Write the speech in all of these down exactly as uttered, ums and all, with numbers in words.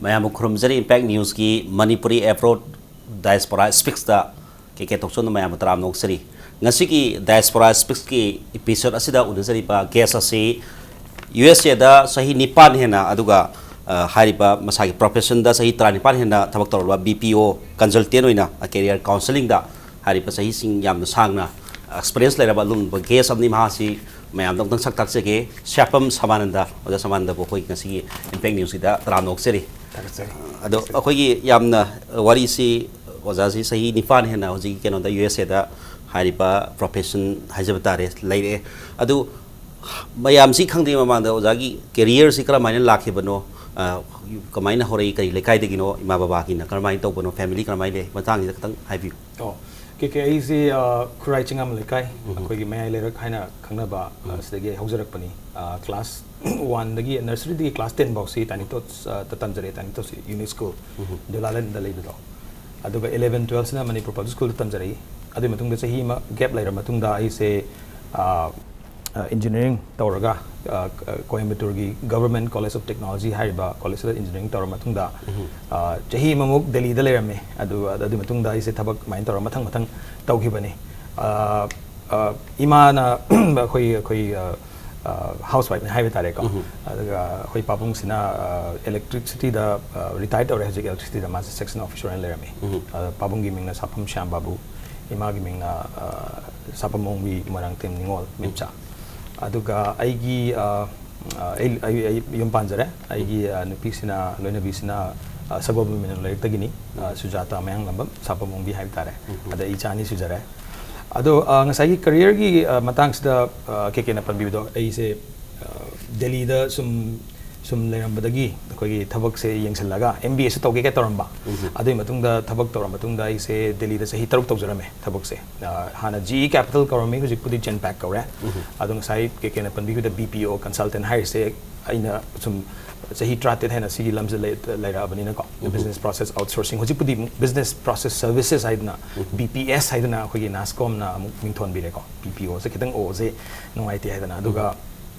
ꯃꯌꯥꯝꯕꯨ ꯈꯨꯔꯨꯝꯖꯔꯤ꯫ Impact Newsꯀꯤ Manipuri Abroad Diaspora Speaksꯇ ꯀꯦ ꯀꯦ ꯊꯣꯛꯆꯣꯝꯅ ꯃꯌꯥꯝꯕꯨ ꯇꯔꯥꯝꯅ ꯑꯣꯛꯆꯔꯤ꯫ ꯉꯁꯤꯒꯤ Diaspora Speaksꯀꯤ episode ꯑꯁꯤꯗ ꯎꯅꯖꯔꯤꯕ guest ꯑꯁꯤ ꯌꯨ ꯑꯦꯁ ꯑꯦꯗ ꯆꯍꯤ ꯅꯤꯄꯥꯟ ꯍꯦꯟꯅ, ꯑꯗꯨꯒ, ꯑ, ꯍꯥꯏꯔꯤꯕ ꯃꯁꯥꯒꯤ professionꯗ ꯆꯍꯤ ꯇꯔꯥꯅꯤꯄꯥꯟ ꯍꯦꯟꯅ ꯊꯕꯛ ꯇꯧꯔꯕ B P O consultant ꯑꯣꯏꯅ, ꯑ, career counselingꯗ ꯍꯥꯏꯔꯤꯕ ꯆꯍꯤꯁꯤꯡ ꯌꯥꯝꯅ ꯁꯥꯡꯅ experience ꯂꯩꯔꯕ ꯑꯗꯨꯒꯨꯝꯕ guest ꯑꯃꯅꯤ꯫ ꯃꯍꯥꯛꯁꯤ ꯃꯌꯥꯝꯗ ꯑꯃꯨꯛꯇꯪ ꯁꯛ ꯇꯥꯛꯆꯒꯦ꯫ ꯁ꯭ꯌꯥꯄꯝ ꯁꯃꯥꯅꯟꯗ꯫ ꯑꯣꯖꯥ ꯁꯃꯥꯅꯟꯗꯕꯨ ꯑꯩꯈꯣꯏ ꯉꯁꯤꯒꯤ Impact Newsꯀꯤꯗ ꯇꯔꯥꯝꯅ ꯑꯣꯛꯆꯔꯤ꯫ ꯊꯥꯒꯠꯆꯔꯤ꯫ ꯑꯗꯣ ꯊꯥꯒꯠꯆꯔꯤ꯫ ꯑꯩꯈꯣꯏꯒꯤ ꯌꯥꯝꯅ ꯋꯥꯔꯤꯁꯤ, ꯑꯣꯖꯥꯁꯤ ꯆꯍꯤ ꯅꯤꯄꯥꯟ ꯍꯦꯟꯅ ꯍꯧꯖꯤꯛꯀꯤ ꯀꯩꯅꯣꯗ, ꯌꯨ ꯑꯦꯁ ꯑꯦꯗ ꯍꯥꯏꯔꯤꯕ profession ꯍꯥꯏꯖꯕ ꯇꯥꯔꯦ, ꯂꯩꯔꯛꯑꯦ꯫ ꯑꯗꯨ ꯃꯌꯥꯝꯁꯤ ꯈꯪꯗ꯭ꯔꯤꯉꯩ ꯃꯃꯥꯡꯗ ꯑꯣꯖꯥꯒꯤ careerꯁꯤ ꯀꯔꯝꯍꯥꯏꯅ ꯂꯥꯛꯈꯤꯕꯅꯣ, ꯑ, ꯀꯃꯥꯏꯅ ꯍꯧꯔꯛꯏ, ꯀꯔꯤ ꯂꯩꯀꯥꯏꯗꯒꯤꯅꯣ, ꯏꯃꯥ ꯕꯕꯥꯒꯤꯅ ꯀꯔꯝꯍꯥꯏꯅ ꯇꯧꯕꯅꯣ, family ꯀꯔꯝꯍꯥꯏꯅ ꯂꯩ, ꯃꯇꯥꯡꯁꯤꯗ ꯈꯤꯇꯪ ꯍꯥꯏꯕꯤꯌꯨ꯫ ꯑꯣ, ꯀꯦ ꯀꯦ, ꯑꯩꯁꯤ, ꯑ, ꯈꯨꯔꯥꯏ ꯆꯤꯡꯉꯥꯝ ꯂꯩꯀꯥꯏ, ꯎꯝ꯫ ꯑꯩꯈꯣꯏꯒꯤ ꯃꯌꯥꯏ ꯂꯩꯔꯛ ꯍꯥꯏꯅ ꯈꯪꯅꯕ, ꯑ, ꯎꯝ꯫ ꯁꯤꯗꯒꯤ ꯑꯩ ꯍꯧꯖꯔꯛꯄꯅꯤ꯫ ꯑ, class oneꯗꯒꯤ, nurseryꯗꯒꯤ class ten ꯐꯥꯎꯁꯤ Tiny Tots, ꯑ, ꯇ ꯇꯝꯖꯔꯛꯑꯦ, Tiny Tots Unit School, ꯎꯝ꯫ ꯗꯨꯂꯥꯂꯦꯟꯗ ꯂꯩꯕꯗꯣ꯫ ꯑꯗꯨꯒ eleven twelveꯁꯤꯅ ꯃꯅꯤꯄꯨꯔ Public Schoolꯗ ꯇꯝꯖꯔꯛꯏ꯫ ꯑꯗꯨꯒꯤ ꯃꯇꯨꯡꯗ ꯆꯍꯤ ꯑꯃ gap ꯂꯩꯔ ꯃꯇꯨꯡꯗ ꯑꯩꯁꯦ, ꯑ, ꯑ, engineering ꯇꯧꯔꯒ, ꯑ, ꯀ-, ꯀꯣꯏꯝꯕꯇꯨꯔꯒꯤ Government College of Technology ꯍꯥꯏꯔꯤꯕ collegeꯇ engineering ꯇꯧꯔ ꯃꯇꯨꯡꯗ, ꯎꯝ꯫ ꯑ, ꯆꯍꯤ ꯑꯃꯃꯨꯛ ꯗꯦꯜꯂꯤꯗ ꯂꯩꯔꯝꯃꯦ꯫ ꯑꯗꯨ, ꯑꯗꯨꯒꯤ ꯃꯇꯨꯡꯗ ꯑꯩꯁꯦ ꯊꯕꯛ ꯑꯗꯨꯃꯥꯏꯅ ꯇꯧꯔ ꯃꯊꯪ ꯃꯊꯪ ꯇꯧꯈꯤꯕꯅꯤ꯫ ꯑ, ꯑ, ꯏꯃꯥꯅ ꯑꯩꯈꯣꯏ, ꯑꯩꯈꯣꯏ, ꯑ, ꯑ, housewife ꯍꯥꯏꯕ ꯇꯥꯔꯦꯀꯣ꯫ ꯎꯝ꯫ ꯑꯗꯨꯒ ꯑꯩꯈꯣꯏ ꯄꯥꯕꯨꯡꯁꯤꯅ, ꯑ, electricityꯗ, ꯑ, retire ꯇꯧꯔꯦ ꯍꯧꯖꯤꯛ, electricityꯗ ꯃꯥꯁꯦ section officer ꯑꯣꯏꯅ ꯂꯩꯔꯝꯃꯤ꯫ ꯎꯝ꯫ ꯑ, ꯄꯥꯕꯨꯡꯒꯤ ꯃꯤꯡꯅ ꯁꯥꯐꯝ ꯁ꯭ꯌꯥꯝ ꯕꯥꯕꯨ, ꯏꯃꯥꯒꯤ ꯃꯤꯡꯅ, ꯑ, ꯁꯥꯐꯝ ꯑꯣꯡꯕꯤ ꯃꯣꯏꯔꯥꯡꯊꯦꯝ ꯅꯤꯉꯣꯜ ꯃꯦꯝꯆꯥ꯫ ꯑꯗꯨꯒ ꯑꯩꯒꯤ, ꯑ, ꯑ, ꯑꯩ, ꯑꯩ, ꯑꯩ ꯌꯨꯝ ꯄꯥꯟꯖꯔꯦ꯫ ꯑꯩꯒꯤ, ꯑ, ꯅꯨꯄꯤꯁꯤꯅ, ꯂꯣꯏꯅꯕꯤꯁꯤꯅ, ꯑ, ꯁꯒꯣꯜꯕꯟ ꯃꯤꯅꯣ ꯂꯩꯔꯛꯇꯒꯤꯅꯤ꯫ ꯑ, ꯁꯨꯖꯥꯇꯥ ꯃꯌꯥꯡꯂꯝꯕꯝ, ꯁꯥꯐꯝ ꯑꯣꯡꯕꯤ ꯍꯥꯏꯕ ꯇꯥꯔꯦ꯫ ꯎꯝ꯫ ꯑꯗ ꯏꯆꯥ ꯑꯅꯤ ꯁꯨꯖꯔꯦ꯫ ꯑꯗꯣ, ꯑ, ꯉꯁꯥꯏꯒꯤ careerꯒꯤ, ꯑ, ꯃꯇꯥꯡꯁꯤꯗ, ꯑ, ꯀꯦ ꯀꯦꯅ ꯄꯟꯕꯤꯕꯗꯣ, ꯑꯩꯁꯦ, ꯑ, ꯗꯦꯜꯂꯤꯗ ꯁꯨꯝ, ꯁꯨꯝ ꯂꯩꯔꯝꯕꯗꯒꯤ ꯑꯩꯈꯣꯏꯒꯤ ꯊꯕꯛꯁꯦ ꯌꯦꯡꯁꯤꯜꯂꯒ M B Aꯁꯨ ꯇꯧꯒꯦ ꯀꯥꯏ ꯇꯧꯔꯝꯕ꯫ ꯎꯝ꯫ ꯑꯗꯨꯒꯤ ꯃꯇꯨꯡꯗ ꯊꯕꯛ ꯇꯧꯔ ꯃꯇꯨꯡꯗ ꯑꯩꯁꯦ ꯗꯦꯜꯂꯤꯗ ꯆꯍꯤ ꯇꯔꯨꯛ ꯇꯧꯖꯔꯝꯃꯦ ꯊꯕꯛꯁꯦ꯫ ꯑ, ꯍꯥꯟꯅ G E Capital ꯀꯧꯔꯝꯃꯤ, ꯍꯧꯖꯤꯛꯄꯨꯗꯤ Genpact ꯀꯧꯔꯦ꯫ ꯎꯝ꯫ ꯑꯗꯣ ꯉꯁꯥꯏ ꯀꯦ ꯀꯦꯅ ꯄꯟꯕꯤꯈꯤꯕꯗ B P O consultant ꯍꯥꯏꯔꯤꯁꯦ ꯑꯩꯅ ꯁꯨꯝ ꯆꯍꯤ ꯇꯔꯥꯇꯔꯦꯠ ꯍꯦꯟꯅ ꯁꯤꯒꯤ ꯂꯝꯁꯤꯗ ꯂꯩ-, ꯂꯩꯔꯛꯑꯕꯅꯤꯅꯀꯣ, ꯎꯝ꯫ Business process outsourcing, ꯍꯧꯖꯤꯛꯄꯨꯗꯤ business process services ꯍꯥꯏꯗꯅ, ꯎꯝ꯫ B P S ꯍꯥꯏꯗꯅ ꯑꯩꯈꯣꯏꯒꯤ NASSCOMꯅ ꯑꯃꯨꯛ ꯃꯤꯡꯊꯣꯟꯕꯤꯔꯦꯀꯣ꯫ B P Oꯁꯦ ꯈꯤꯇꯪ Oꯁꯦ ꯅꯨꯡꯉꯥꯏꯇꯦ ꯍꯥꯏꯗꯅ꯫ ꯑꯗꯨꯒ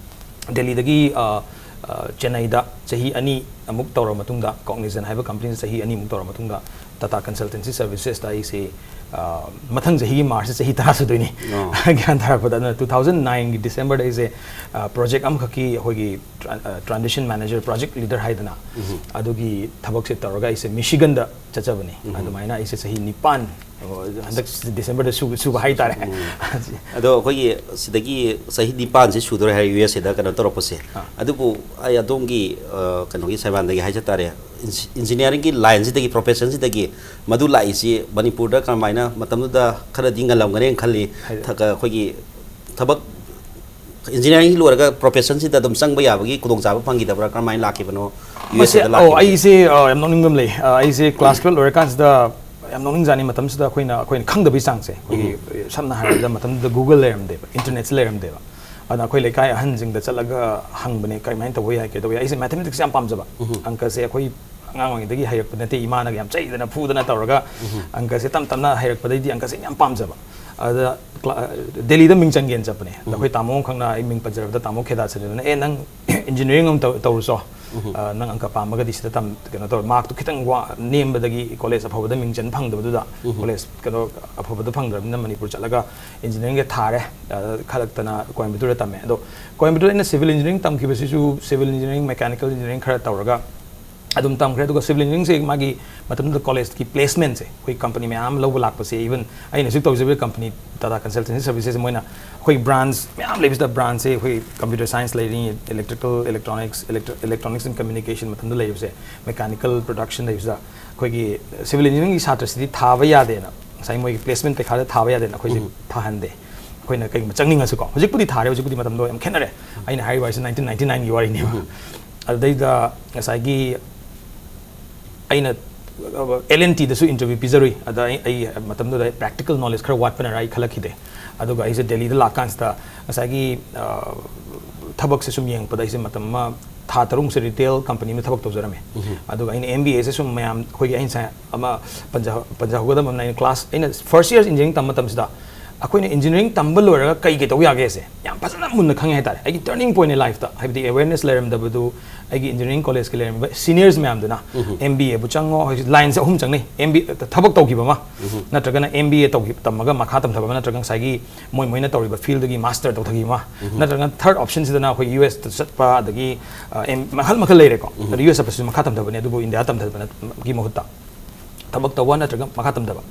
ꯎꯝ꯫ ꯗꯦꯜꯂꯤꯗꯒꯤ, ꯑ, ꯑ, ꯆꯦꯟꯅꯥꯏꯗ ꯆꯍꯤ ꯑꯅꯤ ꯑꯃꯨꯛ ꯇꯧꯔ ꯃꯇꯨꯡꯗ, Cognizant ꯍꯥꯏꯕ ꯀꯝꯄꯅꯤꯁꯤꯗ ꯆꯍꯤ ꯑꯅꯤꯃꯨꯛ ꯇꯧꯔ ꯃꯇꯨꯡꯗ, Tata Consultancy Servicesꯇ ꯑꯩꯁꯦ, ꯑ, ꯃꯊꯪ ꯆꯍꯤꯒꯤ ꯃꯥꯔꯆꯇ ꯆꯍꯤ ꯇꯔꯥ ꯁꯨꯗꯣꯏꯅꯤ꯫ ꯑꯣ꯫ ꯒ꯭ꯌꯥꯟ ꯇꯥꯔꯛꯄꯗ꯫ ꯑꯗꯨꯅ two thousand nineꯒꯤ Decemberꯗ ꯑꯩꯁꯦ, ꯑ, project ꯑꯃꯈꯛꯀꯤ ꯑꯩꯈꯣꯏꯒꯤ tran-, ꯑ, transition manager, project leader ꯍꯥꯏꯗꯅ, ꯎꯝ꯫ ꯑꯗꯨꯒꯤ ꯊꯕꯛꯁꯦ ꯇꯧꯔꯒ ꯑꯩꯁꯦ ꯃꯤꯁꯤꯒꯟꯗ ꯆꯠꯆꯕꯅꯤ꯫ ꯎꯝ꯫ ꯑꯗꯨꯃꯥꯏꯅ ꯑꯩꯁꯦ ꯆꯍꯤ ꯅꯤꯄꯥꯟ, ꯑꯣ, ꯍꯟꯗꯛ Decemberꯗ ꯁꯨ-, ꯁꯨꯕ ꯍꯥꯏꯇꯥꯔꯦ꯫ ꯎꯝ꯫ ꯑꯗꯣ ꯑꯩꯈꯣꯏꯒꯤ ꯁꯤꯗꯒꯤ ꯆꯍꯤ ꯅꯤꯄꯥꯟꯁꯦ ꯁꯨꯗꯣꯔꯦ ꯍꯥꯏꯔꯦ ꯌꯨ ꯑꯦꯁ ꯑꯦꯗ ꯀꯩꯅꯣ ꯇꯧꯔꯛꯄꯁꯦ꯫ ꯑꯥ꯫ ꯑꯗꯨꯕꯨ ꯑꯩ ꯑꯗꯣꯝꯒꯤ, ꯑ, ꯀꯩꯅꯣꯒꯤ ꯁꯦꯕꯥꯟꯗꯒꯤ ꯍꯥꯏꯖ ꯇꯥꯔꯦ, ꯏꯟꯖꯤ-, engineeringꯒꯤ lineꯁꯤꯗꯒꯤ, professionꯁꯤꯗꯒꯤ ꯃꯗꯨ ꯂꯥꯛꯏꯁꯤ ꯃꯅꯤꯄꯨꯔꯗ ꯀꯔꯝꯍꯥꯏꯅ ꯃꯇꯝꯗꯨꯗ ꯈꯔꯗꯤ ꯉꯜꯂꯝꯒꯅꯦꯅ ꯈꯜꯂꯤ꯫ ꯍꯥꯏꯗꯤ ꯊ-, ꯀ-, ꯑꯩꯈꯣꯏꯒꯤ ꯊꯕꯛ engineering ꯂꯣꯏꯔꯒ professionꯁꯤꯗ ꯑꯗꯨꯝ ꯆꯪꯕ ꯌꯥꯕꯒꯤ ꯈꯨꯗꯣꯡꯆꯥꯕ ꯐꯪꯈꯤꯗꯕ꯭ꯔꯥ? ꯀꯔꯝꯍꯥꯏꯅ ꯂꯥꯛꯈꯤꯕꯅꯣ? ꯃꯁꯤ, ꯌꯨ ꯑꯦꯁ ꯑꯦꯗ ꯑꯣ, ꯂꯥꯛꯈꯤꯕꯁꯦ? ꯑꯩꯁꯦ, ꯑ, ꯌꯥꯝ ꯅꯣꯛꯅꯤꯡꯕ ꯑꯃ ꯂꯩ꯫ ꯑ, ꯑꯩꯁꯦ class twelve ꯂꯣꯏꯔꯀꯥꯟꯁꯤꯗ ꯌꯥꯝ ꯅꯣꯛꯅꯤꯡꯖꯥꯠꯅꯤ꯫ ꯃꯇꯝꯁꯤꯗ ꯑꯩꯈꯣꯏꯅ, ꯑꯩꯈꯣꯏꯅ ꯈꯪꯗꯕꯒꯤ ꯆꯥꯡꯁꯦ, ꯑꯩꯈꯣꯏꯒꯤ, ꯎꯝ꯫ ꯁꯝꯅ ꯍꯥꯏꯔꯕꯗ ꯃꯇꯝꯗꯨꯗ Google ꯂꯩꯔꯝꯗꯦꯕ, internetꯁꯦ ꯂꯩꯔꯝꯗꯦꯕ꯫ ꯑꯗꯨꯅ ꯑꯩꯈꯣꯏ ꯂꯩꯀꯥꯏ ꯑꯍꯟꯁꯤꯡꯗ ꯆꯠꯂꯒ ꯍꯪꯕꯅꯦ, "ꯀꯔꯝꯍꯥꯏꯅ ꯇꯧꯕ ꯌꯥꯏ, ꯀꯩꯗꯧꯕ ꯌꯥꯏ?" ꯑꯩꯁꯦ mathematicsꯁꯦ ꯌꯥꯝ ꯄꯥꯝꯖꯕ꯫ ꯎꯝ꯫ ꯑꯪꯀꯁꯦ ꯑꯩꯈꯣꯏ ꯑꯉꯥꯡ ꯑꯣꯏꯔꯤꯉꯩꯗꯒꯤ ꯍꯩꯔꯛꯄ ꯅꯠꯇꯦ, ꯏꯃꯥꯅꯒ ꯌꯥꯝ ꯆꯩꯗꯅ ꯐꯨꯗꯅ ꯇꯧꯔꯒ ꯎꯝ꯫ ꯑꯪꯀꯁꯦ ꯇꯞ ꯇꯞꯅ ꯍꯩꯔꯛꯄꯗꯩꯗꯤ ꯑꯪꯀꯁꯦ ꯌꯥꯝ ꯄꯥꯝꯖꯕ꯫ ꯑꯗ ꯀ꯭ꯂꯥ-, ꯗꯦꯜꯂꯤꯗ ꯃꯤꯡ ꯆꯟꯒꯦꯅ ꯆꯠꯄꯅꯦ꯫ ꯑꯗ ꯎꯝ꯫ ꯑꯩꯈꯣꯏ ꯇꯥꯃꯣ ꯑꯃꯈꯛꯅ, ꯑꯩ ꯃꯤꯡ ꯄꯟꯖꯔꯕꯗ ꯇꯥꯃꯣ ꯈꯦꯗꯥ ꯁꯟꯖꯨꯅ, "ꯑꯦ, ꯅꯪ engineering ꯑꯃ ꯇꯧ-, ꯇꯧꯔꯨꯆꯣ꯫ ꯎꯝ꯫ ꯑ, ꯅꯪ ꯑꯪꯀ ꯄꯥꯝꯃꯒꯗꯤ ꯁꯤꯗ ꯇꯝ-, ꯀꯩꯅꯣ ꯇꯧꯔꯣ꯫" Markꯇꯣ ꯈꯤꯇꯪ ꯋꯥ-, ꯅꯦꯝꯕꯗꯒꯤ college ꯑꯐꯕꯗ ꯃꯤꯡ ꯆꯟ ꯐꯪꯗꯕꯗꯨꯗ, ꯎꯝ꯫ College ꯀꯩꯅꯣ ꯑꯐꯕꯗ ꯐꯪꯗ꯭ꯔꯕꯅꯤꯅ ꯃꯅꯤꯄꯨꯔ ꯆꯠꯂꯒ engineeringꯁꯦ ꯊꯥꯔꯦ꯫ ꯑ, ꯈꯜꯂꯛꯇꯅ ꯀꯣꯏꯝꯕꯇꯨꯔꯗ ꯇꯝꯃꯦ꯫ ꯑꯗꯣ ꯀꯣꯏꯝꯕꯇꯨꯔꯗ ꯑꯩꯅ civil engineering ꯇꯝꯈꯤꯕꯁꯤꯁꯨ, civil engineering, mechanical engineering ꯈꯔ ꯇꯧꯔꯒ ꯑꯗꯨꯝ ꯇꯝꯈ꯭ꯔꯦ꯫ ꯑꯗꯨꯒ civil engineeringꯁꯦ ꯃꯥꯒꯤ ꯃꯇꯝꯗꯨꯗ collegeꯀꯤ placementꯁꯦ, ꯑꯩꯈꯣꯏ company ꯃꯌꯥꯝ ꯑꯃ ꯂꯧꯕ ꯂꯥꯛꯄꯁꯦ, even ꯑꯩꯅ ꯍꯧꯖꯤꯛ ꯇꯧꯖꯔꯤꯕ company Tata Consultancy Servicesꯁꯦ, ꯃꯣꯏꯅ ꯑꯩꯈꯣꯏ branch ꯃꯌꯥꯝ ꯂꯩꯕꯁꯤꯗ, branchꯁꯦ ꯑꯩꯈꯣꯏ computer science ꯂꯩꯔꯤ, electrical, electronics, electro-, electronics and communication ꯃꯇꯝꯗ ꯂꯩꯕꯁꯦ, mechanical production ꯂꯩꯕꯁꯤꯗ, ꯑꯩꯈꯣꯏꯒꯤ civil engineeringꯒꯤ ꯁꯥꯇ꯭ꯔꯁꯤꯗꯤ ꯊꯥꯕ ꯌꯥꯗꯦꯅ, ꯉꯁꯥꯏ ꯃꯣꯏꯒꯤ placement ꯄꯩꯈꯥꯗ ꯊꯥꯕ ꯌꯥꯗꯦꯅ ꯑꯩꯈꯣꯏꯁꯦ ꯎꯝ꯫ ꯊꯥꯍꯟꯗꯦ꯫ ꯑꯩꯈꯣꯏꯅ ꯀꯩꯒꯨꯝꯕ ꯆꯪꯅꯤꯡꯉꯁꯨꯀꯣ꯫ ꯍꯧꯖꯤꯛꯄꯨꯗꯤ ꯊꯥꯔꯦ, ꯍꯧꯖꯤꯛꯄꯨꯗꯤ ꯃꯇꯝꯗꯣ ꯌꯥꯝ ꯈꯦꯠꯅꯔꯦ꯫ ꯑꯩꯅ ꯍꯥꯏꯔꯤꯕ ꯍꯥꯏꯁꯦ nineteen ninety nineꯒꯤ ꯋꯥꯔꯤꯅꯦꯕ꯫ ꯎꯝ꯫ ꯑꯗꯨꯗꯩꯗ ꯉꯁꯥꯏꯒꯤ ꯑꯩꯅ, ꯑ, L and Tꯗꯁꯨ interview ꯄꯤꯖꯔꯨꯏ꯫ ꯑꯗ ꯑꯩ, ꯑꯩ ꯃꯇꯝꯗꯨꯗ practical knowledge ꯈꯔ ꯋꯥꯠꯄꯅꯔ ꯑꯩ ꯈꯜꯂꯛꯈꯤꯗꯦ꯫ ꯑꯗꯨꯒ ꯑꯩꯁꯦ ꯗꯦꯜꯂꯤꯗ ꯂꯥꯛꯀꯥꯟꯁꯤꯗ ꯉꯁꯥꯏꯒꯤ, ꯑ, ꯊꯕꯛꯁꯦ ꯁꯨꯝ ꯌꯦꯡꯉꯛꯄꯗ ꯑꯩꯁꯦ ꯃꯇꯝ ꯑꯃ ꯊꯥ ꯇꯔꯨꯛꯁꯦ retail company ꯑꯃꯗ ꯊꯕꯛ ꯇꯧꯖꯔꯝꯃꯦ꯫ ꯎꯝ꯫ ꯑꯗꯨꯒ ꯑꯩꯅ M B Aꯁꯦ ꯁꯨꯝ ꯃꯌꯥꯝ, ꯑꯩꯈꯣꯏꯒꯤ ꯑꯩꯅ ꯉꯁꯥꯏ ꯑꯃ ꯄꯟꯖ-, ꯄꯟꯖꯍꯧꯒꯗꯕ ꯑꯃꯅ, ꯑꯩꯅ class, ꯑꯩꯅ first year engineering ꯇꯝꯕ ꯃꯇꯝꯁꯤꯗ ꯑꯩꯈꯣꯏꯅ ꯏꯟꯖꯤꯅꯤꯌꯥꯔꯤꯡ ꯇꯝꯕ ꯂꯣꯏꯔꯒ ꯀꯩ ꯀꯩ ꯇꯧ ꯌꯥꯒꯦꯁꯦ ꯌꯥꯝ ꯐꯖꯅ ꯃꯨꯟꯅ ꯈꯪꯉꯦ ꯍꯥꯏꯇꯥꯔꯦ꯫ ꯑꯩꯒꯤ ꯇꯔꯅꯤꯡ ꯄꯣꯏꯟꯅꯦ ꯂꯥꯏꯐꯇ, ꯍꯥꯏꯕꯗꯤ ꯑꯦꯋꯦꯔꯅꯦꯁ ꯂꯩꯔꯝꯗꯕꯗꯨ ꯑꯩꯒꯤ ꯏꯟꯖꯤꯅꯤꯌꯥꯔꯤꯡ ꯀꯣꯂꯦꯖꯀꯤ ꯂꯩꯔꯝꯃꯤꯕ ꯁꯤꯅꯤꯌꯔꯁ ꯃꯌꯥꯝꯗꯨꯅ ꯑꯦꯝ ꯕꯤ ꯑꯦꯕꯨ ꯆꯪꯉꯣ, ꯍꯧꯖꯤꯛ ꯂꯥꯏꯟꯁꯦ ꯑꯍꯨꯝ ꯆꯪꯅꯩ: ꯑꯦꯝ ꯕꯤ ꯑꯦ ꯊꯕꯛ ꯇꯧꯈꯤꯕ ꯑꯃ, ꯅꯠꯇ꯭ꯔꯒꯅ ꯑꯦꯝ ꯕꯤ ꯑꯦ ꯇꯧꯈꯤ ꯇꯝꯃꯒ ꯃꯈꯥ ꯇꯝꯊꯕ ꯑꯃ, ꯅꯠꯇ꯭ꯔꯒ ꯉꯁꯥꯏꯒꯤ ꯃꯣꯏ ꯃꯣꯏꯅ ꯇꯧꯔꯤꯕ ꯐꯤꯜꯗꯨꯒꯤ ꯃꯥꯁꯇꯔ ꯇꯧꯊꯈꯤꯕ ꯑꯃ, ꯅꯠꯇ꯭ꯔꯒꯅ ꯊꯔꯠ ꯑꯣꯞꯁꯟꯁꯤꯗꯅ ꯑꯩꯈꯣꯏ ꯌꯨ ꯑꯦꯁꯇ ꯆꯠꯄ, ꯑꯗꯒꯤ ꯑ, ꯑꯦꯝ- ꯃꯈꯜ ꯃꯈꯜ ꯂꯩꯔꯦꯀꯣ꯫ ꯑꯗ ꯌꯨ ꯑꯦꯁ ꯆꯠꯄꯁꯨ ꯃꯈꯥ ꯇꯝꯊꯕꯅꯦ, ꯑꯗꯨꯕꯨ ꯏꯟꯗꯤꯌꯥ ꯇꯝꯊꯕꯒꯤ ꯃꯍꯨꯠꯇ ꯊꯕꯛ ꯇꯧꯕ ꯅꯠꯇ꯭ꯔꯒ ꯃꯈꯥ ꯇꯝꯊꯕ꯫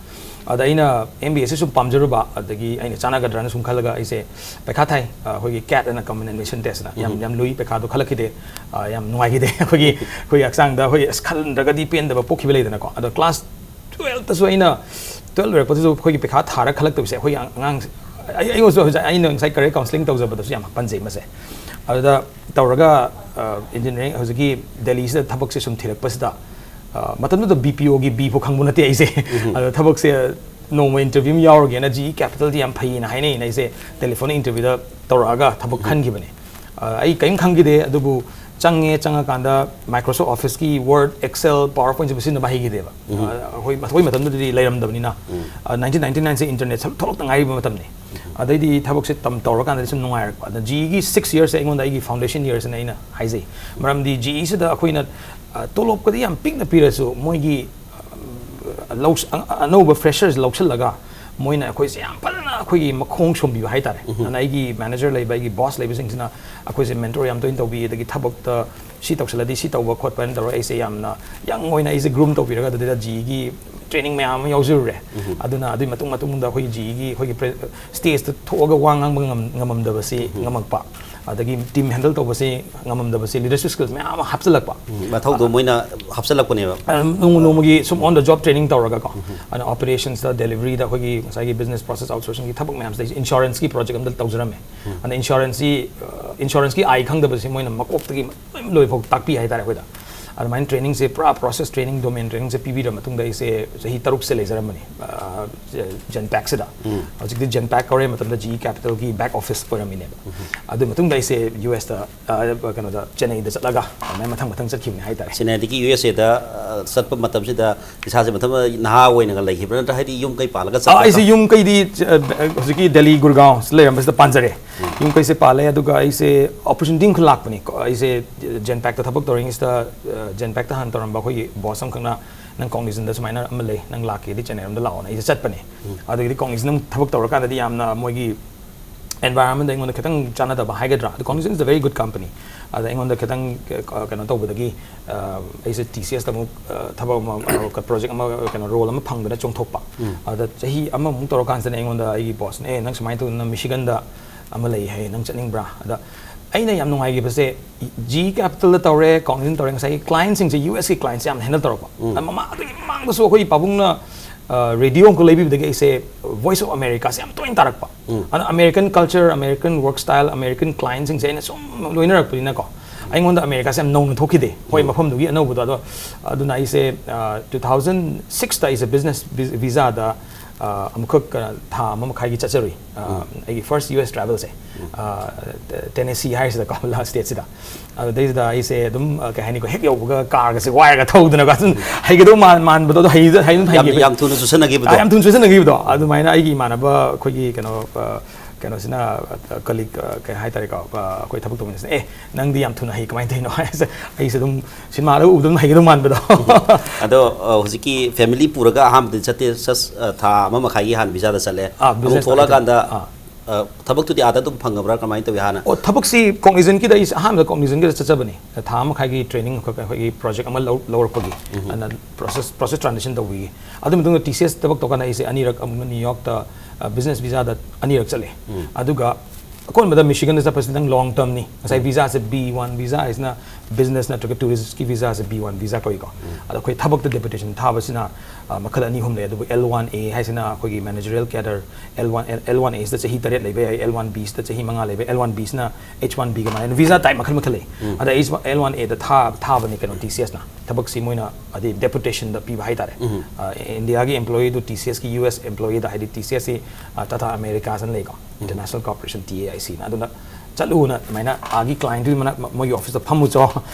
ꯑꯗ ꯑꯩꯅ ꯑꯦꯝ ꯕꯤ ꯑꯦꯁꯦ ꯁꯨꯝ ꯄꯥꯝꯖꯔꯨꯕ, ꯑꯗꯒꯤ ꯑꯩꯅ ꯆꯥꯟꯅꯒꯗ꯭ꯔꯅ ꯁꯨꯝ ꯈꯜꯂꯒ ꯑꯩꯁꯦ ꯄꯩꯈꯥ ꯊꯥꯏ꯫ ꯑ, ꯑꯩꯈꯣꯏꯒꯤ ꯀꯦꯠ ꯑꯅ ꯀꯃꯟ ꯑꯦꯗꯃꯤꯁꯟ ꯇꯦꯁꯅ ꯌꯥꯝ ꯌꯥꯝ ꯂꯨꯏ, ꯄꯩꯈꯥꯗꯣ ꯈꯜꯂꯛꯈꯤꯗꯦ꯫ ꯑ, ꯌꯥꯝ ꯅꯨꯡꯉꯥꯏꯈꯤꯗꯦ꯫ ꯑꯩꯈꯣꯏꯒꯤ ꯑꯩꯈꯣꯏꯒꯤ ꯍꯛꯆꯥꯡꯗ ꯑꯩꯈꯣꯏ ꯑꯁ ꯈꯜꯂꯝꯗ꯭ꯔꯒꯗꯤ ꯄꯦꯟꯗꯕ ꯄꯣꯛꯈꯤꯕ ꯂꯩꯗꯅꯀꯣ꯫ ꯑꯗꯣ ꯀ꯭ꯂꯥꯁ ꯇꯨꯌꯦꯜꯞꯇꯁꯨ ꯑꯩꯅ ꯇꯨꯌꯦꯜꯞ ꯂꯣꯏꯔꯛꯄꯗꯁꯨ ꯑꯩꯈꯣꯏꯒꯤ ꯄꯩꯈꯥ ꯊꯥꯔ ꯈꯜꯂꯛꯇꯕꯁꯦ ꯑꯩꯈꯣꯏꯒꯤ ꯑꯉꯥꯡꯁꯦ, ꯑꯩ- ꯑꯩꯉꯣꯟꯗꯁꯨ ꯍꯧꯖꯤꯛ ꯑꯩꯅ ꯉꯁꯥꯏ ꯀꯔꯤꯌꯔ ꯀꯥꯎꯟꯁꯤꯂꯤꯡ ꯇꯧꯖꯕꯗꯁꯨ ꯌꯥꯝ ꯄꯟꯖꯩ ꯃꯁꯦ꯫ ꯑꯗꯨꯗ ꯇꯧꯔꯒ ꯏꯟꯖꯤꯅꯤꯌꯥꯔꯤꯡ ꯍꯧꯖꯤꯛꯀꯤ ꯗꯦꯜꯂꯤꯁꯤꯗ ꯊꯕꯛꯁꯦ ꯁꯨꯝ ꯊꯤꯔꯛꯄꯁꯤꯗ, ꯑ, ꯃꯇꯝꯗꯨꯗ ꯕꯤ ꯄꯤ ꯑꯣꯒꯤ ꯕꯤ ꯐꯥꯎ ꯈꯪꯕ ꯅꯠꯇꯦ ꯑꯩꯁꯦ꯫ ꯑꯗꯣ ꯊꯕꯛꯁꯦ ꯅꯣꯡꯃ ꯏꯟꯇꯔꯚ꯭ꯌꯨ ꯑꯃ ꯌꯥꯎꯔꯒꯦꯅ ꯖꯤ ꯏ ꯀꯦꯄꯤꯇꯦꯜꯗꯤ ꯌꯥꯝ ꯐꯩꯌꯦꯅ ꯍꯥꯏꯅꯩꯅ ꯑꯩꯁꯦ ꯇꯦꯂꯤꯐꯣꯟ ꯏꯟꯇꯔꯚ꯭ꯌꯨꯗ ꯇꯧꯔꯛꯑꯒ ꯊꯕꯛ ꯈꯟꯈꯤꯕꯅꯦ꯫ ꯑ, ꯑꯩ ꯀꯔꯤꯝ ꯈꯪꯈꯤꯗꯦ, ꯑꯗꯨꯕꯨ ꯆꯪꯉꯦ, ꯆꯪꯉꯀꯥꯟꯗ Microsoft Officeꯀꯤ Word, Excel, PowerPointꯁꯦ ꯁꯤꯖꯤꯟꯅꯕ ꯍꯩꯈꯤꯗꯦꯕ꯫ ꯑ, ꯑꯩꯈꯣꯏ ꯑꯩꯈꯣꯏ ꯃꯇꯝꯗꯨꯗꯗꯤ ꯂꯩꯔꯝꯗꯕꯅꯤꯅ꯫ ꯑ, ꯅꯥꯏꯟꯇꯤꯟ ꯅꯥꯏꯟꯇꯤ ꯅꯥꯏꯟꯁꯦ ꯏꯟꯇꯔꯅꯦꯠ ꯊꯣꯛꯂꯛꯇ ꯉꯥꯏꯔꯤꯕ ꯃꯇꯝꯅꯤ꯫ ꯑꯗꯩꯗꯤ ꯊꯕꯛꯁꯦ ꯇꯝ ꯇꯧꯔꯀꯥꯟꯗꯗꯤ ꯁꯨꯝ ꯅꯨꯡꯉꯥꯏꯔꯛꯄ꯫ ꯑꯗ ꯖꯤꯒꯤ ꯁꯤꯛꯁ ꯌꯔꯁꯁꯦ ꯑꯩꯉꯣꯟꯗ ꯑꯩꯒꯤ ꯐꯥꯎꯟꯗꯦꯁꯟ ꯌꯔꯁꯅ ꯑꯩꯅ ꯍꯥꯏꯖꯩ꯫ ꯃꯔꯝꯗꯤ ꯖꯤꯁꯤꯗ ꯑꯩꯈꯣꯏꯅ, ꯑ, ꯇꯣꯂꯣꯞꯀꯗꯤ ꯌꯥꯝ ꯄꯤꯛꯅ ꯄꯤꯔꯁꯨ ꯃꯣꯏꯒꯤ, ꯑ, ꯂꯧꯁ-, ꯑ-, ꯑꯅꯧꯕ ꯐ꯭ꯔꯦꯁꯔꯁ ꯂꯧꯁꯤꯜꯂꯒ ꯃꯣꯏꯅ ꯑꯩꯈꯣꯏꯁꯦ ꯌꯥꯝ ꯐꯖꯅ ꯑꯩꯈꯣꯏꯒꯤ ꯃꯈꯣꯡ ꯁꯣꯝꯕꯤꯕ ꯍꯥꯏꯇꯥꯔꯦ꯫ ꯑꯗꯨꯅ ꯑꯩꯒꯤ ꯃꯦꯅꯦꯖꯔ ꯂꯩꯕ, ꯑꯩꯒꯤ ꯕꯣꯁ ꯂꯩꯕꯁꯤꯡꯁꯤꯅ ꯑꯩꯈꯣꯏꯁꯦ ꯃꯦꯟꯇꯣꯔ ꯌꯥꯝ ꯇꯣꯏꯅ ꯇꯧꯕꯤ, ꯑꯗꯒꯤ ꯊꯕꯛꯇ ꯁꯤ ꯇꯧꯁꯜꯂꯗꯤ ꯁꯤ ꯇꯧꯕ ꯈꯣꯠꯄ ꯍꯥꯏꯅ ꯇꯧꯔꯒ ꯑꯩꯁꯦ ꯌꯥꯝꯅ ꯌꯪ ꯑꯣꯏꯅ ꯑꯩꯁꯦ ꯒ꯭ꯔꯨꯝ ꯇꯧꯕꯤꯔꯒ ꯑꯗꯨꯗꯩꯗ ꯖꯤꯒꯤ ꯇ꯭ꯔꯦꯅꯤꯡ ꯃꯌꯥꯝ ꯑꯃ ꯌꯥꯎꯖꯔꯨꯔꯦ꯫ ꯑꯗꯨꯅ ꯑꯗꯨꯒꯤ ꯃꯇꯨꯡ ꯃꯇꯨꯡꯗ ꯑꯩꯈꯣꯏꯒꯤ ꯖꯤꯒꯤ ꯑꯩꯈꯣꯏꯒꯤ ꯄ꯭ꯔꯦ-, ꯁ꯭ꯇꯦꯖꯇ ꯊꯣꯛꯑꯒ ꯋꯥ ꯉꯥꯡꯕ ꯉꯝ-, ꯉꯝꯃꯝꯗꯕꯁꯤ ꯉꯝꯃꯛꯄ, ꯑꯗꯒꯤ ꯇꯤꯝ ꯍꯦꯟꯗꯜ ꯇꯧꯕꯁꯤ ꯉꯝꯃꯝꯗꯕꯁꯤ, ꯂꯤꯗꯔꯁꯤꯞ ꯁ꯭ꯀꯤꯜꯁ ꯃꯌꯥꯝ ꯑꯃ ꯍꯥꯞꯆꯤꯜꯂꯛꯄ꯫ ꯎꯝ, ꯃꯊꯧꯗꯣ ꯃꯣꯏꯅ ꯍꯥꯞꯆꯤꯜꯂꯛꯄꯅꯦꯕ꯫ ꯑ, ꯅꯣꯡꯃ ꯅꯣꯡꯃꯒꯤ ꯁꯨꯝ on the job training ꯇꯧꯔꯒꯀꯣ꯫ ꯑꯗꯨꯅ ꯑꯣꯄꯔꯦꯁꯟꯁꯇ, ꯗꯦꯂꯤꯚꯔꯤꯗ ꯑꯩꯈꯣꯏꯒꯤ ꯉꯁꯥꯏꯒꯤ ꯕꯤꯖꯤꯅꯦꯁ ꯄ꯭ꯔꯣꯁꯦꯁ ꯑꯥꯎꯠꯁꯣꯔꯁꯤꯡꯒꯤ ꯊꯕꯛ ꯃꯌꯥꯝꯁꯤꯗ ꯑꯩꯁꯦ ꯏꯟꯁꯨꯔꯦꯟꯁꯀꯤ ꯄ꯭ꯔꯣꯖꯦꯛ ꯑꯃꯗ ꯇꯧꯖꯔꯝꯃꯦ꯫ ꯑꯗ ꯏꯟꯁꯨꯔꯦꯟꯁꯀꯤ, ꯑ, ꯏꯟꯁꯨꯔꯦꯟꯁꯀꯤ ꯑꯥꯏ ꯈꯪꯗꯕꯁꯤ ꯃꯣꯏꯅ ꯃꯀꯣꯛꯇꯒꯤ ꯂꯣꯏ-, ꯂꯣꯏꯐꯥꯎ ꯇꯥꯛꯄꯤ ꯍꯥꯏꯇꯥꯔꯦ ꯑꯩꯈꯣꯏꯗ꯫ ꯑꯗꯨꯃꯥꯏꯅ trainingꯁꯦ, ꯄꯨꯔꯥ process training, domain trainingꯁꯦ ꯄꯤꯕꯤꯔ ꯃꯇꯨꯡꯗ ꯑꯩꯁꯦ ꯆꯍꯤ ꯇꯔꯨꯛꯁꯦ ꯂꯩꯖꯔꯝꯕꯅꯤ, ꯑ, Genpactꯁꯤꯗ꯫ ꯍꯧꯖꯤꯛꯇꯤ Genpac ꯀꯧꯔꯦ, ꯃꯇꯝꯗ GE Capitalꯒꯤ back office ꯑꯣꯏꯔꯝꯃꯤꯅꯦꯕ꯫ ꯑꯗꯨ ꯃꯇꯨꯡꯗ ꯑꯩꯁꯦ USꯇ, ꯑ, ꯀꯩꯅꯣꯗ, ꯆꯦꯟꯅꯩꯗ ꯆꯠꯂꯒ ꯑꯗꯨꯃꯥꯏꯅ ꯃꯊꯪ ꯃꯊꯪ ꯆꯠꯈꯤꯕꯅꯦ ꯍꯥꯏꯇꯥꯔꯦ꯫ ꯆꯦꯟꯅꯥꯏꯗꯒꯤ USAꯗ, ꯑ, ꯆꯠꯄ ꯃꯇꯝꯁꯤꯗ ꯏꯁꯥꯁꯦ ꯃꯇꯝ ꯅꯍꯥ ꯑꯣꯏꯅꯒ ꯂꯩꯈꯤꯕ꯭ꯔꯥ, ꯅꯠꯇ꯭ꯔ ꯍꯥꯏꯗꯤ ꯌꯨꯝ ꯀꯩ ꯄꯥꯜꯂꯒ ꯑ, ꯆꯠꯄ꯭ꯔꯥ? ꯑꯩꯁꯦ ꯌꯨꯝ ꯀꯩꯗꯤ, ꯑ, ꯍꯧꯖꯤꯛꯀꯤ ꯗꯦꯜꯂꯤ ꯒꯨꯔꯒꯥꯎꯟꯁꯤꯗ ꯂꯩꯔꯝꯕꯁꯤꯗ ꯄꯥꯟꯖꯔꯦ꯫ ꯌꯨꯝ ꯀꯩꯁꯦ ꯄꯥꯜꯂꯦ, ꯑꯗꯨꯒ ꯑꯩꯁꯦ opportunity ꯑꯃꯈꯛ ꯂꯥꯛꯄꯅꯤ꯫ ꯀꯣ, ꯑꯩꯁꯦ Genpacꯇ ꯊꯕꯛ ꯇꯧꯔꯤꯉꯩꯁꯤꯗ, ꯑ, Genpacꯇ ꯍꯥꯟꯅ ꯇꯧꯔꯝꯕ ꯑꯩꯈꯣꯏꯒꯤ boss ꯑꯃꯈꯛꯅ, "ꯅꯪ Cognizantꯗ ꯁꯨꯃꯥꯏꯅ ꯑꯃ ꯂꯩ, ꯅꯪ ꯂꯥꯛꯀꯦꯗꯤ ꯆꯦꯟꯅꯥꯏꯔꯣꯝꯗ ꯂꯥꯛꯑꯣꯅ" ꯑꯩꯁꯦ ꯆꯠꯄꯅꯦ꯫ ꯑꯗꯒꯤꯗꯤ Cognizant ꯊꯕꯛ ꯇꯧꯔꯀꯥꯟꯗꯗꯤ ꯌꯥꯝꯅ ꯃꯣꯏꯒꯤ environmentꯗ ꯑꯩꯉꯣꯟꯗ ꯈꯤꯇꯪ ꯆꯥꯟꯅꯗꯕ ꯍꯥꯏꯒꯗ꯭ꯔꯥ, ꯑꯗꯣ Cognizant is a very good company꯫ ꯑꯗ ꯑꯩꯉꯣꯟꯗ ꯈꯤꯇꯪ, ꯑ, ꯀꯩꯅꯣ ꯇꯧꯕꯗꯒꯤ, ꯑ, ꯑꯩꯁꯦ TCSꯇ ꯑꯃꯨꯛ, ꯑ, ꯊꯕꯛ ꯑꯃ, ꯑ, project ꯑꯃ, ꯀꯩꯅꯣ, role ꯑꯃ ꯐꯪꯗꯅ ꯆꯣꯡꯊꯣꯛꯄ꯫ ꯑꯗ ꯆꯍꯤ ꯑꯃꯃꯨꯛ ꯇꯧꯔꯀꯥꯟꯁꯤꯗ ꯑꯩꯉꯣꯟꯗ ꯑꯩꯒꯤ bossꯅ, "ꯑꯦ, ꯅꯪ ꯁꯨꯃꯥꯏꯅ ꯇꯧꯗꯅ Michiganꯗ ꯑꯃ ꯂꯩ ꯍꯥꯏ, ꯅꯪ ꯆꯠꯅꯤꯡꯕ꯭ꯔꯥ?" ꯑꯗ ꯑꯩꯅ ꯌꯥꯝ ꯅꯨꯡꯉꯥꯏꯈꯤꯕꯁꯦ, GE Capitalꯗ ꯇꯧꯔꯦ, Cognizant ꯇꯧꯔꯦ, ꯉꯁꯥꯏꯒꯤ clientꯁꯤꯡꯁꯦ, USꯀꯤ clientꯁꯦ ꯌꯥꯝ handle ꯇꯧꯔꯛꯄ꯫ ꯑꯗ ꯃꯃꯥꯡ, ꯑꯗꯨꯒꯤ ꯃꯃꯥꯡꯗꯁꯨ ꯑꯩꯈꯣꯏ ꯄꯥꯕꯨꯡꯅ, ꯑ, radio ꯑꯃꯈꯛ ꯂꯩꯕꯤꯕꯗꯒꯤ ꯑꯩꯁꯦ Voice of Americaꯁꯦ ꯌꯥꯝ ꯇꯣꯏꯅ ꯇꯥꯔꯛꯄ꯫ ꯑꯗ American culture, American work style, American clientꯁꯤꯡꯁꯦ ꯑꯩꯅ ꯁꯨꯝ ꯂꯣꯏꯅꯔꯛꯄꯅꯤꯅꯀꯣ, ꯑꯩꯉꯣꯟꯗ Americaꯁꯦ ꯌꯥꯝ ꯅꯧꯅ ꯊꯣꯛꯈꯤꯗꯦ, ꯍꯣꯏ, ꯃꯐꯝꯗꯨꯒꯤ ꯑꯅꯧꯕꯗꯣ꯫ ꯑꯗꯣ ꯑꯗꯨꯅ ꯑꯩꯁꯦ, ꯑ, two thousand sixꯇ ꯑꯩꯁꯦ business vi-, visaꯗ, ꯑ, ꯑꯃꯨꯛꯈꯛ, ꯑ, ꯊꯥ ꯑꯃ ꯃꯈꯥꯏꯒꯤ ꯆꯠꯆꯔꯨꯏ꯫ ꯑ, ꯑꯩꯒꯤ first US travelꯁꯦ, ꯑ, Tennessee ꯍꯥꯏꯔꯤꯁꯤꯗꯀꯣ, ꯂꯥ stateꯁꯤꯗ꯫ ꯑꯗꯨꯗꯩꯗꯨꯗ ꯑꯩꯁꯦ ꯑꯗꯨꯝ, ꯑ, ꯀꯩ ꯍꯥꯏꯅꯤꯀꯣ, ꯍꯦꯛ ꯌꯧꯕꯒ carꯒꯁꯦ ꯋꯥꯏꯔꯒ ꯊꯧꯗꯅꯀꯣ, ꯑꯗꯨꯝ ꯍꯩꯒꯗꯧ ꯃꯥꯟ-, ꯃꯥꯟꯕꯗꯣ, ꯑꯗꯣ ꯍꯩ-, ꯍꯩ-, ꯑꯗꯨꯝ ꯌꯥꯝ, ꯍꯩꯈꯤꯕ꯫ ꯌꯥꯝ ꯊꯨꯅ ꯆꯨꯁꯟꯅꯈꯤꯕꯗꯣ? ꯑ, ꯌꯥꯝ ꯊꯨꯅ ꯆꯨꯁꯟꯅꯈꯤꯕꯗꯣ꯫ ꯑꯗꯨꯃꯥꯏꯅ ꯑꯩꯒꯤ ꯏꯃꯥꯟꯅꯕ ꯑꯩꯈꯣꯏꯒꯤ ꯀꯩꯅꯣ, ꯑ, ꯀꯩꯅꯣꯁꯤꯅ, ꯑ, colleague, ꯑ, ꯀꯩ ꯍꯥꯏꯇꯥꯔꯦꯀꯣ, ꯑ, ꯑꯩꯈꯣꯏ ꯊꯕꯛ ꯇꯧꯃꯤꯟꯅꯁꯤꯅ, "ꯑꯦ, ꯅꯪꯗꯤ ꯌꯥꯝ ꯊꯨꯅ ꯍꯩ, ꯀꯃꯥꯏꯅ ꯇꯧꯔꯤꯅꯣ?" ꯍꯥꯏꯁꯦ, ꯑꯩꯁꯦ ꯑꯗꯨꯝ ꯁꯤꯅꯦꯃꯥꯗ ꯎꯕꯗ ꯑꯗꯨꯝ ꯍꯩꯒꯗꯧ ꯃꯥꯟꯕꯗꯣ꯫ ꯑꯗꯣ, ꯑ, ꯍꯧꯖꯤꯛꯀꯤ family ꯄꯨꯔꯒ ꯑꯍꯥꯟꯕꯗꯤ ꯆꯠꯇꯦ, ꯆꯠ-, ꯑ, ꯊꯥ ꯑꯃ ꯃꯈꯥꯏꯒꯤ ꯍꯥꯟꯅ visaꯗ ꯆꯠꯂꯦ꯫ ꯑꯥ, ꯑꯃꯨꯛ business ꯊꯣꯛꯂꯛꯑꯀꯥꯟꯗ, ꯑꯥ꯫ ꯑ, ꯊꯕꯛꯇꯨꯗꯤ ꯑꯥꯗ ꯑꯗꯨꯝ ꯐꯪꯉꯕ꯭ꯔꯥ, ꯀꯃꯥꯏꯅ ꯇꯧꯏ ꯍꯥꯟꯅ? ꯑꯣ, ꯊꯕꯛꯁꯤ Cognizantꯀꯤꯗ ꯑꯩꯁꯦ ꯑꯍꯥꯟꯕꯗ Cognizantꯀꯤꯗ ꯆꯠꯆꯕꯅꯤ꯫ ꯊꯥ ꯑꯃ ꯃꯈꯥꯏꯒꯤ training ꯑꯩꯈꯣꯏ, ꯑꯩꯈꯣꯏꯒꯤ project ꯑꯃ ꯂꯧ-, ꯂꯧꯔꯛꯄꯒꯤ꯫ ꯑꯗꯨꯅ process, process transition ꯇꯧꯕꯒꯤ꯫ ꯑꯗꯨ ꯃꯇꯨꯡꯗ TCS ꯊꯕꯛ ꯇꯧꯀꯥꯟꯗ ꯑꯩꯁꯦ ꯑꯅꯤꯔꯛ ꯑꯃꯨꯛ New Yorkꯇ, ꯑ, business visaꯗ ꯑꯅꯤꯔꯛ ꯆꯠꯂꯦ꯫ ꯑꯗꯨꯒ ꯑꯀꯣꯟꯕꯗ ꯃꯤꯁꯤꯒꯟꯗ ꯆꯠꯄꯁꯤ ꯅꯪ ꯂꯣꯡ ꯇꯔꯝꯅꯤ꯫ ꯉꯁꯥꯏ ꯚꯤꯖꯥꯁꯦ ꯕꯤ ꯋꯥꯟ ꯚꯤꯖꯥ ꯍꯥꯏꯁꯤꯅ ꯕꯤꯖꯤꯅꯦꯁ ꯅꯠꯇ꯭ꯔꯒ ꯇꯨꯔꯤꯁꯀꯤ ꯚꯤꯖꯥꯁꯦ ꯕꯤ ꯋꯥꯟ ꯚꯤꯖꯥ ꯀꯧꯏꯀꯣ꯫ ꯑꯗꯣ ꯑꯩꯈꯣꯏ ꯊꯕꯛꯇ ꯗꯦꯄꯨꯇꯦꯁꯟ ꯊꯥꯕꯁꯤꯅ ꯑ, ꯃꯈꯜ ꯑꯅꯤ ꯑꯍꯨꯝ ꯂꯩ꯫ ꯑꯗꯨꯕꯨ ꯑꯦꯜ ꯋꯥꯟ ꯑꯦ ꯍꯥꯏꯁꯤꯅ ꯑꯩꯈꯣꯏꯒꯤ managerial cadre, L one L one ꯑꯦꯁꯤꯗ ꯆꯍꯤ ꯇꯔꯦꯠ ꯂꯩꯕ ꯌꯥꯏ, ꯑꯦꯜ ꯋꯥꯟ ꯕꯤꯁꯤꯗ ꯆꯍꯤ ꯃꯉꯥ ꯂꯩꯕ, ꯑꯦꯜ ꯋꯥꯟ ꯕꯤꯁꯤꯅ ꯑꯩꯆ ꯋꯥꯟ ꯕꯤꯒ ꯃꯥꯟꯅꯩ꯫ ꯚꯤꯖꯥ ꯇꯥꯏꯞ ꯃꯈꯜ ꯃꯈꯜ ꯂꯩ꯫ ꯑꯗ ꯑꯦꯜ ꯋꯥꯟ ꯑꯦꯗ ꯊꯥꯕꯅꯤ ꯀꯩꯅꯣ ꯇꯤ ꯁꯤ ꯑꯦꯁꯅ꯫ ꯊꯕꯛꯁꯤ ꯃꯣꯏꯅ ꯍꯥꯏꯗꯤ ꯗꯦꯄꯨꯇꯦꯁꯟꯗ ꯄꯤꯕ ꯍꯥꯏꯇꯥꯔꯦ꯫ ꯑ, ꯏꯟꯗꯤꯌꯥꯒꯤ ꯑꯦꯝꯄ꯭ꯂꯣꯌꯤꯗꯨ ꯇꯤ ꯁꯤ ꯑꯦꯁꯀꯤ ꯌꯨ ꯑꯦꯁ ꯑꯦꯝꯄ꯭ꯂꯣꯌꯤꯗ, ꯍꯥꯏꯗꯤ ꯇꯤ ꯁꯤ ꯑꯦꯁꯁꯤ ꯇꯥꯇꯥ ꯑꯃꯦꯔꯤꯀꯥꯁꯅ ꯂꯩꯀꯣ, international corporation, T A I ꯁꯤꯅ꯫ ꯑꯗꯨꯅ ꯆꯠꯂꯨꯅ ꯑꯗꯨꯃꯥꯏꯅ ꯑꯥꯒꯤ ꯀ꯭ꯂꯥꯏꯟꯇꯨꯒꯤ ꯃꯅꯥꯛ, ꯃꯣꯏꯒꯤ ꯑꯣꯐꯤꯁꯇ ꯐꯝꯃꯨ ꯆꯣ,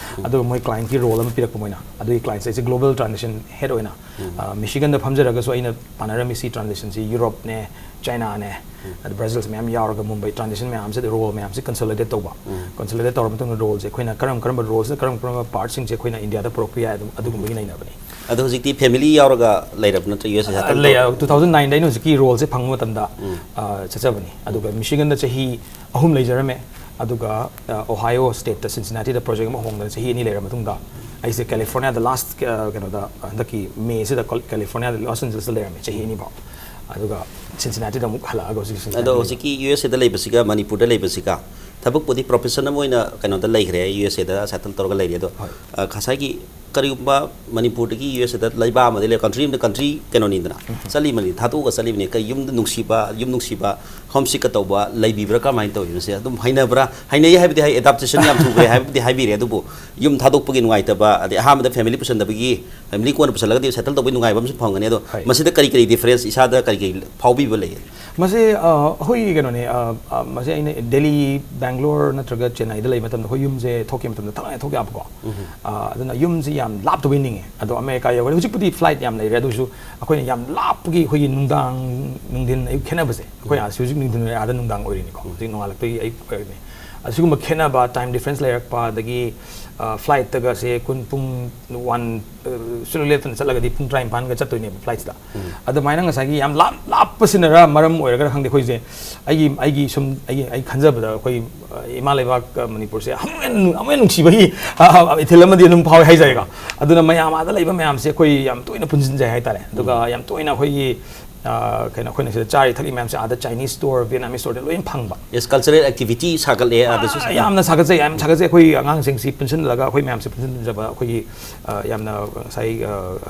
ꯑꯗꯨꯒ ꯃꯣꯏ ꯀ꯭ꯂꯥꯏꯟꯠꯀꯤ ꯔꯣꯜ ꯑꯃ ꯄꯤꯔꯛꯄ ꯃꯣꯏꯅ꯫ ꯑꯗꯨꯒꯤ ꯀ꯭ꯂꯥꯏꯟꯠꯁꯦ ꯑꯩꯁꯦ ꯒ꯭ꯂꯣꯕꯦꯜ ꯇ꯭ꯔꯥꯟꯖꯦꯛꯁꯟ ꯍꯦꯗ ꯑꯣꯏꯅ, ꯑ, ꯃꯤꯁꯤꯒꯟꯗ ꯐꯝꯖꯔꯒꯁꯨ ꯑꯩꯅ ꯄꯥꯟꯅꯔꯝꯃꯤꯁꯤ ꯇ꯭ꯔꯥꯟꯖꯦꯛꯁꯟꯁꯤ ꯌꯨꯔꯣꯞꯅꯦ, ꯆꯥꯏꯅꯥꯅꯦ, ꯑꯗ ꯕ꯭ꯔꯥꯖꯤꯜꯁꯦ ꯃꯌꯥꯝ ꯌꯥꯎꯔꯒ ꯃꯨꯝꯕꯩ ꯇ꯭ꯔꯥꯟꯖꯦꯛꯁꯟ ꯃꯌꯥꯝꯁꯦ, ꯔꯣꯜ ꯃꯌꯥꯝꯁꯦ ꯀꯟꯁꯣꯂꯤꯗꯦꯠ ꯇꯧꯕ꯫ ꯀꯟꯁꯣꯂꯤꯗꯦꯠ ꯇꯧꯔ ꯃꯇꯨꯡꯗ ꯔꯣꯜꯁꯦ ꯑꯩꯈꯣꯏꯅ ꯀꯔꯝ ꯀꯔꯝꯕ ꯔꯣꯜꯁꯤꯗ ꯀꯔꯝ ꯀꯔꯝꯕ ꯄꯥꯔꯠꯁꯤꯡꯁꯦ ꯑꯩꯈꯣꯏꯅ ꯏꯟꯗꯤꯌꯥꯗ ꯄꯨꯔꯛꯄ ꯌꯥꯏ, ꯑꯗꯨꯝ ꯑꯗꯨꯒꯨꯝꯕꯒꯤ ꯅꯩꯅꯕꯅꯤ꯫ ꯑꯗꯣ ꯍꯧꯖꯤꯛꯇꯤ ꯐꯦꯃꯤꯂꯤ ꯌꯥꯎꯔꯒ ꯂꯩꯔꯕ ꯅꯠꯇ꯭ꯔ ꯌꯨ ꯑꯦꯁ ꯑꯦ ꯁꯦꯇꯜ ꯂꯩ, ꯇꯨ ꯊꯥꯎꯖꯟ ꯅꯥꯏꯟꯗ ꯑꯩꯅ ꯍꯧꯖꯤꯛꯀꯤ ꯔꯣꯜꯁꯦ ꯐꯪꯕ ꯃꯇꯝꯗ, ꯑ, ꯆꯠꯆꯕꯅꯤ꯫ ꯑꯗꯨꯒ ꯃꯤꯁꯤꯒꯟꯗ ꯆꯍꯤ ꯑꯍꯨꯝ ꯂꯩꯖꯔꯝꯃꯦ꯫ ꯑꯗꯨꯒ, ꯑ, ꯑꯣꯍꯥꯏꯑꯣ ꯁ꯭ꯇꯦꯠꯇ ꯁꯤꯟꯁꯤꯅꯥꯇꯤꯗ ꯄ꯭ꯔꯣꯖꯦꯛ ꯑꯃ ꯍꯣꯡꯗꯅ ꯆꯍꯤ ꯑꯅꯤ ꯂꯩꯔ ꯃꯇꯨꯡꯗ ꯑꯩꯁꯦ ꯀꯦꯂꯤꯐꯣꯔꯅꯤꯌꯥꯗ ꯂꯥꯁ, ꯑ, ꯀꯩꯅꯣꯗ, ꯍꯟꯗꯛꯀꯤ ꯃꯦꯁꯤꯗ ꯀꯣ-, ꯀꯦꯂꯤꯐꯣꯔꯅꯤꯌꯥꯗ ꯂꯣꯁ ꯑꯦꯟꯖꯦꯂꯁꯇ ꯂꯩꯔꯝꯃꯦ ꯆꯍꯤ ꯑꯅꯤ ꯐꯥꯎ꯫ ꯑꯗꯨꯒ ꯁꯤꯟꯁꯤꯅꯥꯇꯤꯗ ꯑꯃꯨꯛ ꯍꯜꯂꯛꯑꯒ ꯍꯧꯖꯤꯛ ꯑꯗꯣ ꯁꯤꯟꯁꯤꯅꯥꯇꯤꯗ ꯂꯩ꯫ ꯍꯧꯖꯤꯛꯀꯤ ꯌꯨ ꯑꯦꯁ ꯑꯦꯗ ꯂꯩꯕꯁꯤꯒ ꯃꯅꯤꯄꯨꯔꯗ ꯂꯩꯕꯁꯤꯒ ꯊꯕꯛꯄꯨꯗꯤ ꯄ꯭ꯔꯣꯐꯦꯁꯟ ꯑꯃ ꯑꯣꯏꯅ ꯀꯩꯅꯣꯗ ꯂꯩꯈ꯭ꯔꯦ, ꯌꯨ ꯑꯦꯁ ꯑꯦꯗ ꯁꯦꯇꯜ ꯇꯧꯔꯒ ꯂꯩꯔꯦ꯫ ꯑꯗꯣ ꯍꯣꯏ꯫ ꯑ, ꯉꯁꯥꯏꯒꯤ ꯀꯔꯤꯒꯨꯝꯕ ꯃꯅꯤꯄꯨꯔꯗꯒꯤ ꯌꯨ ꯑꯦꯁ ꯑꯦꯗ ꯂꯩꯕꯥꯛ ꯑꯃꯗꯒꯤ ꯂꯩ, ꯀꯟꯇ꯭ꯔꯤ ꯑꯃꯗ, ꯀꯟꯇ꯭ꯔꯤ ꯀꯩꯅꯣꯅꯤꯗꯅ, ꯆꯠꯂꯤꯕꯅꯤ, ꯊꯥꯗꯣꯛꯑꯒ ꯆꯠꯂꯤꯕꯅꯤ, ꯀꯩ ꯌꯨꯝꯗ ꯅꯨꯡꯁꯤꯕ, ꯌꯨꯝ ꯅꯨꯡꯁꯤꯕ, ꯍꯣꯝ ꯁꯤꯛꯀ ꯇꯧꯕ ꯂꯩꯕꯤꯕ꯭ꯔꯥ, ꯀꯔꯝꯍꯥꯏꯅ ꯇꯧꯋꯤ? ꯃꯁꯤ ꯑꯗꯨꯝ ꯍꯩꯅꯕ꯭ꯔꯥ? ꯍꯩꯅꯩ ꯍꯥꯏꯕꯗꯤ ꯍꯥꯏ, ꯑꯦꯗꯥꯞꯇꯦꯁꯟ ꯌꯥꯝ ꯊꯨꯈ꯭ꯔꯦ ꯍꯥꯏꯕꯗꯤ ꯍꯥꯏꯕꯤꯔꯦ꯫ ꯑꯗꯨꯕꯨ ꯌꯨꯝ ꯊꯥꯗꯣꯛꯄꯒꯤ ꯅꯨꯡꯉꯥꯏꯇꯕ, ꯑꯗꯩ ꯑꯍꯥꯟꯕꯗ ꯐꯦꯃꯤꯂꯤ ꯄꯨꯁꯟꯗꯕꯒꯤ, ꯐꯦꯃꯤꯂꯤ ꯀꯣꯟꯅ ꯄꯨꯁꯜꯂꯒꯗꯤ ꯁꯦꯇꯜ ꯇꯧꯕꯒꯤ ꯅꯨꯡꯉꯥꯏꯕ ꯑꯃꯁꯨ ꯐꯪꯒꯅꯤ꯫ ꯑꯗꯣ ꯍꯣꯏ꯫ ꯃꯁꯤꯗ ꯀꯔꯤ ꯀꯔꯤ ꯗꯤꯐꯔꯦꯟꯁ ꯏꯁꯥꯗ ꯀꯔꯤ ꯀꯔꯤ ꯐꯥꯎꯕꯤꯕ ꯂꯩ? ꯃꯁꯤ, ꯑ, ꯑꯩꯈꯣꯏꯒꯤ ꯀꯩꯅꯣꯅꯦ, ꯑ, ꯑ, ꯃꯁꯤ ꯑꯩꯅ ꯗꯦꯜꯂꯤ, ꯕꯦꯡꯒ꯭ꯂꯣꯔ ꯅꯠꯇ꯭ꯔꯒ ꯆꯦꯟꯅꯥꯏꯗ ꯂꯩꯕ ꯃꯇꯝꯗ ꯑꯩꯈꯣꯏ ꯌꯨꯝꯁꯦ ꯊꯣꯛꯈꯤꯕ ꯃꯇꯝꯗ ꯊꯛ ꯂꯥꯎꯅ ꯊꯣꯛ ꯌꯥꯕꯀꯣ꯫ ꯑ, ꯑꯗꯨꯅ ꯌꯨꯝꯁꯤ ꯌꯥꯝ ꯂꯥꯞꯇꯕ ꯅꯤꯡꯉꯦ꯫ ꯑꯗꯣ ꯑꯃꯦꯔꯤꯀꯥ ꯌꯧꯔꯦ꯫ ꯍꯧꯖꯤꯛꯄꯨꯗꯤ ꯐ꯭ꯂꯥꯏꯠ ꯌꯥꯝ ꯂꯩꯔꯦ, ꯑꯗꯨ ꯑꯣꯏꯔꯁꯨ ꯑꯩꯈꯣꯏꯅ ꯌꯥꯝ ꯂꯥꯞꯄꯒꯤ ꯑꯩꯈꯣꯏꯒꯤ ꯅꯨꯡꯗꯥꯡ, ꯅꯨꯡꯊꯤꯟ, ꯑꯌꯨꯛ ꯈꯦꯠꯅꯕꯁꯦ꯫ ꯑꯩꯈꯣꯏ ꯑꯥ, ꯍꯧꯖꯤꯛ ꯅꯨꯡꯊꯤꯟ ꯑꯣꯏꯔꯦ, ꯑꯥꯗ ꯅꯨꯡꯗꯥꯡ ꯑꯣꯏꯔꯤꯅꯤꯀꯣ꯫ ꯍꯧꯖꯤꯛ ꯅꯣꯡꯉꯥꯜꯂꯛꯇꯒꯤ ꯑꯌꯨꯛ ꯑꯣꯏꯔꯤꯅꯤ꯫ ꯑꯁꯤꯒꯨꯝꯕ ꯈꯦꯠꯅꯕ, ꯇꯥꯏꯝ ꯗꯤꯐ꯭ꯔꯦꯟꯁ ꯂꯩꯔꯛꯄ, ꯑꯗꯒꯤ, ꯑ, ꯐ꯭ꯂꯥꯏꯠꯇꯒꯁꯦ ꯀꯨꯟ, ꯄꯨꯡ ꯋꯥꯟ, ꯑ, ꯁꯨꯡꯂꯦꯞ ꯂꯦꯞꯇꯅ ꯆꯠꯂꯒꯗꯤ ꯄꯨꯡ ꯇꯔꯥꯅꯤꯄꯥꯟꯒ ꯆꯠꯇꯣꯏꯅꯦꯕ ꯐ꯭ꯂꯥꯏꯠꯁꯤꯗ꯫ ꯑꯗꯨꯃꯥꯏꯅ ꯉꯁꯥꯏꯒꯤ ꯌꯥꯝ ꯂꯥꯞ-, ꯂꯥꯞꯄꯁꯤꯅꯔ ꯃꯔꯝ ꯑꯣꯏꯔꯒꯔ ꯈꯪꯗꯦ, ꯑꯩꯈꯣꯏꯁꯦ, ꯑꯩꯒꯤ, ꯑꯩꯒꯤ ꯁꯨꯝ, ꯑꯩꯒꯤ, ꯑꯩ ꯈꯟꯖꯕꯗ ꯑꯩꯈꯣꯏ, ꯑ, ꯏꯃꯥ ꯂꯩꯕꯥꯛ, ꯑ, ꯃꯅꯤꯄꯨꯔꯁꯦ ꯑꯃꯨꯛ ꯍꯦꯟꯅ ꯅꯨꯡ-, ꯑꯃꯨꯛ ꯍꯦꯟꯅ ꯅꯨꯡꯁꯤꯕꯒꯤ, ꯑ, ꯑ, ꯏꯊꯤꯜ ꯑꯃꯗꯤ ꯑꯗꯨꯝ ꯐꯥꯎꯋꯦ ꯍꯥꯏꯖꯔꯦꯀꯣ꯫ ꯑꯗꯨꯅ ꯃꯌꯥꯝ ꯑꯥꯗ ꯂꯩꯕ ꯃꯌꯥꯝꯁꯦ ꯑꯩꯈꯣꯏ ꯌꯥꯝ ꯇꯣꯏꯅ ꯄꯨꯟꯁꯤꯟꯖꯩ ꯍꯥꯏꯇꯥꯔꯦ꯫ ꯑꯗꯨꯒ ꯌꯥꯝ ꯇꯣꯏꯅ ꯑꯩꯈꯣꯏꯒꯤ ꯑ, ꯀꯩꯅꯣ, ꯑꯩꯈꯣꯏꯅ ꯁꯤꯗ ꯆꯥꯔꯤ ꯊꯛꯂꯤ ꯃꯌꯥꯝꯁꯦ ꯑꯥꯗ Chinese store, Vietnamese store ꯂꯣꯏꯅ ꯐꯪꯕ꯫ Yes, cultural activity ꯁꯥꯒꯠꯂꯦ ꯑꯥꯗꯁꯨ꯫ ꯑ, ꯌꯥꯝꯅ ꯁꯥꯒꯠꯆꯩ, ꯌꯥꯝ ꯁꯥꯒꯠꯆꯩ꯫ ꯑꯩꯈꯣꯏ ꯑꯉꯥꯡꯁꯤꯡꯁꯤ ꯄꯨꯟꯁꯤꯜꯂꯒ ꯑꯩꯈꯣꯏ ꯃꯌꯥꯝꯁꯦ ꯄꯨꯟꯁꯤꯟꯖꯕ ꯑꯩꯈꯣꯏꯒꯤ, ꯑ, ꯌꯥꯝꯅ ꯉꯁꯥꯏ, ꯑ,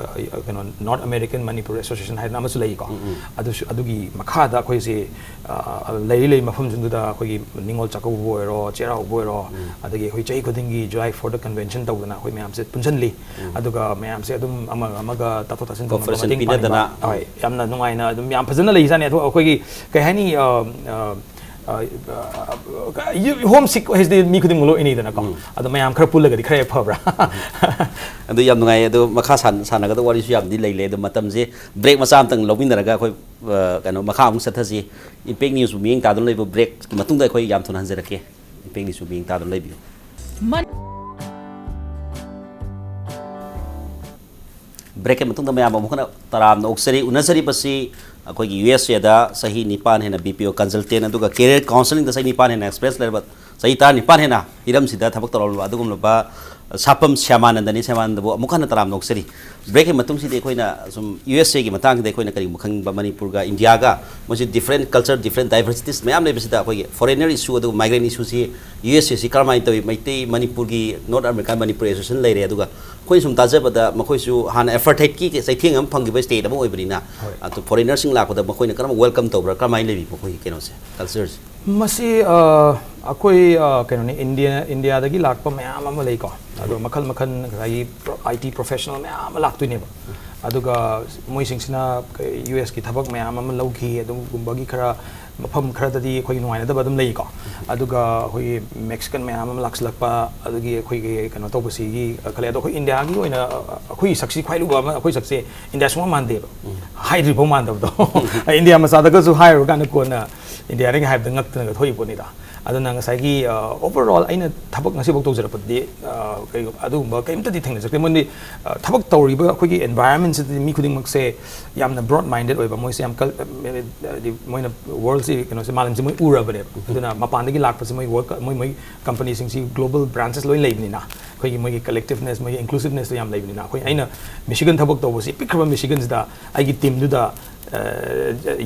ꯑ, ꯀꯩꯅꯣ, North American Manipur Association ꯍꯥꯏꯗꯅ ꯑꯃꯁꯨ ꯂꯩꯀꯣ꯫ ꯑꯗꯨꯁꯨ, ꯑꯗꯨꯒꯤ ꯃꯈꯥꯗ ꯑꯩꯈꯣꯏꯁꯦ, ꯑ, ꯂꯩꯔꯤ ꯂꯩꯔꯤ ꯃꯐꯝꯁꯤꯡꯗꯨꯗ ꯑꯩꯈꯣꯏꯒꯤ ꯅꯤꯉꯣꯜ ꯆꯥꯛꯀꯧꯕꯕꯨ ꯑꯣꯏꯔꯣ, ꯆꯩꯔꯥꯎꯕꯕꯨ ꯑꯣꯏꯔꯣ, ꯑꯗꯒꯤ ꯑꯩꯈꯣꯏ ꯆꯍꯤ ꯈꯨꯗꯤꯡꯒꯤ July fourth convention ꯇꯧꯗꯅ ꯑꯩꯈꯣꯏ ꯃꯌꯥꯝꯁꯦ ꯄꯨꯟꯁꯤꯜꯂꯤ꯫ ꯑꯗꯨꯒ ꯃꯌꯥꯝꯁꯦ ꯑꯗꯨꯝ ꯑꯃꯒ ꯑꯃꯒ ꯇꯥꯊꯣꯛ ꯇꯥꯁꯤꯟ ꯇꯧꯅꯕ, Cooperation ꯃꯇꯦꯡ ꯄꯥꯡꯅꯕ꯫ ꯄꯤꯅꯗꯅ꯫ ꯍꯣꯏ, ꯌꯥꯝꯅ ꯅꯨꯡꯉꯥꯏꯅ ꯑꯗꯨꯝ ꯌꯥꯝ ꯐꯖꯅ ꯂꯩꯖꯥꯠꯅꯤ꯫ ꯑꯗꯣ ꯑꯩꯈꯣꯏꯒꯤ ꯀꯩ ꯍꯥꯏꯅꯤ, ꯑ, ꯑ, ꯑ, ꯑ, ꯍꯣꯝ ꯁꯤꯛ ꯍꯥꯏꯁꯤꯗꯤ ꯃꯤ ꯈꯨꯗꯤꯡꯃꯛ ꯂꯣꯏ ꯑꯣꯏꯅꯩꯗꯅꯀꯣ꯫ ꯑꯗꯣ ꯃꯌꯥꯝ ꯈꯔ ꯄꯨꯜꯂꯒꯗꯤ ꯈꯔ ꯍꯦꯛ ꯐꯕ꯭ꯔꯥ? ꯑꯗꯨ ꯌꯥꯝ ꯅꯨꯡꯉꯥꯏ꯫ ꯑꯗꯣ ꯃꯈꯥ ꯁꯥꯟ-, ꯁꯥꯟꯅꯒꯗꯕ ꯋꯥꯔꯤꯁꯨ ꯌꯥꯝꯗꯤ ꯂꯩ ꯂꯩ꯫ ꯑꯗꯣ ꯃꯇꯝꯁꯦ break ꯃꯆꯥ ꯑꯃꯇꯪ ꯂꯧꯃꯤꯟꯅꯔꯒ ꯑꯩꯈꯣꯏ, ꯑ, ꯀꯩꯅꯣ, ꯃꯈꯥ ꯑꯃꯨꯛ ꯆꯠꯊꯁꯤ꯫ Impact News ꯕꯨ ꯃꯤꯠꯌꯦꯡ ꯇꯥꯗꯨꯅ ꯂꯩꯕ break ꯀꯤ ꯃꯇꯨꯡꯗ ꯑꯩꯈꯣꯏ ꯌꯥꯝ ꯊꯨꯅ ꯍꯟꯖꯔꯛꯀꯦ꯫ Impact News ꯕꯨ ꯃꯤꯠꯌꯦꯡ ꯇꯥꯗꯨꯅ ꯂꯩꯕꯤꯌꯨ꯫ ꯃꯟ- Break ꯀꯤ ꯃꯇꯨꯡꯗ ꯃꯌꯥꯝ ꯑꯃꯨꯛ ꯍꯟꯅ ꯇꯔꯥꯝꯅ ꯑꯣꯛꯆꯔꯤ꯫ ꯎꯅꯖꯔꯤꯕꯁꯤ ꯑꯩꯈꯣꯏꯒꯤ U S A ꯗ ꯆꯍꯤ ꯅꯤꯄꯥꯟ ꯍꯦꯟꯅ B P O consultant ꯑꯗꯨꯒ career counseling ꯗ ꯆꯍꯤ ꯅꯤꯄꯥꯟ ꯍꯦꯟꯅ experience ꯂꯩꯔꯕ, ꯆꯍꯤ ꯇꯔꯥꯅꯤꯄꯥꯟ ꯍꯦꯟꯅ ꯍꯤꯔꯝꯁꯤꯗ ꯊꯕꯛ ꯇꯧꯔꯕ ꯑꯗꯨꯒꯨꯝꯂꯕ ꯁꯥꯄꯝ ꯁ꯭ꯌꯥꯃꯥꯅꯟꯗꯅꯤ꯫ ꯁ꯭ꯌꯥꯃꯥꯅꯟꯗꯕꯨ ꯑꯃꯨꯛ ꯍꯟꯅ ꯇꯔꯥꯝꯅ ꯑꯣꯛꯆꯔꯤ꯫ Break ꯀꯤ ꯃꯇꯨꯡꯁꯤꯗꯤ ꯑꯩꯈꯣꯏꯅ ꯁꯨꯝ U S A ꯒꯤ ꯃꯇꯥꯡꯁꯤꯗ ꯑꯩꯈꯣꯏꯅ ꯀꯔꯤꯒꯨꯝꯕ ꯈꯪꯅꯤꯡꯕ, ꯃꯅꯤꯄꯨꯔꯒ ꯏꯟꯗꯤꯌꯥꯒ ꯃꯣꯏꯁꯤ different culture, different diversities ꯃꯌꯥꯝ ꯂꯩꯕꯁꯤꯗ ꯑꯩꯈꯣꯏꯒꯤ foreigner issue ꯑꯗꯨꯒ migrant issue ꯁꯤ U S A ꯁꯤ ꯀꯔꯝꯍꯥꯏꯅ ꯇꯧꯏ? ꯃꯩꯇꯩ ꯃꯅꯤꯄꯨꯔꯒꯤ North American Manipur Association ꯂꯩꯔꯦ, ꯑꯗꯨꯒ ꯑꯩꯈꯣꯏꯅ ꯁꯨꯝ ꯇꯥꯖꯕꯗ ꯃꯈꯣꯏꯁꯨ ꯍꯥꯟꯅ apartheid ꯀꯤ ꯆꯩꯊꯦꯡ ꯑꯃ ꯐꯪꯈꯤꯕ state ꯑꯃ ꯑꯣꯏꯕꯅꯤꯅ, ꯍꯣꯏ꯫ ꯑꯗꯨ foreigner ꯁꯤꯡ ꯂꯥꯛꯄꯗ ꯃꯈꯣꯏꯅ ꯀꯔꯝꯕ welcome ꯇꯧꯕ꯭ꯔꯥ, ꯀꯔꯝꯍꯥꯏꯅ ꯂꯩꯕꯤ ꯃꯈꯣꯏꯒꯤ ꯀꯩꯅꯣꯁꯦ, culture ꯁꯦ? ꯃꯁꯤ, ꯑ, ꯑꯩꯈꯣꯏ, ꯑ, ꯀꯩꯅꯣꯅꯤ, ꯏꯟꯗꯤꯌꯥ, ꯏꯟꯗꯤꯌꯥꯗꯒꯤ ꯂꯥꯛꯄ ꯃꯌꯥꯝ ꯑꯃ ꯂꯩꯀꯣ꯫ ꯑꯗꯣ ꯃꯈꯜ ꯃꯈꯜ ꯉꯁꯥꯏꯒꯤ pro-, I T professional ꯃꯌꯥꯝ ꯑꯃ ꯂꯥꯛꯇꯣꯏꯅꯦꯕ꯫ ꯑꯗꯨꯒ ꯃꯣꯏꯁꯤꯡꯁꯤꯅ ꯀꯩ, U S ꯀꯤ ꯊꯕꯛ ꯃꯌꯥꯝ ꯑꯃ ꯂꯧꯈꯤ, ꯑꯗꯨꯒꯨꯝꯕꯒꯤ ꯈꯔ ꯃꯐꯝ ꯈꯔꯗꯗꯤ ꯑꯩꯈꯣꯏꯒꯤ ꯅꯨꯡꯉꯥꯏꯅꯗꯕ ꯑꯗꯨꯝ ꯂꯩꯀꯣ꯫ ꯑꯗꯨꯒ ꯑꯩꯈꯣꯏꯒꯤ Mexican ꯃꯌꯥꯝ ꯑꯃ ꯂꯥꯛꯁꯤꯜꯂꯛꯄ, ꯑꯗꯨꯒꯤ ꯑꯩꯈꯣꯏꯒꯤ ꯀꯩꯅꯣ ꯇꯧꯕꯁꯤꯒꯤ ꯈꯜꯂꯦ꯫ ꯑꯗꯣ ꯑꯩꯈꯣꯏ ꯏꯟꯗꯤꯌꯥꯒꯤ ꯑꯣꯏꯅ, ꯑ, ꯑꯩꯈꯣꯏꯒꯤ ꯁꯛꯁꯤ ꯈ꯭ꯋꯥꯏ ꯂꯨꯕ ꯑꯃ, ꯑꯩꯈꯣꯏ ꯁꯛꯁꯦ ꯏꯟꯗꯤꯌꯥ ꯁꯨꯡꯃꯥꯟ ꯃꯥꯟꯗꯦꯕ꯫ ꯍꯥꯏꯗ꯭ꯔꯤꯐꯥꯎ ꯃꯥꯟꯗꯕꯗꯣ꯫ ꯏꯟꯗꯤꯌꯥ ꯃꯆꯥꯗꯒꯁꯨ ꯍꯥꯏꯔꯨꯔꯀꯥꯟꯗ ꯀꯣꯟꯅ ꯏꯟꯗꯤꯌꯥꯅꯤꯒ ꯍꯥꯏꯕꯗ ꯉꯛꯇꯅꯒ ꯊꯣꯛꯏ ꯄꯣꯠꯅꯤꯗ꯫ ꯑꯗꯨꯅ ꯉꯁꯥꯏꯒꯤ ꯑꯣꯚꯔ ꯑꯣꯜ ꯑꯩꯅ ꯊꯕꯛ ꯉꯁꯤꯐꯥꯎ ꯇꯧꯖꯔꯛꯄꯗꯗꯤ ꯑ, ꯀꯩ- ꯑꯗꯨꯒꯨꯝꯕ ꯀꯩꯝꯇꯗꯤ ꯊꯦꯡꯅꯖꯔꯛꯇꯦ꯫ ꯃꯔꯝꯗꯤ ꯑ, ꯊꯕꯛ ꯇꯧꯔꯤꯕ ꯑꯩꯈꯣꯏꯒꯤ ꯑꯦꯟꯚꯥꯏꯔꯟꯃꯦꯟꯁꯤꯗꯗꯤ ꯃꯤ ꯈꯨꯗꯤꯡꯃꯛꯁꯦ ꯌꯥꯝꯅ ꯕ꯭ꯔꯣꯗ ꯃꯥꯏꯟꯗꯦꯗ ꯑꯣꯏꯕ, ꯃꯣꯏꯁꯦ ꯌꯥꯝ ꯀꯜ- ꯍꯥꯏꯗꯤ ꯃꯣꯏꯅ ꯋꯥꯔꯜꯁꯤ ꯀꯩꯅꯣꯁꯦ, ꯃꯥꯂꯦꯝꯁꯦ ꯃꯣꯏ ꯎꯔꯕꯅꯦꯕ꯫ ꯑꯗꯨꯅ ꯃꯄꯥꯟꯗꯒꯤ ꯂꯥꯛꯄꯁꯦ ꯃꯣꯏ ꯋꯥꯔꯛ ꯃꯣꯏ ꯃꯣꯏ ꯀꯝꯄꯅꯤꯁꯤꯡꯁꯤ ꯒ꯭ꯂꯣꯕꯜ ꯕ꯭ꯔꯥꯟꯆꯦꯁ ꯂꯣꯏ ꯂꯩꯕꯅꯤꯅ, ꯑꯩꯈꯣꯏꯒꯤ ꯃꯣꯏꯒꯤ ꯀꯂꯦꯛꯇꯤꯚꯅꯦꯁ, ꯃꯣꯏꯒꯤ ꯏꯟꯀ꯭ꯂꯨꯁꯤꯚꯅꯦꯁꯇꯣ ꯌꯥꯝ ꯂꯩꯕꯅꯤꯅ, ꯑꯩꯈꯣꯏ ꯑꯩꯅ ꯃꯤꯁꯤꯒꯟ ꯊꯕꯛ ꯇꯧꯕꯁꯤ, ꯄꯤꯛꯈ꯭ꯔꯕ ꯃꯤꯁꯤꯒꯟꯁꯤꯗ ꯑꯩꯒꯤ ꯇꯤꯝꯗꯨꯗ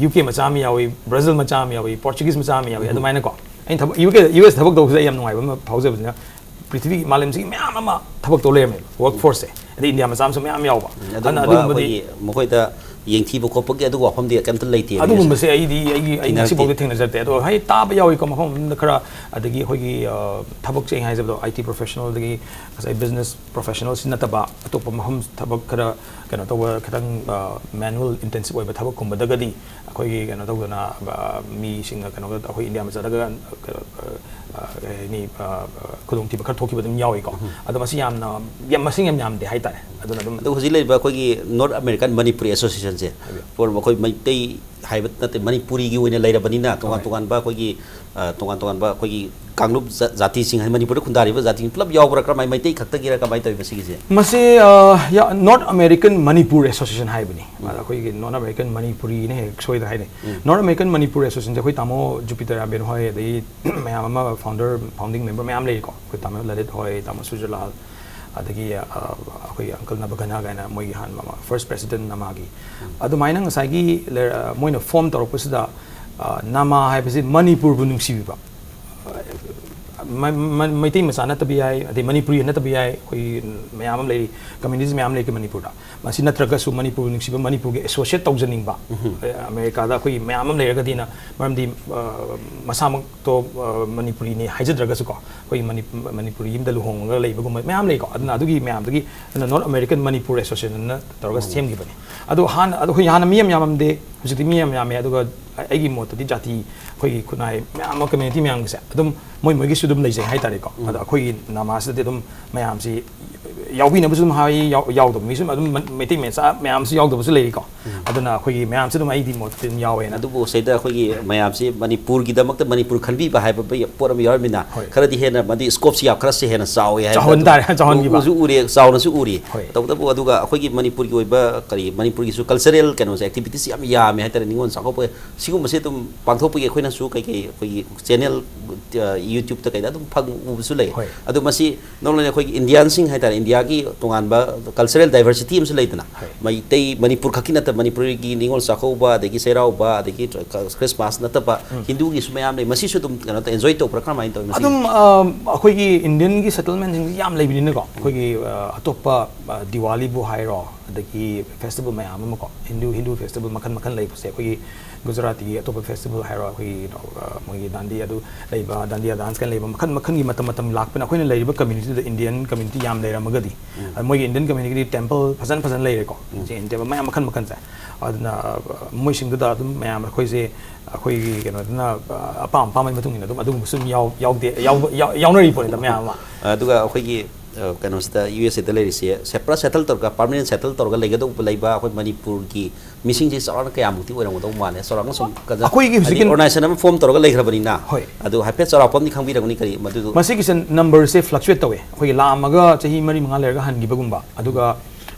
ꯌꯨ ꯀꯦ ꯃꯆꯥ ꯑꯃ ꯌꯥꯎꯏ, ꯕ꯭ꯔꯥꯖꯤꯜ ꯃꯆꯥ ꯑꯃ ꯌꯥꯎꯏ, ꯄꯣꯔꯆꯨꯒꯤꯁ ꯃꯆꯥ ꯑꯃ ꯌꯥꯎꯏ꯫ ꯑꯗꯨꯃꯥꯏꯅꯀꯣ ꯑꯩꯅ ꯊꯕꯛ ꯌꯨ ꯀꯦ ꯌꯨ ꯑꯦꯁ ꯊꯕꯛ ꯇꯧꯕꯁꯤꯗ ꯑꯩ ꯌꯥꯝ ꯅꯨꯡꯉꯥꯏꯕ ꯑꯃ ꯐꯥꯎꯖꯕꯁꯤꯅ, ꯄ꯭ꯔꯤꯊꯤꯕꯤꯒꯤ ꯃꯥꯂꯦꯝꯁꯤꯒꯤ ꯃꯌꯥꯝ ꯑꯃ ꯊꯕꯛ ꯇꯧ ꯂꯩꯔꯝꯃꯦꯕ, ꯋꯥꯔꯛ ꯐꯣꯔꯁꯁꯦ꯫ ꯑꯗꯩ ꯏꯟꯗꯤꯌꯥ ꯃꯆꯥ ꯑꯃꯁꯨ ꯃꯌꯥꯝ ꯌꯥꯎꯕ꯫ ꯑꯗꯨꯅ ꯑꯗꯨꯒꯨꯝꯕ ꯑꯗꯨꯒꯨꯝꯕꯗꯤ ꯑꯩꯈꯣꯏꯒꯤ ꯃꯈꯣꯏꯗ ꯌꯦꯡꯊꯤꯕ ꯈꯣꯠꯄꯒꯤ ꯑꯗꯨꯒꯨꯝꯕ ꯋꯥꯐꯝꯗꯤ ꯀꯩꯝꯇ ꯂꯩꯇꯦ꯫ ꯑꯗꯨꯒꯨꯝꯕꯁꯦ ꯑꯩꯗꯤ ꯑꯩꯒꯤ ꯑꯩ ꯊꯦꯡꯅꯔꯛꯇꯦ꯫ ꯉꯁꯤꯐꯥꯎꯗꯤ ꯊꯦꯡꯅꯖꯔꯛꯇꯦ꯫ ꯑꯗꯣ ꯍꯥꯏ ꯇꯥꯕ ꯌꯥꯎꯏꯀꯣ, ꯃꯐꯝ ꯑꯃꯗ ꯈꯔ, ꯑꯗꯒꯤ ꯑꯩꯈꯣꯏꯒꯤ ꯑ, ꯊꯕꯛꯁꯦ ꯑꯩ ꯍꯥꯏꯖꯕꯗꯣ, ꯑꯥꯏ ꯇꯤ ꯄ꯭ꯔꯣꯐꯦꯁꯅꯦꯜꯗꯒꯤ ꯉꯁꯥꯏ ꯕꯤꯖꯤꯅꯦꯁ ꯄ꯭ꯔꯣꯐꯦꯁꯅꯦꯜꯁꯤ ꯅꯠꯇꯕ ꯑꯇꯣꯞꯄ ꯃꯐꯝ ꯊꯕꯛ ꯈꯔ ꯀꯩꯅꯣ ꯇꯧꯕ, ꯈꯤꯇꯪ ꯃꯦꯅꯨꯋꯦꯜ ꯏꯟꯇꯦꯟꯁꯤꯞ ꯑꯣꯏꯕ ꯊꯕꯛꯀꯨꯝꯕꯗ ꯇꯧꯔꯒꯗꯤ ꯑꯩꯈꯣꯏꯒꯤ ꯀꯩꯅꯣ ꯇꯧꯗꯅ, ꯑ, ꯃꯤꯁꯤꯡꯅ ꯀꯩꯅꯣ ꯑꯩꯈꯣꯏ ꯏꯟꯗꯤꯌꯥ ꯃꯆꯥꯗꯒ ꯀꯩꯅꯣ, ꯑ, ꯀꯩ ꯍꯥꯏꯅꯤ, ꯑ, ꯈꯨꯗꯣꯡꯊꯤꯕ ꯈꯔ ꯊꯣꯛꯈꯤꯕ ꯑꯗꯨꯝ ꯌꯥꯎꯏꯀꯣ꯫ ꯑꯗꯣ ꯃꯁꯤ ꯌꯥꯝꯅ ꯌꯥꯝ ꯃꯁꯤꯡ ꯌꯥꯝ ꯌꯥꯝꯗꯦ ꯍꯥꯏꯇꯥꯔꯦ꯫ ꯑꯗꯨꯅ ꯑꯗꯨꯝ ꯑꯗꯣ ꯍꯧꯖꯤꯛ ꯂꯩꯔꯤꯕ ꯑꯩꯈꯣꯏꯒꯤ ꯅꯣꯔꯠ ꯑꯃꯦꯔꯤꯀꯟ ꯃꯅꯤꯄꯨꯔꯤ ꯑꯦꯁꯣꯁꯤꯌꯦꯁꯟꯁꯦ, ꯍꯥꯏꯕꯤꯌꯨ꯫ ꯐꯣꯔꯝ ꯑꯩꯈꯣꯏ ꯃꯩꯇꯩ ꯍꯥꯏꯕ ꯅꯠꯇꯦ, ꯃꯅꯤꯄꯨꯔꯤꯒꯤ ꯑꯣꯏꯅ ꯂꯩꯔꯕꯅꯤꯅ, ꯇꯣꯉꯥꯟ ꯍꯣꯏ꯫ ꯇꯣꯉꯥꯟꯕ ꯑꯩꯈꯣꯏꯒꯤ, ꯑ, ꯇꯣꯉꯥꯟ ꯇꯣꯉꯥꯟꯕ ꯑꯩꯈꯣꯏꯒꯤ ꯀꯥꯡꯂꯨꯞ ꯖꯥ-, ꯖꯥꯇꯤꯁꯤꯡ ꯍꯥꯏꯗꯤ ꯃꯅꯤꯄꯨꯔꯗ ꯈꯨꯟꯗꯥꯔꯤꯕ ꯖꯥꯇꯤꯁꯤꯡ ꯄꯨꯂꯞ ꯌꯥꯎꯕ꯭ꯔꯥ? ꯀꯔꯝꯍꯥꯏꯅ, ꯃꯩꯇꯩ ꯈꯛꯇꯒꯤꯔ? ꯀꯃꯥꯏꯅ ꯇꯧꯋꯤꯕ ꯁꯤꯒꯤꯁꯦ? ꯃꯁꯤ, ꯑ, ꯌꯥ-, ꯅꯣꯔꯠ ꯑꯃꯦꯔꯤꯀꯟ ꯃꯅꯤꯄꯨꯔ ꯑꯦꯁꯣꯁꯤꯌꯦꯁꯟ ꯍꯥꯏꯕꯅꯤ꯫ ꯎꯝ꯫ ꯑꯗ ꯑꯩꯈꯣꯏꯒꯤ ꯅꯣꯔꯠ ꯑꯃꯦꯔꯤꯀꯟ ꯃꯅꯤꯄꯨꯔꯤꯅ ꯍꯦꯛ ꯁꯣꯏꯗ ꯍꯥꯏꯅꯩ꯫ ꯎꯝ꯫ ꯅꯣꯔꯠ ꯑꯃꯦꯔꯤꯀꯟ ꯃꯅꯤꯄꯨꯔ ꯑꯦꯁꯣꯁꯤꯌꯦꯁꯟꯁꯦ ꯑꯩꯈꯣꯏ ꯇꯥꯃꯣ ꯖꯨꯄꯤꯇꯔ ꯔꯥꯝꯕꯦꯟ ꯍꯣꯏ, ꯑꯗꯒꯤ ꯃꯌꯥꯝ ꯑꯃ ꯐꯥꯎꯟꯗꯔ, ꯐꯥꯎꯟꯗꯤꯡ ꯃꯦꯝꯕꯔ ꯃꯌꯥꯝ ꯂꯩꯔꯤꯀꯣ꯫ ꯑꯩꯈꯣꯏ ꯇꯥꯃꯣ ꯂꯂꯤꯠ ꯍꯣꯏ, ꯇꯥꯃꯣ ꯁꯨꯔꯖꯂꯥꯜ, ꯑꯗꯒꯤ, ꯑ, ꯑꯩꯈꯣꯏꯒꯤ ꯑꯪꯀꯜ ꯅꯕꯒꯅ ꯀꯥꯏꯅ, ꯃꯣꯏꯒꯤ ꯍꯥꯟꯅ ꯃꯃꯥ-, ꯐꯥꯔꯁ ꯄ꯭ꯔꯦꯁꯤꯗꯦꯟ ꯅꯃꯥꯒꯤ꯫ ꯎꯝ꯫ ꯑꯗꯨꯃꯥꯏꯅ ꯉꯁꯥꯏꯒꯤ ꯂꯩꯔ-, ꯃꯣꯏꯅ ꯐꯣꯔꯝ ꯇꯧꯔꯛꯄꯁꯤꯗ, ꯑ, ꯅꯃꯥ ꯍꯥꯏꯕꯁꯤ ꯃꯅꯤꯄꯨꯔꯕꯨ ꯅꯨꯡꯁꯤꯕꯤꯕ, ꯃ-, ꯃ-, ꯃꯩꯇꯩ ꯃꯆꯥ ꯅꯠꯇꯕ ꯌꯥꯏ, ꯑꯗꯩ ꯃꯅꯤꯄꯨꯔꯤ ꯅꯠꯇꯕ ꯌꯥꯏ, ꯑꯩꯈꯣꯏ ꯃꯌꯥꯝ ꯑꯃ ꯂꯩꯔꯤ, ꯀꯝꯃ꯭ꯌꯨꯅꯤꯇꯤꯁ ꯃꯌꯥꯝ ꯂꯩꯔꯤ ꯃꯅꯤꯄꯨꯔꯗ꯫ ꯃꯁꯤ ꯅꯠꯇ꯭ꯔꯒꯁꯨ ꯃꯅꯤꯄꯨꯔꯕꯨ ꯅꯨꯡꯁꯤꯕ, ꯃꯅꯤꯄꯨꯔꯒꯤ ꯑꯦꯁꯣꯁꯤꯌꯦꯠ ꯇꯧꯖꯅꯤꯡꯕ, ꯎꯝ꯫ ꯑ, ꯑꯃꯦꯔꯤꯀꯥꯗ ꯑꯩꯈꯣꯏꯒꯤ ꯃꯌꯥꯝ ꯑꯃ ꯂꯩꯔꯒꯗꯤꯅ, ꯃꯔꯝꯗꯤ, ꯑ, ꯃꯁꯥꯃꯛꯇꯣ, ꯑ, ꯃꯅꯤꯄꯨꯔꯤꯅꯤ ꯍꯥꯏꯖꯗ꯭ꯔꯒꯁꯨꯀꯣ, ꯑꯩꯈꯣꯏꯒꯤ ꯃꯅꯤ-, ꯃꯅꯤꯄꯨꯔꯤ ꯌꯨꯝꯗ ꯂꯨꯍꯣꯡꯉꯒ ꯂꯩꯕꯒꯨꯝꯕ ꯃꯌꯥꯝ ꯂꯩꯀꯣ꯫ ꯑꯗꯨꯅ ꯑꯗꯨꯒꯤ ꯃꯌꯥꯝꯗꯨꯒꯤ, ꯑꯗꯨꯅ ꯅꯣꯔꯠ ꯑꯃꯦꯔꯤꯀꯟ ꯃꯅꯤꯄꯨꯔ ꯑꯦꯁꯣꯁꯤꯌꯦꯁꯟꯅ ꯇꯧꯔꯒ ꯎꯝ꯫ ꯁꯦꯝꯈꯤꯕꯅꯤ꯫ ꯑꯗꯣ ꯍꯥꯟꯅ, ꯑꯗꯣ ꯑꯩꯈꯣꯏ ꯍꯥꯟꯅ ꯃꯤ ꯌꯥꯝ ꯌꯥꯝꯃꯝꯗꯦ, ꯍꯧꯖꯤꯛꯇꯤ ꯃꯤ ꯌꯥꯝ ꯌꯥꯝꯃꯦ꯫ ꯑꯗꯨꯒ ꯑꯩꯒꯤ ꯃꯣꯠꯇꯗꯤ ꯖꯥꯇꯤ, ꯑꯩꯈꯣꯏꯒꯤ ꯈꯨꯟꯅꯥꯏ ꯃꯌꯥꯝ ꯑꯃ, ꯀꯝꯃ꯭ꯌꯨꯅꯤꯇꯤ ꯃꯌꯥꯝꯒꯤꯁꯦ ꯑꯗꯨꯝ ꯃꯣꯏ ꯃꯣꯏꯒꯤꯁꯨ ꯑꯗꯨꯝ ꯂꯩꯖꯩ ꯍꯥꯏꯇꯥꯔꯦꯀꯣ꯫ ꯑꯗꯣ ꯑꯩꯈꯣꯏꯒꯤ ꯅꯃꯥꯖꯇꯗꯤ ꯑꯗꯨꯝ ꯃꯌꯥꯝꯁꯤ ꯌꯥꯎꯕꯤꯅꯕꯁꯨ ꯑꯗꯨꯝ ꯍꯥꯏ, ꯌꯥꯎ-, ꯌꯥꯎꯗꯕ ꯃꯤꯁꯨ ꯑꯗꯨꯝ ꯃ-, ꯃꯩꯇꯩ ꯃꯆꯥ ꯃꯌꯥꯝꯁꯨ ꯌꯥꯎꯗꯕꯁꯨ ꯂꯩꯔꯤꯀꯣ꯫ ꯑꯗꯨꯅ ꯑꯩꯈꯣꯏꯒꯤ ꯃꯌꯥꯝꯁꯨ ꯑꯗꯨꯝ ꯑꯩꯗꯤ ꯃꯣꯠꯇꯗꯤ ꯑꯗꯨꯝ ꯌꯥꯎꯋꯦꯅ꯫ ꯑꯗꯨꯕꯨ ꯁꯤꯗ ꯑꯩꯈꯣꯏꯒꯤ ꯃꯌꯥꯝꯁꯤ ꯃꯅꯤꯄꯨꯔꯒꯤꯗꯃꯛꯇ ꯃꯅꯤꯄꯨꯔ ꯈꯟꯕꯤꯕ ꯍꯥꯏꯕ ꯄꯣꯠ ꯑꯃ ꯌꯥꯎꯔꯃꯤꯅ, ꯍꯣꯏ꯫ ꯈꯔꯗꯤ ꯍꯦꯟꯅ ꯃꯗꯤ scopeꯁꯤ ꯌꯥꯝ ꯈꯔꯁꯤ ꯍꯦꯟꯅ ꯆꯥꯎꯋꯦ ꯍꯥꯏꯕ ꯆꯥꯎꯍꯟ ꯑꯗꯨ ꯇꯥꯔꯦ, ꯆꯥꯎꯍꯟꯈꯤꯕ꯫ ꯎꯁꯨ ꯎꯔꯦ, ꯆꯥꯎꯅꯁꯨ ꯎꯔꯤ꯫ ꯍꯣꯏ꯫ ꯇꯧꯕꯇꯕꯨ ꯑꯗꯨꯒ ꯑꯩꯈꯣꯏꯒꯤ ꯃꯅꯤꯄꯨꯔꯒꯤ ꯑꯣꯏꯕ ꯀꯔꯤ, ꯃꯅꯤꯄꯨꯔꯒꯤꯁꯨ cultural ꯀꯩꯅꯣꯁꯦ, activities ꯌꯥꯝ ꯌꯥꯝꯃꯦ ꯍꯥꯏꯇꯥꯔꯦ, ꯅꯤꯉꯣꯜ ꯆꯥꯛꯀꯧꯕ ꯁꯤꯒꯨꯝꯕꯁꯦ ꯑꯗꯨꯝ ꯄꯥꯡꯊꯣꯛꯄꯒꯤ ꯑꯩꯈꯣꯏꯅꯁꯨ ꯀꯩ ꯀꯩ ꯑꯩꯈꯣꯏꯒꯤ channel, ꯑ, YouTubeꯇ ꯀꯩꯗ ꯑꯗꯨꯝ ꯐꯪ-, ꯎꯕꯁꯨ ꯂꯩ꯫ ꯍꯣꯏ꯫ ꯑꯗꯣ ꯃꯁꯤ normally ꯑꯩꯈꯣꯏꯒꯤ Indianꯁꯤꯡ ꯍꯥꯏꯇꯥꯔꯦ, ꯏꯟꯗꯤꯌꯥꯒꯤ ꯇꯣꯉꯥꯟꯕ cultural diversity ꯑꯃꯁꯨ ꯂꯩꯗꯅ, ꯍꯣꯏ꯫ ꯃꯩꯇꯩ, ꯃꯅꯤꯄꯨꯔ ꯈꯛꯀꯤ ꯅꯠꯇꯕ, ꯃꯅꯤꯄꯨꯔꯒꯤ ꯅꯤꯉꯣꯜ ꯆꯥꯛꯀꯧꯕ, ꯑꯗꯒꯤ ꯆꯩꯔꯥꯎꯕ, ꯑꯗꯒꯤ Christmas ꯅꯠꯇꯕ ꯎꯝ꯫ ꯍꯤꯟꯗꯨꯒꯤꯁꯨ ꯃꯌꯥꯝ ꯂꯩ꯫ ꯃꯁꯤꯁꯨ ꯑꯗꯨꯝ ꯀꯩꯅꯣ ꯇꯧ-, enjoy ꯇꯧꯕ꯭ꯔꯥ, ꯀꯔꯝꯍꯥꯏꯅ ꯇꯧꯋꯤ ꯃꯁꯤ? ꯑꯗꯨꯝ, ꯑ, ꯑꯩꯈꯣꯏꯒꯤ Indianꯒꯤ settlementꯁꯤꯡꯁꯤ ꯌꯥꯝ ꯂꯩꯕꯅꯤꯅꯀꯣ, ꯑꯩꯈꯣꯏꯒꯤ, ꯑ, ꯑꯇꯣꯞꯄ, ꯑ, ꯗꯤꯋꯥꯂꯤꯕꯨ ꯍꯥꯏꯔꯣ, ꯑꯗꯒꯤ festival ꯃꯌꯥꯝ ꯑꯃꯀꯣ, ꯍꯤꯟꯗꯨ, ꯍꯤꯟꯗꯨ festival ꯃꯈꯜ ꯃꯈꯜ ꯂꯩꯕꯁꯦ, ꯑꯩꯈꯣꯏꯒꯤ ꯒꯨꯖꯔꯥꯇꯤꯒꯤ ꯑꯇꯣꯞꯄ festival ꯍꯥꯏꯔꯣ, ꯑꯩꯈꯣꯏꯒꯤ, ꯑ, ꯃꯣꯏꯒꯤ ꯗꯥꯟꯗꯤ ꯑꯗꯨ ꯂꯩꯕ, ꯗꯥꯟꯗꯤꯌꯥ dance ꯀꯥꯏꯅ ꯂꯩꯕ, ꯃꯈꯜ ꯃꯈꯜꯒꯤ ꯃꯇꯝ ꯃꯇꯝ ꯂꯥꯛꯄꯅ ꯑꯩꯈꯣꯏꯅ ꯂꯩꯔꯤꯕ communityꯗꯨꯗ Indian community ꯌꯥꯝ ꯂꯩꯔꯝꯃꯒꯗꯤ, ꯎꯝ꯫ ꯑ, ꯃꯣꯏꯒꯤ Indian communityꯒꯤꯗꯤ temple ꯐꯖꯅ ꯐꯖꯅ ꯂꯩꯔꯦꯀꯣ, ꯎꯝ꯫ Jain temple ꯃꯌꯥꯝ ꯃꯈꯜ ꯃꯈꯜꯁꯦ꯫ ꯑꯗꯨꯅ, ꯑ, ꯃꯣꯏꯁꯤꯡꯗꯨꯗ ꯑꯗꯨꯝ ꯃꯌꯥꯝ ꯑꯩꯈꯣꯏꯁꯦ, ꯑꯩꯈꯣꯏꯒꯤ ꯀꯩꯅꯣꯗꯨꯅ, ꯑ, ꯑꯄꯥꯝ ꯑꯄꯥꯝꯕꯒꯤ ꯃꯇꯨꯡ ꯏꯟꯅ ꯑꯗꯨꯝ ꯑꯗꯨꯒꯨꯝꯕꯁꯨ ꯑꯗꯨꯝ ꯌꯥꯎ-, ꯌꯥꯎꯗꯦ, ꯌꯥꯎꯕ-, ꯌꯥꯎ-, ꯌꯥꯎꯅꯔꯤ ꯄꯣꯠꯅꯤꯗ ꯃꯌꯥꯝ ꯑꯃ꯫ ꯑꯗꯨꯒ ꯑꯩꯈꯣꯏꯒꯤ, ꯑ, ꯀꯩꯅꯣꯁꯤꯗ, USAꯗ ꯂꯩꯔꯤꯁꯦ, ꯁꯦ-, ꯄꯨꯔꯥ settle ꯇꯧꯔꯒ, permanent settle ꯇꯧꯔꯒ ꯂꯩꯒꯗꯧꯕ ꯂꯩꯕ ꯑꯩꯈꯣꯏ ꯃꯅꯤꯄꯨꯔꯒꯤ ꯃꯤꯁꯤꯡꯁꯦ ꯆꯥꯎꯔꯥꯛꯅ ꯀꯌꯥꯃꯨꯛꯇꯤ ꯑꯣꯏꯔꯝꯒꯗꯧ ꯃꯥꯜꯂꯦ? ꯆꯥꯎꯔꯥꯛꯅ ꯁꯨꯝ ꯀꯖ-, ꯑꯩꯈꯣꯏꯒꯤ ꯍꯥꯏꯗꯤ ꯍꯧꯖꯤꯛꯀꯤ organization ꯑꯃ form ꯇꯧꯔꯒ ꯂꯩꯈ꯭ꯔꯕꯅꯤꯅ, ꯍꯣꯏ꯫ ꯑꯗꯨ ꯍꯥꯏꯐꯦꯠ ꯆꯥꯎꯔꯥꯛꯄ ꯑꯃꯗꯤ ꯈꯪꯕꯤꯔꯝꯒꯅꯤ, ꯀꯔꯤ ꯃꯗꯨꯗꯣ? ꯃꯁꯤꯒꯤꯁꯦ numberꯁꯦ fluctuate ꯇꯧꯋꯦ꯫ ꯑꯩꯈꯣꯏꯒꯤ ꯂꯥꯛꯑꯝꯃꯒ ꯆꯍꯤ ꯃꯔꯤ ꯃꯉꯥ ꯂꯩꯔꯒ ꯍꯟꯈꯤꯕꯒꯨꯝꯕ, ꯑꯗꯨꯒ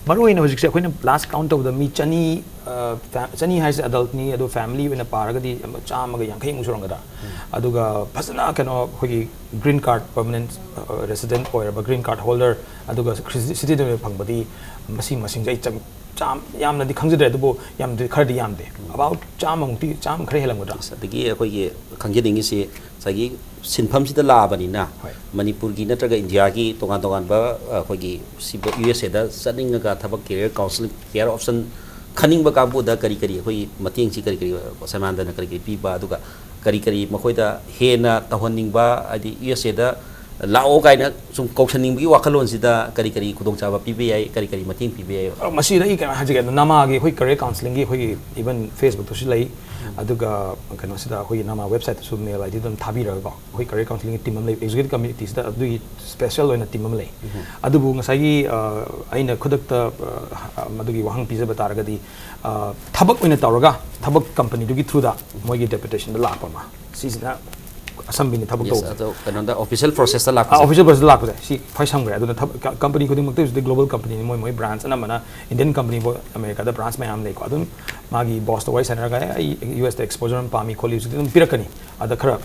ꯃꯔꯨꯑꯣꯏꯅ ꯍꯧꯖꯤꯛꯁꯦ ꯑꯩꯈꯣꯏꯅ last count ꯇꯧꯕꯗ ꯃꯤ ꯆꯅꯤ, ꯑ, fa-, ꯆꯅꯤ ꯍꯥꯏꯁꯦ adultꯅꯤ, ꯑꯗꯣ family ꯑꯣꯏꯅ ꯄꯥꯔꯒꯗꯤ ꯆꯥꯝꯃꯒ ꯌꯥꯡꯈꯩꯃꯨꯛ ꯁꯨꯔꯝꯒꯗ꯭ꯔꯥ? ꯎꯝ꯫ ꯑꯗꯨꯒ ꯐꯖꯅ ꯀꯩꯅꯣ ꯑꯩꯈꯣꯏꯒꯤ green card permanent, ꯑ, resident ꯑꯣꯏꯔꯕ green card holder, ꯑꯗꯨꯒ citizenship ꯐꯪꯕꯗꯤ ꯃꯁꯤ ꯃꯁꯤꯡꯁꯦ ꯑꯩ ꯆꯞ ꯆꯥꯝ-, ꯌꯥꯝꯅꯗꯤ ꯈꯪꯖꯗ꯭ꯔꯦ, ꯑꯗꯨꯕꯨ ꯌꯥꯝꯗꯤ, ꯈꯔꯗꯤ ꯌꯥꯝꯗꯦ꯫ ꯎꯝ꯫ About ꯆꯥꯝꯃꯃꯨꯛꯇꯤ, ꯆꯥꯝꯃ ꯈꯔ ꯍꯦꯜꯂꯝꯒꯗ꯭ꯔꯥ? ꯑꯁ, ꯑꯗꯒꯤ ꯑꯩꯈꯣꯏꯒꯤ ꯈꯪꯖꯅꯤꯡꯉꯤꯁꯤ, ꯉꯁꯥꯏꯒꯤ ꯁꯤꯟꯐꯝꯁꯤꯗ ꯂꯥꯛꯑꯕꯅꯤꯅ, ꯍꯣꯏ꯫ ꯃꯅꯤꯄꯨꯔꯒꯤ ꯅꯠꯇ꯭ꯔꯒ ꯏꯟꯗꯤꯌꯥꯒꯤ ꯇꯣꯉꯥꯟ ꯇꯣꯉꯥꯟꯕ, ꯑ, ꯑꯩꯈꯣꯏꯒꯤ ꯁꯤꯕ USAꯗ ꯆꯠꯅꯤꯡꯉꯒ ꯊꯕꯛ career counselling, career option ꯈꯟꯅꯤꯡꯕ ꯀꯥꯡꯕꯨꯗ ꯀꯔꯤ ꯀꯔꯤ ꯑꯩꯈꯣꯏꯒꯤ ꯃꯇꯦꯡꯁꯤ ꯀꯔꯤ ꯀꯔꯤ, ꯑ, ꯁꯃꯥꯟꯗꯅ ꯀꯔꯤ ꯀꯔꯤ ꯄꯤꯕ, ꯑꯗꯨꯒ ꯀꯔꯤ ꯀꯔꯤ ꯃꯈꯣꯏꯗ ꯍꯦꯟꯅ ꯇꯧꯍꯟꯅꯤꯡꯕ, ꯍꯥꯏꯗꯤ USAꯗ ꯂꯥꯛꯑꯣ ꯀꯥꯏꯅ ꯁꯨꯝ ꯀꯧꯁꯟꯅꯤꯡꯕꯒꯤ ꯋꯥꯈꯜꯂꯣꯟꯁꯤꯗ ꯀꯔꯤ ꯀꯔꯤ ꯈꯨꯗꯣꯡꯆꯥꯕ ꯄꯤꯕ ꯌꯥꯏ, ꯀꯔꯤ ꯀꯔꯤ ꯃꯇꯦꯡ ꯄꯤꯕ ꯌꯥꯏ? ꯑ, ꯃꯁꯤꯗ ꯑꯩ ꯀꯩꯅꯣ ꯍꯥꯏꯖꯒꯦ, ꯑꯗꯣ ꯅꯃꯥꯒꯤ ꯑꯩꯈꯣꯏ career counselling ꯒꯤ ꯑꯩꯈꯣꯏꯒꯤ even Facebook ꯇꯁꯨ ꯂꯩ, ꯑꯗꯨꯒ ꯀꯩꯅꯣꯁꯤꯗ ꯑꯩꯈꯣꯏꯒꯤ ꯅꯃꯥ website ꯇꯁꯨ mail ID ꯑꯗꯨꯝ ꯊꯥꯕꯤꯔꯒꯀꯣ, ꯑꯩꯈꯣꯏ career counselling ꯒꯤ team ꯑꯃ ꯂꯩ, executive committee ꯁꯤꯗ ꯑꯗꯨꯒꯤ special ꯑꯣꯏꯅ team ꯑꯃ ꯂꯩ꯫ ꯑꯗꯨꯕꯨ ꯉꯁꯥꯏꯒꯤ, ꯑ, ꯑꯩꯅ ꯈꯨꯗꯛꯇ, ꯑ, ꯃꯗꯨꯒꯤ ꯋꯥꯍꯪ ꯄꯤꯖꯕ ꯇꯥꯔꯒꯗꯤ, ꯑ, ꯊꯕꯛ ꯑꯣꯏꯅ ꯇꯧꯔꯒ ꯊꯕꯛ company ꯗꯨꯒꯤ through ꯗ ꯃꯣꯏꯒꯤ deputation ꯗ ꯂꯥꯛꯄ ꯑꯃ, ꯁꯤꯁꯤꯅ ꯑꯁꯝꯕꯤꯅꯤ ꯊꯕꯛ Yes, ꯇꯧꯕꯁꯦ꯫ ꯑꯗꯣ ꯀꯩꯅꯣꯗ official process ꯇ ꯂꯥꯛꯄꯁꯦ꯫ Official process ꯇ ꯂꯥꯛꯄꯁꯦ ꯁꯤ ꯈ꯭ꯋꯥꯏ ꯁꯝꯈ꯭ꯔꯦ꯫ ꯑꯗꯨꯅ ꯊꯕꯛ, ꯀ-, company ꯈꯨꯗꯤꯡꯃꯛꯇ ꯍꯧꯖꯤꯛꯇꯤ global company ꯅꯤ, ꯃꯣꯏ ꯃꯣꯏ branch ꯑꯅꯝꯕꯅ Indian company ꯕꯨ America ꯗ branch ꯃꯌꯥꯝ ꯂꯩꯀꯣ꯫ ꯑꯗꯨꯝ ꯃꯥꯒꯤ boss ꯇ ꯋꯥꯔꯤ ꯁꯥꯟꯅꯔꯒ, "ꯑꯦ, ꯑꯩ U S ꯇ exposure ꯑꯃ ꯄꯥꯝꯃꯤ ꯈꯣꯠꯂꯤ" ꯍꯧꯖꯤꯛꯇꯤ ꯑꯗꯨꯝ ꯄꯤꯔꯛꯀꯅꯤ꯫ ꯑꯗ ꯈꯔ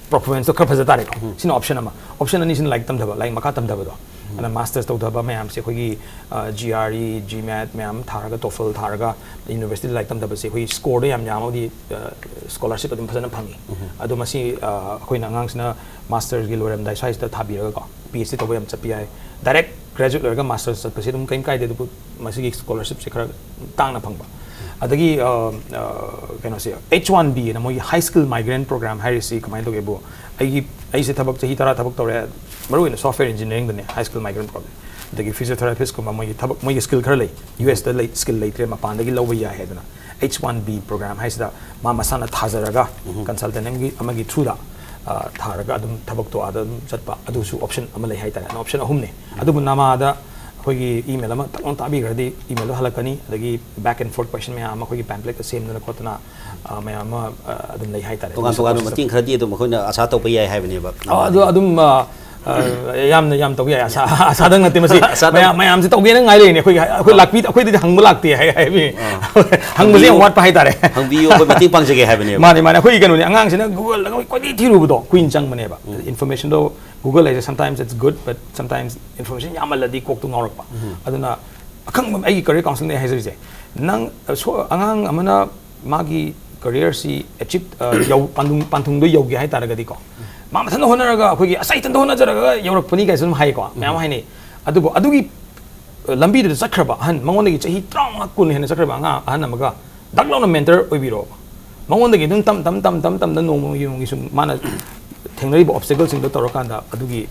performance ꯇꯣ ꯈꯔ ꯐꯖ ꯇꯥꯔꯦꯀꯣ꯫ ꯁꯤꯅ option ꯑꯃ꯫ Option ꯑꯅꯤꯁꯤꯅ ꯂꯥꯏꯔꯤꯛ ꯇꯝꯊꯕ, ꯂꯥꯏꯔꯤꯛ ꯃꯈꯥ ꯇꯝꯊꯕꯗꯣ꯫ ꯑꯗꯨꯅ masters ꯇꯧꯊꯕ ꯃꯌꯥꯝꯁꯦ ꯑꯩꯈꯣꯏꯒꯤ, ꯑ, G R E, GMAT ꯃꯌꯥꯝ ꯊꯥꯔꯒ, TOEFL ꯊꯥꯔꯒ university ꯗ ꯂꯥꯏꯔꯤꯛ ꯇꯝꯊꯕꯁꯦ ꯑꯩꯈꯣꯏꯒꯤ score ꯗꯣ ꯌꯥꯝ ꯌꯥꯝꯃꯒꯗꯤ, ꯑ, scholarship ꯑꯗꯨꯝ ꯐꯖꯅ ꯐꯪꯉꯤ꯫ ꯑꯗꯣ ꯃꯁꯤ, ꯑ, ꯑꯩꯈꯣꯏꯅ ꯑꯉꯥꯡꯁꯤꯅ masters ꯒꯤ ꯂꯣꯏꯔꯝꯗꯥꯏ ꯁ꯭ꯋꯥꯏꯁꯤꯗ ꯊꯥꯕꯤꯔꯒꯀꯣ, PhD ꯇꯧꯕ ꯌꯥꯝ ꯆꯠꯄ ꯌꯥꯏ꯫ Direct graduate ꯂꯣꯏꯔꯒ masters ꯆꯠꯄꯁꯦ ꯑꯗꯨꯝ ꯀꯩꯝ ꯀꯥꯏꯗꯦ, ꯑꯗꯨꯕꯨ ꯃꯁꯤꯒꯤ scholarship ꯁꯦ ꯈꯔ ꯇꯥꯡꯅ ꯐꯪꯕ꯫ ꯑꯗꯒꯤ, ꯑ, ꯑ, ꯀꯩꯅꯣꯁꯦ, H one B ꯑꯅ ꯃꯣꯏꯒꯤ high skill migrant program ꯍꯥꯏꯔꯤꯁꯤ ꯀꯃꯥꯏꯅ ꯇꯧꯒꯦꯕꯨ, ꯑꯩꯒꯤ, ꯑꯩꯁꯦ ꯊꯕꯛ ꯆꯍꯤ ꯇꯔꯥ ꯊꯕꯛ ꯇꯧꯔꯦ, ꯃꯔꯨꯑꯣꯏꯅ software engineering ꯗꯅꯦ, high skill migrant program꯫ ꯑꯗꯒꯤ physiotherapist ꯀꯨꯝꯕ ꯃꯣꯏꯒꯤ ꯊꯕꯛ, ꯃꯣꯏꯒꯤ skill ꯈꯔ ꯂꯩ, U S ꯇ ꯂꯩ, skill ꯂꯩꯇ꯭ꯔꯦ, ꯃꯄꯥꯟꯗꯒꯤ ꯂꯧꯕ ꯌꯥꯏ ꯍꯥꯏꯗꯅ꯫ H one B program ꯍꯥꯏꯁꯤꯗ ꯃꯥ ꯃꯁꯥꯅ ꯊꯥꯖꯔꯒ, consultant ꯑꯃꯒꯤ, ꯑꯃꯒꯤ through ꯗ, ꯑ, ꯊꯥꯔꯒ ꯑꯗꯨꯝ ꯊꯕꯛꯇꯣ ꯑꯥꯗ ꯑꯗꯨꯝ ꯆꯠꯄ, ꯑꯗꯨꯁꯨ option ꯑꯃ ꯂꯩ ꯍꯥꯏꯇꯥꯔꯦ꯫ Option ꯑꯍꯨꯝꯅꯦ꯫ ꯑꯗꯨꯕꯨ ꯅꯃꯥꯗ ꯑꯩꯈꯣꯏꯒꯤ email ꯑꯃ ꯇꯛ ꯂꯥꯎꯅ ꯊꯥꯕꯤꯈ꯭ꯔꯗꯤ, email ꯗꯣ ꯍꯜꯂꯛꯀꯅꯤ, ꯑꯗꯒꯤ back and forth question ꯃꯌꯥꯝ ꯑꯃ ꯑꯩꯈꯣꯏꯒꯤ pamphlet ꯇ ꯁꯦꯝꯗꯅ ꯈꯣꯠꯇꯅ, ꯑ, ꯃꯌꯥꯝ ꯑꯃ, ꯑ, ꯑꯗꯨꯝ ꯂꯩ ꯍꯥꯏꯇꯥꯔꯦ꯫ ꯇꯣꯉꯥꯟ ꯇꯣꯉꯥꯟꯕ ꯃꯇꯦꯡ ꯈꯔꯗꯤ ꯑꯗꯨꯝ ꯑꯩꯈꯣꯏꯅ ꯑꯁꯥ ꯇꯧꯕ ꯌꯥꯏ ꯍꯥꯏꯕꯅꯦꯕ꯫ ꯑ, ꯑꯗꯨ ꯑꯗꯨꯝ, ꯑ, ꯑ, ꯌꯥꯝꯅ, ꯌꯥꯝ ꯇꯧꯕ ꯌꯥꯏ꯫ ꯑꯁꯥ-, ꯑꯁꯥꯗꯪ ꯅꯠꯇꯦ ꯃꯁꯤ꯫ ꯑꯁꯥꯗꯪ꯫ ꯃꯌꯥꯝ, ꯃꯌꯥꯝꯁꯦ ꯇꯧꯒꯦꯅ ꯉꯥꯏ ꯂꯩꯔꯤꯅꯦ꯫ ꯑꯩꯈꯣꯏꯒꯤ, ꯑꯩꯈꯣꯏ ꯂꯥꯛꯄꯤ-, ꯑꯩꯈꯣꯏꯗꯗꯤ ꯍꯪꯕ ꯂꯥꯛꯇꯦ ꯍꯥꯏ, ꯍꯥꯏꯕꯤ꯫ ꯍꯪꯕꯁꯦ ꯌꯥꯝ ꯋꯥꯠꯄ ꯍꯥꯏꯇꯥꯔꯦ꯫ ꯍꯪꯕꯤꯌꯨ, ꯑꯩꯈꯣꯏ ꯃꯇꯦꯡ ꯄꯥꯡꯖꯒꯦ ꯍꯥꯏꯕꯅꯦꯕ꯫ ꯃꯥꯅꯦ, ꯃꯥꯅꯦ꯫ ꯑꯩꯈꯣꯏꯒꯤ ꯀꯩꯅꯣꯅꯦ, ꯑꯉꯥꯡꯁꯤꯅ Google ꯗꯒ ꯑꯩꯈꯣꯏ ꯀꯣꯏꯊꯤ ꯊꯤꯔꯨꯕꯗꯣ ꯀꯨꯏꯅ ꯆꯪꯕꯅꯦꯕ꯫ Information ꯗꯣ Google ꯍꯥꯏꯁꯦ sometimes it's good, but sometimes information ꯌꯥꯝꯃꯜꯂꯗꯤ ꯀꯣꯛꯇꯨ ꯉꯥꯎꯔꯛꯄ꯫ ꯑꯗꯨꯅ ꯑꯈꯪꯕ, ꯑꯩꯒꯤ career counselling ꯅ ꯍꯥꯏꯖꯔꯤꯁꯦ, ꯅꯪ, ꯑ, ꯁꯣ-, ꯑꯉꯥꯡ ꯑꯃꯅ ꯃꯥꯒꯤ career ꯁꯤ achieve, ꯑ, ꯌꯧ-, ꯄꯥꯟꯗꯨꯡ-, ꯄꯥꯟꯊꯨꯡꯗꯣ ꯌꯧꯒꯦ ꯍꯥꯏ ꯇꯥꯔꯒꯗꯤꯀꯣ, ꯃꯥ ꯃꯊꯟꯇ ꯍꯣꯠꯅꯔꯒ, ꯑꯩꯈꯣꯏꯒꯤ "ꯑꯁ, ꯑꯩ ꯏꯊꯟꯇ ꯍꯣꯠꯅꯖꯔꯒ ꯌꯧꯔꯛꯄꯅꯤ" ꯀꯥꯏꯁꯨ ꯑꯗꯨꯝ ꯍꯥꯏꯀꯣ, ꯃꯌꯥꯝ ꯍꯥꯏꯅꯩ꯫ ꯑꯗꯨꯕꯨ ꯑꯗꯨꯒꯤ, ꯑ, ꯂꯝꯕꯤꯗꯨꯗ ꯆꯠꯈ꯭ꯔꯕ ꯑꯍꯟ, ꯃꯉꯣꯟꯗꯒꯤ ꯆꯍꯤ ꯇꯔꯥꯃꯉꯥ ꯀꯨꯟ ꯍꯦꯟꯅ ꯆꯠꯈ꯭ꯔꯕ ꯑꯉꯥꯡ, ꯑꯍꯟ ꯑꯃꯒ ꯗꯛ ꯂꯥꯎꯅ mentor ꯑꯣꯏꯕꯤꯔꯣꯕ꯫ ꯃꯉꯣꯟꯗꯒꯤ ꯑꯗꯨꯝ ꯇꯝ, ꯇꯝ, ꯇꯝ, ꯇꯝ, ꯇꯝꯗ ꯅꯣꯡꯃꯒꯤ, ꯅꯣꯡꯃꯒꯤ ꯁꯨꯝ ꯃꯥꯅ ꯊꯦꯡꯅꯔꯤꯕ ꯑꯣꯕꯁꯇꯦꯀꯜꯁꯤꯡꯗꯣ ꯇꯧꯔꯀꯥꯟꯗ ꯑꯗꯨꯒꯤ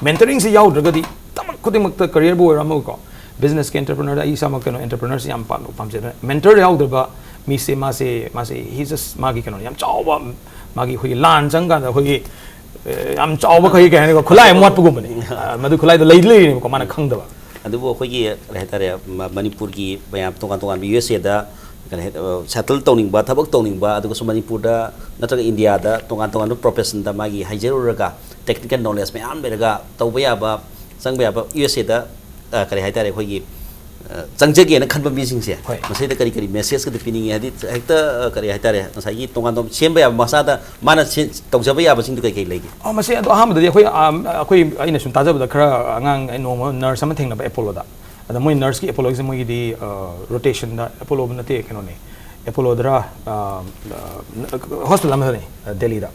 ꯃꯦꯟꯇꯔꯤꯡꯁꯤ ꯌꯥꯎꯗ꯭ꯔꯒꯗꯤ ꯊꯕꯛ ꯈꯨꯗꯤꯡꯃꯛꯇ ꯀꯔꯤꯌꯔꯕꯨ ꯑꯣꯏꯔꯣ ꯑꯃꯕꯨꯀꯣ, ꯕꯤꯖꯤꯅꯦꯁꯀꯤ ꯑꯦꯟꯇꯔꯄ꯭ꯔꯤꯅꯔꯗ ꯑꯩ ꯏꯁꯥꯃꯛ ꯀꯩꯅꯣ ꯑꯦꯟꯇꯔꯄ꯭ꯔꯤꯅꯔꯁꯤ ꯌꯥꯝ ꯄꯥꯝ ꯄꯥꯝꯖꯩ꯫ ꯑꯗꯨꯅ ꯃꯦꯟꯇꯔ ꯌꯥꯎꯗꯕ ꯃꯤꯁꯦ ꯃꯥꯁꯦ ꯃꯥꯁꯦ ꯍꯤ ꯖꯁ ꯃꯥꯒꯤ ꯀꯩꯅꯣ ꯌꯥꯝ ꯆꯥꯎꯕ ꯃꯥꯒꯤ ꯑꯩꯈꯣꯏꯒꯤ ꯂꯥꯟ ꯆꯪꯀꯥꯟꯗ ꯑꯩꯈꯣꯏꯒꯤ ꯑꯦ, ꯌꯥꯝ ꯆꯥꯎꯕ ꯀꯩ ꯀꯩ ꯍꯥꯏꯅꯤꯀꯣ, ꯈꯨꯠꯂꯥꯏ ꯑꯃ ꯋꯥꯠꯄꯒꯨꯝꯕꯅꯤ꯫ ꯑ, ꯃꯗꯨ ꯈꯨꯠꯂꯥꯏꯗꯣ ꯂꯩꯗꯤ ꯂꯩꯔꯤꯅꯦꯕꯀꯣ, ꯃꯥꯅ ꯈꯪꯗꯕ꯫ ꯑꯗꯨꯕꯨ ꯑꯩꯈꯣꯏꯒꯤ ꯀꯔꯤ ꯍꯥꯏꯇꯥꯔꯦ, ꯃ- ꯃꯅꯤꯄꯨꯔꯒꯤ ꯃꯌꯥꯝ ꯇꯣꯉꯥꯟ ꯇꯣꯉꯥꯟꯕ ꯌꯨ ꯑꯦꯁ ꯑꯦꯗ ꯀꯔꯤ ꯍꯥꯏ- ꯑ, ꯁꯦꯇꯜ ꯇꯧꯅꯤꯡꯕ, ꯊꯕꯛ ꯇꯧꯅꯤꯡꯕ, ꯑꯗꯨꯒꯁꯨ ꯃꯅꯤꯄꯨꯔꯗ ꯅꯠꯇ꯭ꯔꯒ ꯏꯟꯗꯤꯌꯥꯗ ꯇꯣꯉꯥꯟ ꯇꯣꯉꯥꯟꯕ ꯄ꯭ꯔꯣꯐꯦꯁꯟꯗ ꯃꯥꯒꯤ ꯍꯩꯖꯔꯨꯔꯒ ꯇꯦꯛꯅꯤꯀꯦꯜ ꯅꯣꯂꯦꯖ ꯃꯌꯥꯝ ꯂꯩꯔꯒ ꯇꯧꯕ ꯌꯥꯕ, ꯆꯪꯕ ꯌꯥꯕ ꯌꯨ ꯑꯦꯁ ꯑꯦꯗ ꯀꯔꯤ ꯍꯥꯏꯇꯥꯔꯦ, ꯑꯩꯈꯣꯏꯒꯤ ꯑ, ꯆꯪꯖꯒꯦꯅ ꯈꯟꯕ ꯃꯤꯁꯤꯡꯁꯦ ꯍꯣꯏ꯫ ꯃꯁꯤꯗ ꯀꯔꯤ ꯀꯔꯤ ꯃꯦꯁꯦꯖꯀꯗꯤ ꯄꯤꯅꯤꯡꯉꯤ? ꯍꯥꯏꯗꯤ ꯍꯦꯛꯇ ꯑ, ꯀꯔꯤ ꯍꯥꯏꯇꯥꯔꯦ, ꯉꯁꯥꯏꯒꯤ ꯇꯣꯉꯥꯟ ꯇꯣꯉꯥꯟ ꯁꯦꯝꯕ ꯌꯥꯕ ꯃꯁꯥꯗ ꯃꯥꯅ ꯁꯦ- ꯇꯧꯖꯕ ꯌꯥꯕꯁꯤꯡꯗꯨ ꯀꯩ ꯀꯩ ꯂꯩꯒꯦ? ꯑꯣ, ꯃꯁꯤ ꯑꯗꯣ ꯑꯍꯥꯟꯕꯗꯗꯤ ꯑꯩꯈꯣꯏ ꯑꯥꯝ, ꯑꯩꯈꯣꯏ ꯑꯩꯅ ꯁꯨꯝ ꯇꯥꯖꯕꯗ ꯈꯔ ꯑꯉꯥꯡ ꯑꯩ ꯅꯣꯡꯃ ꯅꯔꯁ ꯑꯃ ꯊꯦꯡꯅꯕ ꯑꯦꯄꯣꯂꯣꯗ꯫ ꯑꯗ ꯃꯣꯏ ꯅꯔꯁꯀꯤ ꯑꯦꯄꯣꯂꯣꯒꯤꯁꯦ ꯃꯣꯏꯒꯤꯗꯤ ꯔꯣꯇꯦꯁꯟꯗ, ꯑꯦꯄꯣꯂꯣ ꯅꯠꯇꯦ, ꯀꯩꯅꯣꯅꯦ, ꯑꯦꯄꯣꯂꯣꯗꯔ ꯍꯣꯁꯄꯤꯇꯥꯜ ꯑꯃꯗꯅꯦ, ꯗꯦꯜꯂꯤꯗ꯫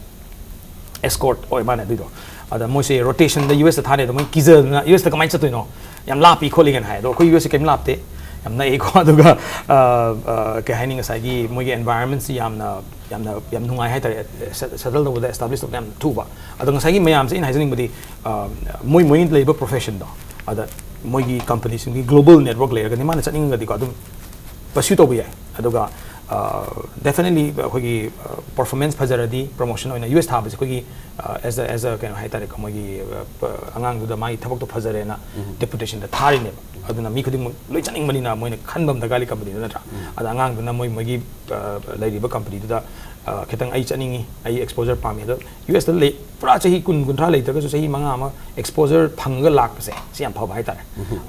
ꯑꯦꯁꯀꯣꯔꯠ ꯑꯣꯏ ꯃꯥꯅꯦ ꯑꯗꯨꯏꯗꯣ꯫ ꯑꯗ ꯃꯣꯏꯁꯦ ꯔꯣꯇꯦꯁꯟꯗ ꯌꯨ ꯑꯦꯁꯇ ꯊꯥꯅꯤ, ꯑꯗꯣ ꯃꯣꯏ ꯀꯤꯖꯗꯅ ꯌꯨ ꯑꯦꯁꯇ ꯀꯃꯥꯏꯅ ꯆꯠꯇꯣꯏꯅꯣ, ꯌꯥꯝ ꯂꯥꯞꯄꯤ ꯈꯣꯠꯂꯤꯒꯅ ꯍꯥꯏ꯫ ꯑꯗꯣ ꯑꯩꯈꯣꯏ ꯌꯨ ꯑꯦꯁꯁꯦ ꯀꯩꯝ ꯂꯥꯞꯇꯦ, ꯌꯥꯝ ꯅꯛꯏꯀꯣ꯫ ꯑꯗꯨꯒ ꯑ, ꯑ, ꯀꯩ ꯍꯥꯏꯅꯤ, ꯉꯁꯥꯏꯒꯤ ꯃꯣꯏꯒꯤ ꯑꯦꯟꯚꯥꯏꯔꯟꯃꯦꯟꯁꯤ ꯌꯥꯝꯅ ꯌꯥꯝꯅ ꯌꯥꯝ ꯅꯨꯡꯉꯥꯏ ꯍꯥꯏꯇꯥꯔꯦ, ꯁꯦꯇꯜ ꯇꯧꯕꯗ, ꯑꯦꯁꯇꯥꯕ꯭ꯂꯤꯁ ꯇꯧꯕꯗ ꯌꯥꯝ ꯊꯨꯕ꯫ ꯑꯗꯣ ꯉꯁꯥꯏꯒꯤ ꯃꯌꯥꯝꯁꯦ ꯑꯩꯅ ꯍꯥꯏꯖꯅꯤꯡꯕꯗꯤ, ꯑ, ꯃꯣꯏ ꯃꯣꯏ ꯂꯩꯔꯤꯕ ꯄ꯭ꯔꯣꯐꯦꯁꯟꯗꯣ, ꯑꯗ ꯃꯣꯏꯒꯤ ꯀꯝꯄꯅꯤꯁꯤꯡꯒꯤ ꯒ꯭ꯂꯣꯕꯜ ꯅꯦꯠꯋꯥꯔꯛ ꯂꯩꯔꯒꯗꯤ ꯃꯥꯅ ꯆꯠꯅꯤꯡꯉꯒꯗꯤꯀꯣ ꯑꯗꯨꯝ ꯄꯔꯁ꯭ꯌꯨ ꯇꯧꯕ ꯌꯥꯏ꯫ ꯑꯗꯨꯒ ꯗꯦꯐꯤꯅꯦꯠꯂꯤ ꯑꯩꯈꯣꯏꯒꯤ ꯄꯔꯐꯣꯔꯃꯦꯟꯁ ꯐꯖꯔꯗꯤ ꯄ꯭ꯔꯣꯃꯣꯁꯟ ꯑꯣꯏꯅ ꯌꯨ ꯑꯦꯁ ꯊꯥꯕꯁꯦ ꯑꯩꯈꯣꯏꯒꯤ ꯑꯦꯁ ꯑꯦꯁ ꯀꯩꯅꯣ ꯍꯥꯏꯇꯥꯔꯦꯀꯣ, ꯃꯣꯏꯒꯤ ꯑ, ꯄ- ꯑꯉꯥꯡꯗꯨꯗ ꯃꯥꯒꯤ ꯊꯕꯛꯇꯣ ꯐꯖꯔꯦꯅ ꯗꯦꯄꯨꯇꯦꯁꯟꯗ ꯊꯥꯔꯤꯅꯦꯕ꯫ ꯑꯗꯨꯅ ꯃꯤ ꯈꯨꯗꯤꯡꯃꯛ ꯂꯣꯏ ꯆꯠꯅꯤꯡꯕꯅꯤꯅ ꯃꯣꯏꯅ ꯈꯟꯕ ꯑꯃ ꯗꯔꯀꯥꯔ ꯂꯩ ꯀꯝꯄꯅꯤꯗꯨ ꯅꯠꯇ꯭ꯔꯥ? ꯑꯗ ꯑꯉꯥꯡꯗꯨꯅ ꯃꯣꯏ ꯃꯣꯏꯒꯤ ꯑ, ꯂꯩꯔꯤꯕ ꯀꯝꯄꯅꯤꯗꯨꯗ ꯑ, ꯈꯤꯇꯪ ꯑꯩ ꯆꯠꯅꯤꯡꯉꯤ, ꯑꯩ ꯑꯦꯛꯁꯄꯣꯖꯔ ꯄꯥꯝꯃꯤ꯫ ꯑꯗꯣ ꯌꯨ ꯑꯦꯁꯇ ꯂꯩ ꯄꯨꯔꯥ ꯆꯍꯤ ꯀꯨꯟ ꯀꯨꯟꯊ꯭ꯔꯥ ꯂꯩꯇ꯭ꯔꯒꯁꯨ ꯆꯍꯤ ꯃꯉꯥ ꯑꯃ ꯑꯦꯛꯁꯄꯣꯖꯔ ꯐꯪꯉꯒ ꯂꯥꯛꯄꯁꯦ ꯁꯤ ꯌꯥꯝ ꯐꯕ ꯍꯥꯏꯇꯥꯔꯦ꯫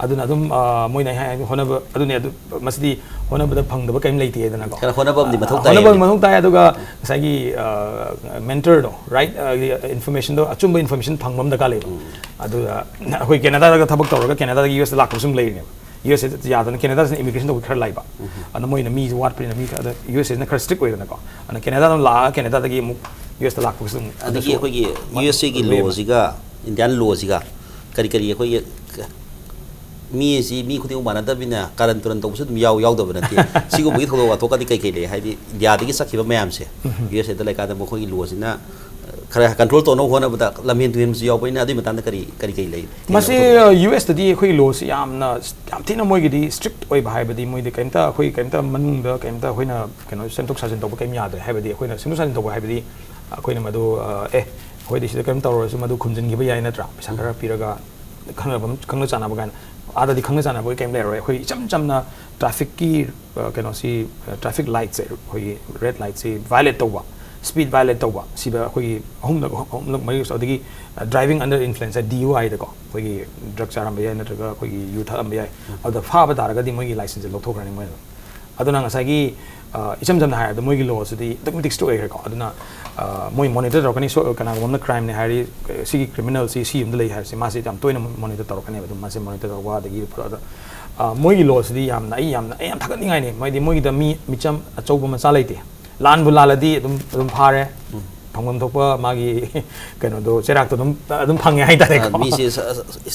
ꯑꯗꯨꯅ ꯑꯗꯨꯝ ꯑ, ꯃꯣꯏꯅ ꯑꯩ ꯍꯥꯏ ꯍꯣꯠꯅꯕ ꯑꯗꯨꯅꯦ ꯑꯗꯨ ꯃꯁꯤꯗꯤ ꯍꯣꯠꯅꯕꯗ ꯐꯪꯗꯕ ꯀꯔꯤꯝ ꯂꯩꯇꯦꯗꯅꯀꯣ꯫ ꯈꯔ ꯍꯣꯠꯅꯕ ꯑꯃꯗꯤ ꯃꯊꯧ ꯇꯥꯏ ꯍꯣꯠꯅꯕ ꯑꯃꯗꯤ ꯍꯥꯏꯕꯅꯤ꯫ ꯃꯊꯧ ꯇꯥꯏ꯫ ꯑꯗꯨꯒ ꯉꯁꯥꯏꯒꯤ ꯃꯦꯟꯇꯔꯗꯣ, ꯔꯥꯏꯠ, ꯏꯟꯐꯣꯔꯃꯦꯁꯟꯗꯣ, ꯑꯆꯨꯝꯕ ꯏꯟꯐꯣꯔꯃꯦꯁꯟ ꯐꯪꯕ ꯑꯃ ꯗꯔꯀꯥꯔ ꯂꯩꯕ꯫ ꯑꯗꯨꯗ ꯑꯩꯈꯣꯏ ꯀꯦꯅꯥꯗꯥꯗꯒ ꯊꯕꯛ ꯇꯧꯔꯒ ꯀꯦꯅꯥꯗꯥꯗꯒꯤ ꯌꯨ ꯑꯦꯁꯇ ꯂꯥꯛꯄꯁꯨ ꯑꯗꯨꯝ ꯂꯩꯔꯤꯅꯦꯕ꯫ ꯌꯨ ꯑꯦꯁ ꯑꯦ ꯌꯥꯗꯅ ꯀꯦꯅꯥꯗꯥꯁꯤꯅ ꯏꯃꯤꯒ꯭ꯔꯦꯁꯟ ꯇꯧꯕ ꯈꯔ ꯂꯥꯏꯕ꯫ ꯑꯗꯨꯅ ꯃꯣꯏꯅ ꯃꯤꯁꯨ ꯋꯥꯠꯄꯅꯤꯅ ꯃꯤ ꯈꯔ, ꯑꯗ ꯌꯨ ꯑꯦꯁ ꯑꯦꯅ ꯈꯔ ꯁ꯭ꯇ꯭ꯔꯤꯛ ꯑꯣꯏꯗꯅꯀꯣ꯫ ꯑꯗꯨꯅ ꯀꯦꯅꯥꯗꯥꯗ ꯑꯗꯨꯝ ꯂꯥꯛꯑꯒ ꯀꯦꯅꯥꯗꯥꯗꯒꯤ ꯑꯃꯨꯛ ꯌꯨ ꯑꯦꯁꯇ ꯂꯥꯛꯄꯒꯤꯁꯨ ꯑꯗꯨꯝ ꯑꯗꯒꯤ ꯑꯗꯨꯁꯨ ꯑꯩꯈꯣꯏꯒꯤ ꯌꯨ ꯑꯦꯁ ꯑꯦꯒꯤ ꯂꯩꯌꯦꯕ꯫ ꯂꯣꯁꯤꯒ ꯏꯟꯗꯤꯌꯥꯟ ꯂꯣꯁꯤꯒ ꯀꯔꯤ ꯀꯔꯤ ꯑꯩꯈꯣꯏꯒꯤ ꯀ- ꯃꯤ ꯑꯁꯤ ꯃꯤ ꯈꯨꯗꯤꯡꯃꯛ ꯃꯥꯟꯅꯗꯕꯅꯤꯅ ꯀꯥꯔꯟ ꯇꯨꯔꯟ ꯇꯧꯕꯁꯨ ꯑꯗꯨꯝ ꯌꯥꯎ ꯌꯥꯎꯗꯕ ꯅꯠꯇꯦ꯫ ꯁꯤꯒꯨꯝꯕꯒꯤ ꯊꯧꯗꯣꯛ ꯋꯥꯊꯣꯛꯀꯗꯤ ꯀꯩ ꯀꯩ ꯂꯩ? ꯍꯥꯏꯗꯤ ꯏꯟꯗꯤꯌꯥꯗꯒꯤ ꯆꯠꯈꯤꯕ ꯃꯌꯥꯝꯁꯦ ꯌꯨ ꯑꯦꯁ ꯑꯦꯗ ꯂꯩꯀꯥꯟꯗ ꯃꯈꯣꯏꯒꯤ ꯂꯣꯁꯤꯅ ꯑ, ꯈꯔ ꯀꯟꯇ꯭ꯔꯣꯜ ꯇꯧꯅꯕ ꯍꯣꯠꯅꯕꯗ ꯂꯝꯍꯦꯟ ꯇꯨꯍꯦꯟꯕꯁꯨ ꯌꯥꯎꯕꯅꯤꯅ, ꯑꯗꯨꯒꯤ ꯃꯇꯥꯡꯗ ꯀꯔꯤ ꯀꯔꯤ ꯀꯔꯤ ꯂꯩ? ꯃꯁꯤ ꯌꯨ ꯑꯦꯁꯇꯗꯤ ꯑꯩꯈꯣꯏꯒꯤ ꯂꯣꯁꯤ ꯌꯥꯝꯅ ꯌꯥꯝ ꯊꯤꯅ ꯃꯣꯏꯒꯤꯗꯤ ꯁ꯭ꯇ꯭ꯔꯤꯛ ꯑꯣꯏꯕ ꯍꯥꯏꯕꯗꯤ ꯃꯣꯏꯗꯤ ꯀꯩꯝꯇ ꯑꯩꯈꯣꯏ ꯀꯩꯝꯇ ꯃꯅꯨꯡꯗ ꯀꯩꯝꯇ ꯑꯩꯈꯣꯏꯅ ꯀꯩꯅꯣ ꯁꯦꯝꯗꯣꯛ ꯁꯥꯖꯤꯟ ꯇꯧꯕ ꯀꯩꯝ ꯌꯥꯗ꯭ꯔꯦ꯫ ꯍꯥꯏꯕꯗꯤ ꯑꯩꯈꯣꯏꯅ ꯁꯦꯝꯗꯣꯛ ꯁꯥꯖꯤꯟ ꯇꯧꯕ ꯍꯥꯏꯕꯗꯤ ꯑꯩꯈꯣꯏꯅ ꯃꯗꯨ ꯑꯦ ꯑꯩꯈꯣꯏꯗꯤ ꯁꯤꯗ ꯀꯩꯝ ꯇꯧꯔꯁꯨ ꯃꯗꯨ ꯈꯨꯝꯖꯤꯟꯈꯤꯕ ꯌꯥꯏ ꯅꯠꯇ꯭ꯔꯥ? ꯄꯩꯁꯥ ꯈꯔ ꯄꯤꯔꯒ ꯈꯪꯅꯕ ꯈꯪꯅ ꯆꯥꯟꯅꯕ ꯀꯥꯏꯅ꯫ ꯑꯥꯗꯗꯤ ꯈꯪꯅ ꯆꯥꯟꯅꯕ ꯀꯩꯝ ꯂꯩꯔꯔꯣꯏ꯫ ꯑꯩꯈꯣꯏ ꯏꯆꯝ ꯆꯝꯅ ꯇ꯭ꯔꯥꯐꯤꯛꯀꯤ ꯀꯩꯅꯣꯁꯤ ꯇ꯭ꯔꯥꯐꯤꯛ ꯂꯥꯏꯠꯁꯦ ꯑꯩꯈꯣꯏꯒꯤ ꯔꯦꯗ ꯂꯥꯏꯠꯁꯤ ꯚꯥꯏꯂꯦꯠ ꯇꯧꯕ, ꯁ꯭ꯄꯤꯗ ꯚꯥꯏꯂꯦꯠ ꯇꯧꯕ ꯁꯤꯗ ꯑꯩꯈꯣꯏꯒꯤ ꯑꯍꯨꯝꯂꯛ ꯑꯍꯨꯝꯂꯛ ꯃꯔꯤ ꯑꯗꯒꯤ driving under influence ꯗꯤ ꯌꯨ ꯑꯥꯏꯗꯀꯣ ꯑꯩꯈꯣꯏꯒꯤ ꯗ꯭ꯔꯒ ꯆꯥꯔꯝꯕ ꯌꯥꯏ ꯅꯠꯇ꯭ꯔꯒ ꯑꯩꯈꯣꯏꯒꯤ ꯌꯨ ꯊꯛꯑꯝꯕ ꯌꯥꯏ꯫ ꯑꯗꯨꯗ ꯐꯥꯕ ꯇꯥꯔꯒꯗꯤ ꯃꯣꯏꯒꯤ ꯂꯥꯏꯁꯦꯟꯁꯁꯦ ꯂꯧꯊꯣꯛꯈ꯭ꯔꯅꯤ ꯃꯣꯏꯅ꯫ ꯑꯗꯨꯅ ꯉꯁꯥꯏꯒꯤ ꯏꯆꯝ ꯆꯝꯅ ꯍꯥꯏꯔꯕꯗ ꯃꯣꯏꯒꯤ ꯂꯣꯁꯤꯗꯤ ꯑꯗꯨꯛꯀꯤ ꯃꯇꯤꯛ ꯁ꯭ꯇ꯭ꯔꯤꯛ ꯑꯣꯏꯈ꯭ꯔꯦꯀꯣ꯫ ꯑꯗꯨꯅ ꯃꯣꯏ ꯃꯣꯅꯤꯇꯔ ꯇꯧꯔꯛꯀꯅꯤ꯫ ꯀꯅꯥꯒꯨꯝꯕ ꯑꯃꯅ ꯀ꯭ꯔꯥꯏꯝꯅꯦ ꯍꯥꯏꯔꯗꯤ ꯁꯤꯒꯤ ꯀ꯭ꯔꯤꯃꯤꯅꯦꯜꯁꯤ ꯁꯤ ꯌꯨꯝꯗ ꯂꯩ ꯍꯥꯏꯕꯁꯤ ꯃꯥꯁꯤ ꯌꯥꯝ ꯇꯣꯏꯅ ꯃꯣꯅꯤꯇꯔ ꯇꯧꯔꯛꯀꯅꯦꯕ꯫ ꯑꯗꯨꯝ ꯃꯥꯁꯦ ꯃꯣꯅꯤꯇꯔ ꯇꯧꯕ ꯑꯗꯒꯤ ꯃꯣꯏꯒꯤ ꯂꯣꯁꯤꯗꯤ ꯌꯥꯝꯅ ꯑꯩ ꯌꯥꯝꯅ ꯑꯩ ꯌꯥꯝ ꯊꯥꯒꯠꯅꯤꯡꯉꯥꯏꯅꯤ꯫ ꯃꯣꯏꯗꯤ ꯃꯣꯏꯒꯤꯗ ꯃꯤ ꯃꯤꯆꯝ ꯑꯆꯧꯕ ꯃꯆꯥ ꯂꯩꯇꯦ꯫ ꯂꯥꯟꯕꯨ ꯂꯥꯜꯂꯗꯤ ꯑꯗꯨꯝ ꯑꯗꯨꯝ ꯐꯥꯔꯦ꯫ ꯐꯪꯐꯝ ꯊꯣꯛꯄ ꯃꯥꯒꯤ ꯀꯩꯅꯣꯗꯣ ꯆꯩꯔꯥꯛꯇꯣ ꯑꯗꯨꯝ ꯑꯗꯨꯝ ꯐꯪꯉꯦ ꯍꯥꯏꯇꯥꯔꯦꯀꯣ꯫ ꯃꯤꯁꯦ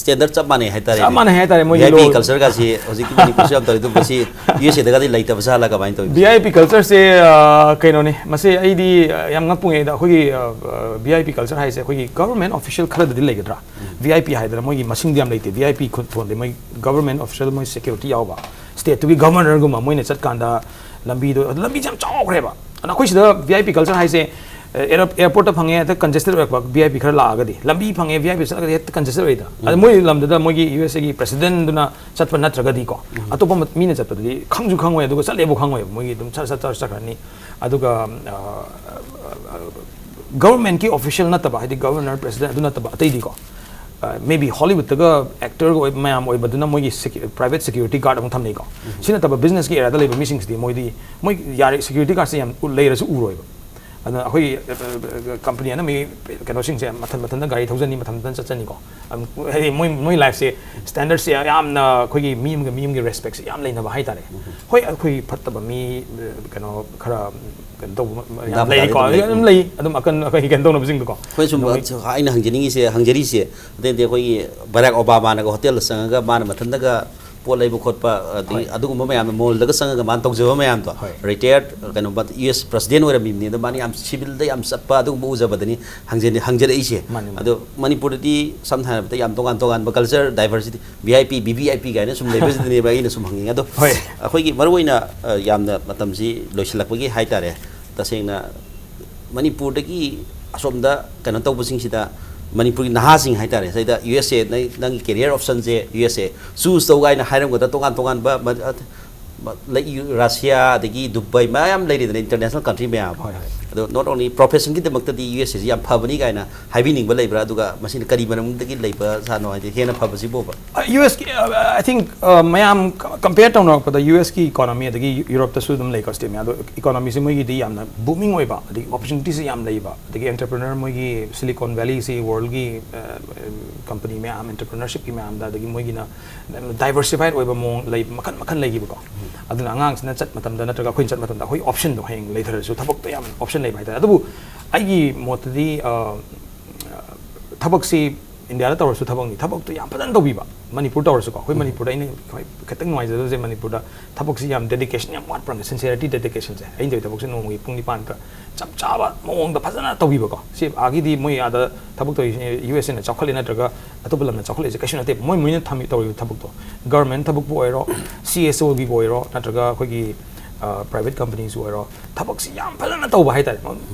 ꯁ꯭ꯇꯦꯟꯗꯔꯠ ꯆꯞ ꯃꯥꯟꯅꯩ ꯍꯥꯏꯇꯥꯔꯦ꯫ ꯆꯞ ꯃꯥꯟꯅꯩ ꯍꯥꯏꯇꯥꯔꯦ ꯃꯣꯏꯒꯤ ꯚꯤ ꯑꯥꯏ ꯄꯤ ꯂꯣ- ꯀꯜꯆꯔꯒꯁꯤ ꯍꯧꯖꯤꯛꯀꯤ ꯃꯅꯤꯄꯨꯔꯁꯨ ꯌꯥꯝ ꯇꯧꯔꯤ꯫ ꯑꯗꯨꯕꯨ ꯁꯤ ꯌꯨ ꯑꯦꯁ ꯑꯦꯗꯒꯗꯤ ꯂꯩꯇꯕ ꯖꯥꯠꯂ ꯀꯃꯥꯏꯅ ꯇꯧꯋꯤ? ꯚꯤ ꯑꯥꯏ ꯄꯤ ꯀꯜꯆꯔꯁꯦ ꯀꯩꯅꯣꯅꯤ꯫ ꯃꯁꯤ ꯑꯩꯗꯤ ꯌꯥꯝ ꯉꯛꯄꯨꯉꯦꯗ꯫ ꯑꯩꯈꯣꯏꯒꯤ ꯚꯤ ꯑꯥꯏ ꯄꯤ ꯀꯜꯆꯔ ꯍꯥꯏꯁꯦ ꯑꯩꯈꯣꯏꯒꯤ ꯒꯚꯔꯟꯃꯦꯟ ꯑꯣꯐꯤꯁꯤꯌꯦꯜ ꯈꯔꯗꯗꯤ ꯂꯩꯒꯗ꯭ꯔꯥ? ꯚꯤ ꯑꯥꯏ ꯄꯤ ꯍꯥꯏꯗꯅ ꯃꯣꯏꯒꯤ ꯃꯁꯤꯡꯗꯤ ꯌꯥꯝ ꯂꯩꯇꯦ꯫ ꯚꯤ ꯑꯥꯏ ꯄꯤ ꯈꯨꯠ ꯊꯣꯟꯗꯦ꯫ ꯃꯣꯏ ꯒꯚꯔꯟꯃꯦꯟ ꯑꯣꯐꯤꯁꯤꯌꯦꯜ ꯃꯣꯏ ꯁꯦꯀ꯭ꯌꯨꯔꯤꯇꯤ ꯌꯥꯎꯕ ꯁ꯭ꯇꯦꯠꯇꯨꯒꯤ ꯒꯚꯔꯅꯔꯒꯨꯝꯕ ꯃꯣꯏꯅ ꯆꯠꯀꯥꯟꯗ ꯂꯝꯕꯤꯗꯣ ꯑꯗꯨ ꯂꯝꯕꯤꯁꯦ ꯌꯥꯝ ꯆꯥꯎꯈ꯭ꯔꯦꯕ꯫ ꯑꯗꯨꯅ ꯑꯩꯈꯣꯏ ꯁꯤꯗ ꯚꯤ ꯑꯥꯏ ꯄꯤ ꯀꯜꯆꯔ ꯍꯥꯏꯁꯦ ꯑꯦꯌꯔꯄꯣꯔꯠꯇ ꯐꯪꯉꯦ ꯍꯦꯛꯇ ꯀꯟꯖꯦꯁꯇꯦꯠ ꯑꯣꯏꯔꯛꯄ꯫ ꯚꯤ ꯑꯥꯏ ꯄꯤ ꯈꯔ ꯂꯥꯛꯑꯒꯗꯤ ꯂꯝꯕꯤ ꯐꯪꯉꯦ ꯚꯤ ꯑꯥꯏ ꯄꯤ ꯆꯠꯂꯒꯗꯤ ꯍꯦꯛꯇ ꯀꯟꯖꯦꯁꯇꯦꯠ ꯑꯣꯏꯗꯅ꯫ ꯑꯗ ꯃꯣꯏ ꯂꯝꯗꯨꯗ ꯃꯣꯏꯒꯤ ꯌꯨ ꯑꯦꯁ ꯑꯦꯒꯤ ꯄ꯭ꯔꯦꯁꯤꯗꯦꯟꯗꯨꯅ ꯆꯠꯄ ꯅꯠꯇ꯭ꯔꯒꯗꯤꯀꯣ ꯑꯇꯣꯞꯄ ꯃ- ꯃꯤꯅ ꯆꯠꯄꯗꯨꯗꯤ ꯈꯪꯁꯨ ꯈꯪꯉꯣꯏ ꯑꯗꯨꯒ ꯆꯠꯂꯦꯕꯨ ꯈꯪꯉꯣꯏꯕ꯫ ꯃꯣꯏꯒꯤ ꯑꯗꯨꯝ ꯁꯠ ꯁꯠ ꯆꯠ ꯆꯠꯈ꯭ꯔꯅꯤ꯫ ꯑꯗꯨꯒ ꯒꯚꯔꯟꯃꯦꯟꯠꯀꯤ ꯑꯣꯐꯤꯁꯤꯌꯦꯜ ꯅꯠꯇꯕ ꯍꯥꯏꯗꯤ ꯒꯚꯔꯅꯔ ꯄ꯭ꯔꯦꯁꯤꯗꯦꯟ ꯑꯗꯨ ꯅꯠꯇꯕ ꯑꯇꯩꯗꯤꯀꯣ ꯃꯦ ꯕꯤ ꯍꯣꯂꯤꯋꯨꯗꯇꯒ ꯑꯦꯛꯇꯔꯒ ꯑꯣꯏ- ꯃꯌꯥꯝ ꯑꯣꯏꯕꯗꯨꯅ ꯃꯣꯏꯒꯤ ꯄ꯭ꯔꯥꯏꯚꯦꯠ ꯁꯦꯀ꯭ꯌꯨꯔꯤꯇꯤ ꯒꯥꯔꯗ ꯑꯃꯨꯛ ꯊꯝꯅꯩꯀꯣ꯫ ꯁꯤ ꯅꯠꯇꯕ ꯕꯤꯖꯤꯅꯦꯁꯀꯤ ꯑꯦꯔꯤꯌꯥꯗ ꯂꯩꯕ ꯃꯤꯁꯤꯡꯁꯤꯗꯤ ꯃꯣꯏꯗꯤ ꯃꯣꯏ ꯌꯥꯔꯦ ꯁꯦꯀ꯭ꯌꯨꯔꯤꯇꯤ ꯒꯥꯔꯗꯁꯦ ꯌꯥꯝ ꯎ- ꯂꯩꯔꯁꯨ ꯎꯔꯣꯏꯕ꯫ ꯑꯗꯨꯅ ꯑꯩꯈꯣꯏ ꯀꯝꯄꯅꯤ ꯑꯅ ꯃꯤ ꯀꯩꯅꯣꯁꯤꯡꯁꯦ ꯃꯊꯟ ꯃꯊꯟꯇ ꯒꯥꯔꯤ ꯊꯧꯖꯅꯤ ꯃꯊꯟ ꯃꯊꯟ ꯆꯠꯆꯅꯤꯀꯣ꯫ ꯑꯗꯨꯝ ꯍꯥꯏꯗꯤ ꯃꯣꯏ ꯃꯣꯏ ꯂꯥꯏꯐꯁꯦ ꯁ꯭ꯇꯦꯟꯗꯔꯠꯁꯦ ꯌꯥꯝꯅ ꯑꯩꯈꯣꯏꯒꯤ ꯃꯤ ꯑꯃꯒ ꯃꯤ ꯑꯃꯒꯤ ꯔꯦꯁꯄꯦꯛꯁꯦ ꯌꯥꯝ ꯂꯩꯅꯕ ꯍꯥꯏꯇꯥꯔꯦ꯫ ꯍꯣꯏ ꯑꯩꯈꯣꯏ ꯐꯠꯇꯕ ꯃꯤ ꯀꯩꯅꯣ ꯈꯔ ꯀꯩꯅꯣ ꯇꯧꯕ ꯌꯥꯝ ꯗꯥꯝ ꯂꯩꯀꯣ꯫ ꯗꯥꯗꯤ ꯑꯗꯨꯝ ꯂꯩ꯫ ꯑꯗꯨꯝ ꯂꯩ ꯑꯗꯨꯝ ꯑꯀꯟ ꯑꯩꯈꯣꯏꯒꯤ ꯀꯩꯅꯣ ꯇꯧꯅꯕꯁꯤꯡꯗꯣꯀꯣ꯫ ꯑꯩꯈꯣꯏ ꯁꯨꯝ ꯑꯩꯅ ꯍꯪꯖꯅꯤꯡꯉꯤꯁꯦ ꯍꯪꯖꯔꯤꯁꯦ ꯑꯇꯩ ꯅꯠꯇꯦ꯫ ꯑꯩꯈꯣꯏꯒꯤ ꯕꯔꯥꯛ ꯑꯣꯕꯥꯃꯥꯅꯒ ꯍꯣꯇꯦꯜꯗ ꯆꯪꯉꯒ ꯃꯥꯅ ꯃꯊꯟꯇꯒ ꯄꯣꯠ ꯂꯩꯕ ꯈꯣꯠꯄ, ꯑꯗꯒꯤ ꯍꯣꯏ꯫ ꯑꯗꯨꯒꯨꯝꯕ ꯃꯌꯥꯝꯗꯣ, ꯃꯣꯜꯗꯒ ꯆꯪꯉꯒ ꯃꯥꯅ ꯇꯧꯖꯕ ꯃꯌꯥꯝꯗꯣ, ꯍꯣꯏ꯫ ꯔꯤꯇꯥꯌꯔꯠ ꯀꯩꯅꯣ, ꯌꯨ ꯑꯦꯁ ꯄ꯭ꯔꯁꯤꯗꯦꯟ ꯑꯣꯏꯔꯝꯃꯤꯕꯅꯤ꯫ ꯑꯗꯣ ꯃꯥꯅ ꯌꯥꯝ ꯁꯤꯚꯤꯜꯗ ꯌꯥꯝ ꯆꯠꯄ ꯑꯗꯨꯒꯨꯝꯕ ꯎꯖꯕꯗꯅꯤ ꯍꯪꯖꯅꯤ-, ꯍꯪꯖꯔꯛꯏꯁꯦ꯫ ꯃꯥꯅꯤ, ꯃꯥꯅꯤ꯫ ꯑꯗꯣ ꯃꯅꯤꯄꯨꯔꯗꯗꯤ ꯁꯝꯅ ꯍꯥꯏꯔꯕꯗ ꯌꯥꯝ ꯇꯣꯉꯥꯟ ꯇꯣꯉꯥꯟꯕ culture diversity, V I P, V V I P ꯀꯥꯏꯅ ꯁꯨꯝ ꯂꯩꯕꯁꯤꯗꯅꯦꯕ ꯑꯩꯅ ꯁꯨꯝ ꯍꯪꯅꯤꯡꯉꯦ꯫ ꯑꯗꯣ ꯍꯣꯏ꯫ ꯑꯩꯈꯣꯏꯒꯤ ꯃꯔꯨꯑꯣꯏꯅ, ꯑ, ꯌꯥꯝꯅ ꯃꯇꯝꯁꯤ ꯂꯣꯏꯁꯤꯜꯂꯛꯄꯒꯤ ꯍꯥꯏꯇꯥꯔꯦ, ꯇꯁꯦꯡꯅ ꯃꯅꯤꯄꯨꯔꯗꯒꯤ ꯑꯁꯣꯝꯗ ꯀꯩꯅꯣ ꯇꯧꯕꯁꯤꯡꯁꯤꯗ, ꯃꯅꯤꯄꯨꯔꯒꯤ ꯅꯍꯥꯁꯤꯡ ꯍꯥꯏꯇꯥꯔꯦ, ꯁꯤꯗ ꯌꯨ ꯑꯦꯁ ꯑꯦ, ꯅꯪ-, ꯅꯪꯒꯤ ꯀꯦꯔꯤꯌꯔ ꯑꯣꯞꯁꯟꯁꯦ ꯌꯨ ꯑꯦꯁ ꯑꯦ ꯆꯨꯁ ꯇꯧ ꯀꯥꯏꯅ ꯍꯥꯏꯔꯝꯒꯗ ꯇꯣꯉꯥꯟ ꯇꯣꯉꯥꯟꯕ ꯃ-, ꯑ, ꯃ-, ꯂꯩ-, ꯌꯨ-, ꯔꯁꯤꯌꯥ, ꯑꯗꯒꯤ ꯗꯨꯕꯥꯏ, ꯃꯌꯥꯝ ꯂꯩꯔꯤꯗꯅ, ꯏꯟꯇꯔꯅꯦꯁꯅꯦꯜ ꯀꯟꯇ꯭ꯔꯤ ꯃꯌꯥꯝ꯫ ꯍꯣꯏ, ꯍꯣꯏ꯫ ꯑꯗꯣ not only professionꯒꯤꯗꯃꯛꯇꯗꯤ ꯌꯨ ꯑꯦꯁ ꯑꯦꯁꯤ ꯌꯥꯝ ꯐꯕꯅꯤ ꯀꯥꯏꯅ ꯍꯥꯏꯕꯤꯅꯤꯡꯕ ꯂꯩꯕ꯭ꯔꯥ? ꯑꯗꯨꯒ ꯃꯁꯤꯅ ꯀꯔꯤ ꯃꯔꯝꯗꯒꯤ ꯂꯩꯕ ꯁꯥꯅꯣ, ꯍꯥꯏꯗꯤ ꯍꯦꯟꯅ ꯐꯕꯁꯤꯕꯣꯕ? ꯌꯨ ꯑꯦꯁꯀꯤ, ꯑꯥꯏ ꯊꯤꯡꯛ, ꯃꯌꯥꯝ ꯀꯝꯄꯦꯌꯔ ꯇꯧꯅꯔꯛꯄꯗ ꯌꯨ ꯑꯦꯁꯀꯤ ꯏꯀꯣꯅꯣꯃꯤ ꯑꯗꯒꯤ ꯌꯨ-, ꯌꯨꯔꯣꯞꯇꯁꯨ ꯑꯗꯨꯝ ꯂꯩꯀꯣ ꯁ꯭ꯇꯦꯠ ꯃꯌꯥꯝ꯫ ꯑꯗꯣ ꯏꯀꯣꯅꯣꯃꯤꯁꯤ ꯃꯣꯏꯒꯤꯗꯤ ꯌꯥꯝꯅ ꯕꯨꯃꯤꯡ ꯑꯣꯏꯕ, ꯑꯗꯒꯤ ꯑꯣꯄꯣꯔꯆꯨꯅꯤꯇꯤꯁꯤ ꯌꯥꯝ ꯂꯩꯕ, ꯑꯗꯒꯤ ꯑꯦꯟꯇꯔꯄ꯭ꯔꯤꯅꯔ, ꯃꯣꯏꯒꯤ ꯁꯤꯂꯤꯀꯣꯟ ꯚꯦꯂꯤꯁꯤ ꯋꯥꯔꯜꯒꯤ ꯀꯝꯄꯅꯤ ꯃꯌꯥꯝ, ꯑꯦꯟꯇꯔꯄ꯭ꯔꯤꯅꯔꯁꯤꯞꯀꯤ ꯃꯌꯥꯝꯗ, ꯑꯗꯒꯤ ꯃꯣꯏꯒꯤꯅ ꯗꯥꯏꯕꯔꯁꯤꯐꯥꯏꯠ ꯑꯣꯏꯕ ꯃꯑꯣꯡ ꯂꯩ, ꯃꯈꯜ ꯃꯈꯜ ꯂꯩꯈꯤꯕꯀꯣ꯫ ꯑꯗꯨꯅ ꯑꯉꯥꯡꯁꯤꯅ ꯆꯠꯄ ꯃꯇꯝꯗ ꯅꯠꯇ꯭ꯔꯒ ꯑꯩꯈꯣꯏꯅ ꯆꯠꯄ ꯃꯇꯝꯗ ꯑꯩꯈꯣꯏ ꯑꯣꯞꯁꯟꯗꯣ ꯍꯌꯦꯡ ꯂꯩꯊꯔꯁꯨ ꯊꯕꯛꯇ ꯌꯥꯝ ꯑꯣꯞꯁꯟ ꯂꯩꯕ ꯍꯥꯏꯇꯥꯔꯦ꯫ ꯑꯗꯨꯕꯨ ꯑꯩꯒꯤ ꯃꯣꯠꯇꯗꯤ, ꯑ, ꯊꯕꯛꯁꯤ ꯏꯟꯗꯤꯌꯥꯗ ꯇꯧꯔꯁꯨ ꯊꯕꯛꯅꯤ, ꯊꯕꯛꯇꯣ ꯌꯥꯝ ꯐꯖꯅ ꯇꯧꯕꯤꯕ꯫ ꯃꯅꯤꯄꯨꯔ ꯇꯧꯔꯁꯨꯀꯣ, ꯑꯩꯈꯣꯏ ꯃꯅꯤꯄꯨꯔꯗ ꯑꯩꯅ ꯈ꯭ꯋꯥꯏ ꯈꯤꯇꯪ ꯅꯨꯡꯉꯥꯏꯖꯗꯕꯁꯦ, ꯃꯅꯤꯄꯨꯔꯗ ꯊꯕꯛꯁꯤ ꯌꯥꯝ ꯗꯦꯗꯤꯀꯦꯁꯟ ꯌꯥꯝ ꯋꯥꯠꯄ꯭ꯔꯥ, ꯁꯤꯟꯁꯤꯌꯔꯤꯇꯤ, ꯗꯦꯗꯤꯀꯦꯁꯟꯁꯦ꯫ ꯑꯩꯅ ꯇꯧꯔꯤ ꯊꯕꯛꯁꯦ ꯅꯣꯡꯃꯒꯤ ꯄꯨꯡ ꯅꯤꯄꯥꯟꯗ ꯆꯞ ꯆꯥꯕ ꯃꯑꯣꯡꯗ ꯐꯖꯅ ꯇꯧꯕꯤꯕꯀꯣ꯫ ꯁꯤ ꯑꯥꯒꯤꯗꯤ ꯃꯣꯏ ꯑꯥꯗ ꯊꯕꯛ ꯇꯧꯔꯤꯁꯦ, ꯌꯨ ꯑꯦꯁ ꯑꯦꯅ ꯆꯥꯎꯈꯠꯂꯦ ꯅꯠꯇ꯭ꯔꯒ ꯑꯇꯣꯞꯄ ꯂꯝꯅ ꯆꯥꯎꯈꯠꯂꯤꯁꯦ ꯀꯩꯁꯨ ꯅꯠꯇꯦ꯫ ꯃꯣꯏ, ꯃꯣꯏꯅ ꯊꯝꯃꯤ, ꯇꯧꯔꯤꯕ ꯊꯕꯛꯇꯣ, ꯒꯔꯃꯦꯟ ꯊꯕꯛꯄꯨ ꯑꯣꯏꯔꯣ, ꯁꯤ ꯑꯦꯁ ꯑꯣꯒꯤꯕꯨ ꯑꯣꯏꯔꯣ, ꯅꯠꯇ꯭ꯔꯒ ꯑꯩꯈꯣꯏꯒꯤ, ꯑ, ꯄ꯭ꯔꯥꯏꯚꯦꯠ ꯀꯝꯄꯅꯤꯁꯨ ꯑꯣꯏꯔꯣ, ꯊꯕꯛꯁꯤ ꯌꯥꯝ ꯐꯖꯅ ꯇꯧꯕ ꯍꯥꯏꯇꯥꯔꯦ꯫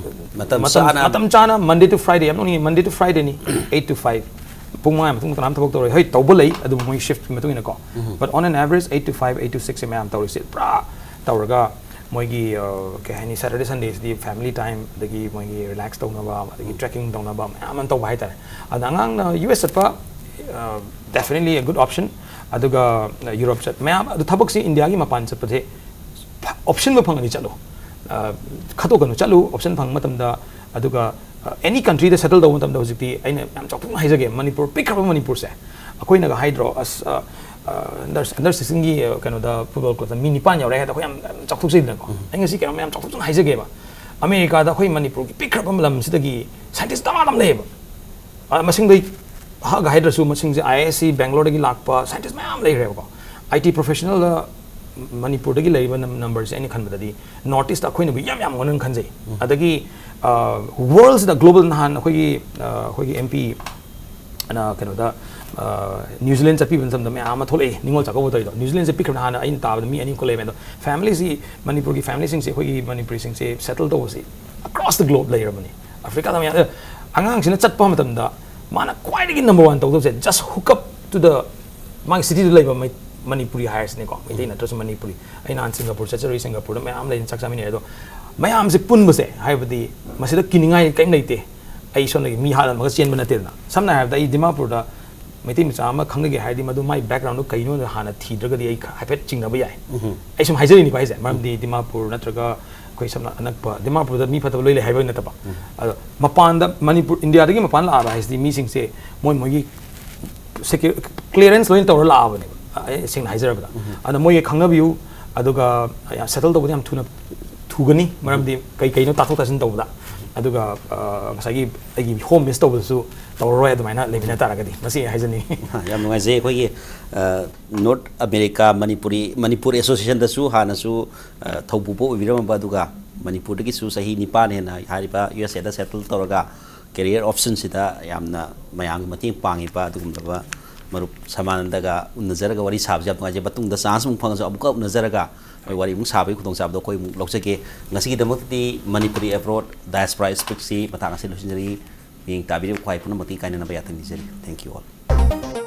ꯃꯇꯝ ꯆꯥꯅ꯫ ꯃꯇꯝ ꯆꯥꯅ, ꯃꯟꯗꯦ ꯇꯨ ꯐ꯭ꯔꯥꯏꯗꯦ, ꯌꯥꯝ ꯅꯣꯛꯅꯤꯡꯉꯤ, ꯃꯟꯗꯦ ꯇꯨ ꯐ꯭ꯔꯥꯏꯗꯦꯅꯤ, eight to five꯫ ꯄꯨꯡ ꯃꯉꯥꯒꯤ ꯃꯇꯨꯡ ꯀꯅꯥꯝ ꯊꯕꯛ ꯇꯧꯔꯣꯏ꯫ ꯍꯣꯏ, ꯇꯧꯕ ꯂꯩ, ꯑꯗꯨꯕꯨ ꯃꯣꯏ ꯁꯤꯐꯀꯤ ꯃꯇꯨꯡ ꯏꯟꯅꯀꯣ꯫ But on an average, eight to five, eight to six ꯁꯦ ꯃꯌꯥꯝ ꯇꯧꯔꯤꯁꯦ ꯄꯨꯔꯥ ꯇꯧꯔꯒ, ꯃꯣꯏꯒꯤ, ꯑ, ꯀꯩ ꯍꯥꯏꯅꯤ, ꯁꯦꯇꯔꯗꯦ ꯁꯟꯗꯦꯁꯤꯗꯤ ꯐꯦꯃꯤꯂꯤ ꯇꯥꯏꯝ, ꯑꯗꯒꯤ ꯃꯣꯏꯒꯤ ꯔꯤꯂꯦꯛꯁ ꯇꯧꯅꯕ, ꯑꯗꯒꯤ ꯇ꯭ꯔꯦꯛꯀꯤꯡ ꯇꯧꯅꯕ ꯃꯌꯥꯝ ꯑꯃ ꯇꯧꯕ ꯍꯥꯏꯇꯥꯔꯦ꯫ ꯑꯗ ꯑꯉꯥꯡꯅ ꯌꯨ ꯑꯦꯁ ꯆꯠꯄ, ꯑ, definitely a good option꯫ ꯑꯗꯨꯒ ꯌꯨꯔꯣꯞ ꯆꯠ ꯃꯌꯥꯝ, ꯑꯗꯨ ꯊꯕꯛꯁꯤ ꯏꯟꯗꯤꯌꯥꯒꯤ ꯃꯄꯥꯟ ꯆꯠꯄꯁꯦ ꯑꯣꯞꯁꯟꯕꯨ ꯐꯪꯉꯗꯤ ꯆꯠꯂꯣ꯫ ꯑ, ꯈꯠꯇꯣꯛꯀꯅꯨ, ꯆꯠꯂꯨ ꯑꯣꯞꯁꯟ ꯐꯪꯕ ꯃꯇꯝꯗ꯫ ꯑꯗꯨꯒ, ꯑ, ꯑꯦꯅꯤ ꯀꯟꯇ꯭ꯔꯤꯗ ꯁꯦꯇꯜ ꯇꯧꯕ ꯃꯇꯝꯗ ꯍꯧꯖꯤꯛꯇꯤ ꯑꯩꯅ ꯌꯥꯝ ꯆꯥꯎꯊꯣꯛꯅ ꯍꯥꯏꯖꯒꯦ, ꯃꯅꯤꯄꯨꯔ, ꯄꯤꯛꯈ꯭ꯔꯕ ꯃꯅꯤꯄꯨꯔꯁꯦ, ꯑꯩꯈꯣꯏꯅꯒ ꯍꯥꯏꯗ꯭ꯔꯣ, ꯑꯁ, ꯑ, ꯑ, under, under sixteen ꯒꯤ, ꯑ, ꯀꯩꯅꯣꯗ, ꯐꯨꯠꯕꯣꯜ ꯀ꯭ꯂꯕꯇ ꯃꯤ ꯅꯤꯄꯥꯟ ꯌꯥꯎꯔꯦ ꯍꯥꯏꯗ ꯑꯩꯈꯣꯏ ꯌꯥꯝ, ꯌꯥꯝ ꯆꯥꯎꯊꯣꯛꯆꯩꯗꯅꯀꯣ꯫ ꯑꯩ ꯉꯁꯤ ꯀꯩꯅꯣꯝ ꯌꯥꯝ ꯆꯥꯎꯊꯣꯛꯆꯅ ꯍꯥꯏꯖꯒꯦꯕ꯫ ꯑꯃꯦꯔꯤꯀꯥꯗ ꯑꯩꯈꯣꯏ ꯃꯅꯤꯄꯨꯔꯒꯤ ꯄꯤꯛꯈ꯭ꯔꯕ ꯂꯝꯁꯤꯗꯒꯤ ꯁꯥꯏꯟꯇꯤꯁ ꯗꯃꯥ ꯑꯃ ꯂꯩꯌꯦꯕ꯫ ꯑ, ꯃꯁꯤꯡꯗꯩ ꯍꯛꯑꯒ ꯍꯥꯏꯗ꯭ꯔꯁꯨ, ꯃꯁꯤꯡꯁꯦ ꯑꯥꯏ ꯑꯥꯏ ꯑꯦꯁ ꯁꯤ ꯕꯦꯡꯒ꯭ꯂꯣꯔꯗꯒꯤ ꯂꯥꯛꯄ ꯁꯥꯏꯟꯇꯤꯁ ꯃꯌꯥꯝ ꯂꯩꯈ꯭ꯔꯦꯕꯀꯣ꯫ ꯑꯥꯏ ꯇꯤ ꯄ꯭ꯔꯣꯐꯦꯁꯅꯦꯜꯗ ꯃꯅꯤꯄꯨꯔꯗꯒꯤ ꯂꯩꯔꯤꯕ ꯅꯝꯕꯔꯁꯦ ꯑꯩꯅ ꯈꯟꯕꯗꯗꯤ ꯅꯣꯔꯠ ꯏꯁꯇ ꯑꯩꯈꯣꯏꯅꯕꯨ ꯌꯥꯝ ꯌꯥꯝ ꯉꯣꯟꯅ ꯈꯟꯖꯩ꯫ ꯑꯗꯒꯤ ꯋꯥꯔꯜꯁꯤꯗ, ꯒ꯭ꯂꯣꯕꯜ, ꯅꯍꯥꯟ ꯑꯩꯈꯣꯏꯒꯤ ꯑ, ꯑꯩꯈꯣꯏꯒꯤ ꯑꯦꯝ ꯄꯤ ꯑꯅ ꯀꯩꯅꯣꯗ, ꯑ, ꯅ꯭ꯌꯨ ꯖꯤꯂꯦꯟ ꯆꯠꯄꯤꯕ ꯃꯇꯝꯗ ꯃꯌꯥꯝ ꯑꯃ ꯊꯣꯛꯂꯛꯑꯦ, ꯅꯤꯉꯣꯜ ꯆꯥꯛꯀꯧꯕ ꯇꯧꯔꯤꯗꯣ꯫ ꯅ꯭ꯌꯨ ꯖꯤꯂꯦꯟ ꯆꯠꯄꯤꯈ꯭ꯔꯕ ꯍꯥꯟꯅ ꯑꯩꯅ ꯇꯥꯕꯗ ꯃꯤ ꯑꯅꯤ ꯈꯛ ꯂꯩꯔꯝꯃꯦ꯫ ꯑꯗꯣ ꯐꯦꯃꯤꯂꯤꯁꯤ, ꯃꯅꯤꯄꯨꯔꯒꯤ ꯐꯦꯃꯤꯂꯤꯁꯤꯡꯁꯦ, ꯑꯩꯈꯣꯏꯒꯤ ꯃꯅꯤꯄꯨꯔꯤꯁꯤꯡꯁꯦ ꯁꯦꯇꯜ ꯇꯧꯕꯁꯤ across the globe ꯂꯩꯔꯕꯅꯤ꯫ ꯑꯐ꯭ꯔꯤꯀꯥꯗ ꯃꯌꯥꯝ, ꯑꯉꯥꯡꯁꯤꯅ ꯆꯠꯄ ꯃꯇꯝꯗ ꯃꯥꯅ ꯈ꯭ꯋꯥꯏꯗꯒꯤ number one ꯇꯧꯗꯧꯁꯦ, just hook up to the, ꯃꯥꯒꯤ city ꯗ ꯂꯩꯕ ꯃꯩ-, ꯃꯅꯤꯄꯨꯔꯤ ꯍꯥꯏꯔꯁꯤꯅꯦꯀꯣ, ꯃꯩꯇꯩ ꯅꯠꯇ꯭ꯔꯁꯨ ꯃꯅꯤꯄꯨꯔꯤ꯫ ꯑꯩ ꯅꯍꯥꯟ ꯁꯤꯡꯒꯥꯄꯨꯔ ꯆꯠꯆꯔꯨꯏ, ꯁꯤꯡꯒꯥꯄꯨꯔꯗ ꯃꯌꯥꯝ ꯂꯩꯅ ꯆꯥꯛ ꯆꯥꯃꯤꯟꯅꯩ꯫ ꯑꯗꯣ ꯃꯌꯥꯝꯁꯦ ꯄꯨꯟꯕꯁꯦ, ꯍꯥꯏꯕꯗꯤ ꯃꯁꯤꯗ ꯀꯤꯅꯤꯡꯉꯥꯏ ꯀꯔꯤꯝ ꯂꯩꯇꯦ꯫ ꯑꯩ ꯁꯣꯝꯗꯒꯤ ꯃꯤ ꯍꯥꯠꯂꯝꯃꯒ ꯆꯦꯟꯕ ꯅꯠꯇꯦꯗꯅ꯫ ꯁꯝꯅ ꯍꯥꯏꯔꯕꯗ, ꯑꯩ ꯗꯤꯃꯥꯄꯨꯔꯗ ꯃꯩꯇꯩ ꯃꯆꯥ ꯑꯃ ꯈꯪꯅꯒꯦ ꯍꯥꯏꯔꯗꯤ, ꯃꯗꯨ ꯃꯥꯏ ꯕꯦꯛꯒ꯭ꯔꯥꯎꯟꯗꯨ ꯀꯩꯅꯣꯗ ꯍꯥꯟꯅ ꯊꯤꯗ꯭ꯔꯒꯗꯤ ꯑꯩ ꯈ-, ꯍꯥꯏꯐꯦꯠ ꯆꯤꯡꯅꯕ ꯌꯥꯏ꯫ ꯑꯩ ꯁꯨꯝ ꯍꯥꯏꯖꯔꯤꯅꯤꯀꯣ ꯑꯩꯁꯦ, ꯃꯔꯝꯗꯤ ꯗꯤꯃꯥꯄꯨꯔ ꯅꯠꯇ꯭ꯔꯒ ꯑꯩꯈꯣꯏ ꯁꯝꯅ ꯑꯅꯛꯄ, ꯗꯤꯃꯥꯄꯨꯔꯗ ꯃꯤ ꯐꯠꯇꯕ ꯂꯣꯏ ꯂꯩ ꯍꯥꯏꯕ ꯅꯠꯇꯕ꯫ ꯑꯗꯣ ꯃꯄꯥꯟꯗ, ꯃꯅꯤꯄꯨꯔ, ꯏꯟꯗꯤꯌꯥꯗꯒꯤ ꯃꯄꯥꯟ ꯂꯥꯛꯑꯕ ꯍꯥꯏꯁꯤꯗꯤ ꯃꯤꯁꯤꯡꯁꯦ ꯃꯣꯏ ꯃꯣꯏꯒꯤ ꯁꯦꯀ꯭ꯌꯨ-, ꯀ꯭ꯂꯤꯌꯔꯦꯟꯁ ꯂꯣꯏꯅ ꯇꯧꯔ ꯂꯥꯛꯑꯕꯅꯦꯕ, ꯑꯩ ꯁꯦꯡꯅ ꯍꯥꯏꯖꯔꯕꯗ꯫ ꯑꯗꯨꯅ ꯃꯣꯏꯒꯤ ꯈꯪꯅꯕꯤꯌꯨ, ꯑꯗꯨꯒ ꯁꯦꯇꯜ ꯇꯧꯕꯗ ꯌꯥꯝ ꯊꯨꯅ ꯊꯨꯒꯅꯤ, ꯃꯔꯝꯗꯤ ꯀꯩ ꯀꯩꯅꯣ ꯇꯥꯊꯣꯛ ꯇꯥꯁꯤꯟ ꯇꯧꯕꯗ꯫ ꯑꯗꯨꯒ, ꯑ, ꯉꯁꯥꯏꯒꯤ ꯑꯩꯒꯤ ꯍꯣꯝ ꯃꯤꯁ ꯇꯧꯕꯗꯁꯨ ꯇꯧꯔꯔꯣꯏ, ꯑꯗꯨꯃꯥꯏꯅ ꯂꯩꯃꯤꯟꯅ ꯇꯥꯔꯒꯗꯤ꯫ ꯃꯁꯤ ꯑꯩ ꯍꯥꯏꯖꯅꯤꯡꯉꯤ꯫ ꯌꯥꯝ ꯅꯨꯡꯉꯥꯏꯖꯩ꯫ ꯑꯩꯈꯣꯏꯒꯤ, ꯑ, ꯅꯣꯔꯠ ꯑꯃꯦꯔꯤꯀꯥ ꯃꯅꯤꯄꯨꯔꯤ, ꯃꯅꯤꯄꯨꯔ ꯑꯦꯁꯣꯁꯤꯌꯦꯁꯟꯗꯁꯨ ꯍꯥꯟꯅꯁꯨ, ꯑ, ꯊꯧꯄꯨꯕ ꯑꯣꯏꯕꯤꯔꯝꯃꯕ, ꯑꯗꯨꯒ ꯃꯅꯤꯄꯨꯔꯗꯒꯤꯁꯨ ꯆꯍꯤ ꯅꯤꯄꯥꯟ ꯍꯦꯟꯅ ꯍꯥꯏꯔꯤꯕ ꯌꯨ ꯑꯦꯁ ꯑꯦꯗ ꯁꯦꯇꯜ ꯇꯧꯔꯒ ꯀꯦꯔꯤꯌꯔ ꯑꯣꯞꯁꯟꯁꯤꯗ ꯌꯥꯝꯅ ꯃꯌꯥꯝꯒꯤ ꯃꯇꯦꯡ ꯄꯥꯡꯉꯤꯕ ꯑꯗꯨꯒꯨꯝꯂꯕ ꯃꯔꯨꯞ ꯁꯃꯥꯅꯟꯗꯒ ꯎꯅꯖꯔꯒ ꯋꯥꯔꯤ ꯁꯥꯕꯁꯦ ꯌꯥꯝ ꯅꯨꯡꯉꯥꯏꯖꯩ꯫ ꯃꯇꯨꯡꯗ ꯆꯥꯟꯁ ꯑꯃꯨꯛ ꯐꯪꯉꯁꯨ ꯑꯃꯨꯛꯀ ꯎꯅꯖꯔꯒ ꯑꯩꯈꯣꯏ ꯋꯥꯔꯤ ꯑꯃꯨꯛ ꯁꯥꯕꯒꯤ ꯈꯨꯗꯣꯡꯆꯥꯕꯗꯣ ꯑꯩꯈꯣꯏ ꯑꯃꯨꯛ ꯂꯧꯖꯒꯦ꯫ ꯉꯁꯤꯒꯤꯗꯃꯛꯇꯗꯤ ꯃꯅꯤꯄꯨꯔꯤ ꯑꯦꯕ꯭ꯔꯣꯗ ꯗꯥꯏꯁꯄꯣꯔꯥ ꯁ꯭ꯄꯤꯛꯁꯤ ꯃꯇꯥꯡ ꯑꯁꯤ ꯂꯣꯏꯁꯤꯟꯖꯔꯤ꯫ ꯃꯤꯠꯌꯦꯡ ꯇꯥꯕꯤꯔꯤꯕ ꯈ꯭ꯋꯥꯏ ꯄꯨꯝꯅꯃꯛꯀꯤ ꯀꯥꯏꯅꯅꯕ ꯌꯥꯊꯪ ꯅꯤꯖꯔꯤ꯫ Thank you all.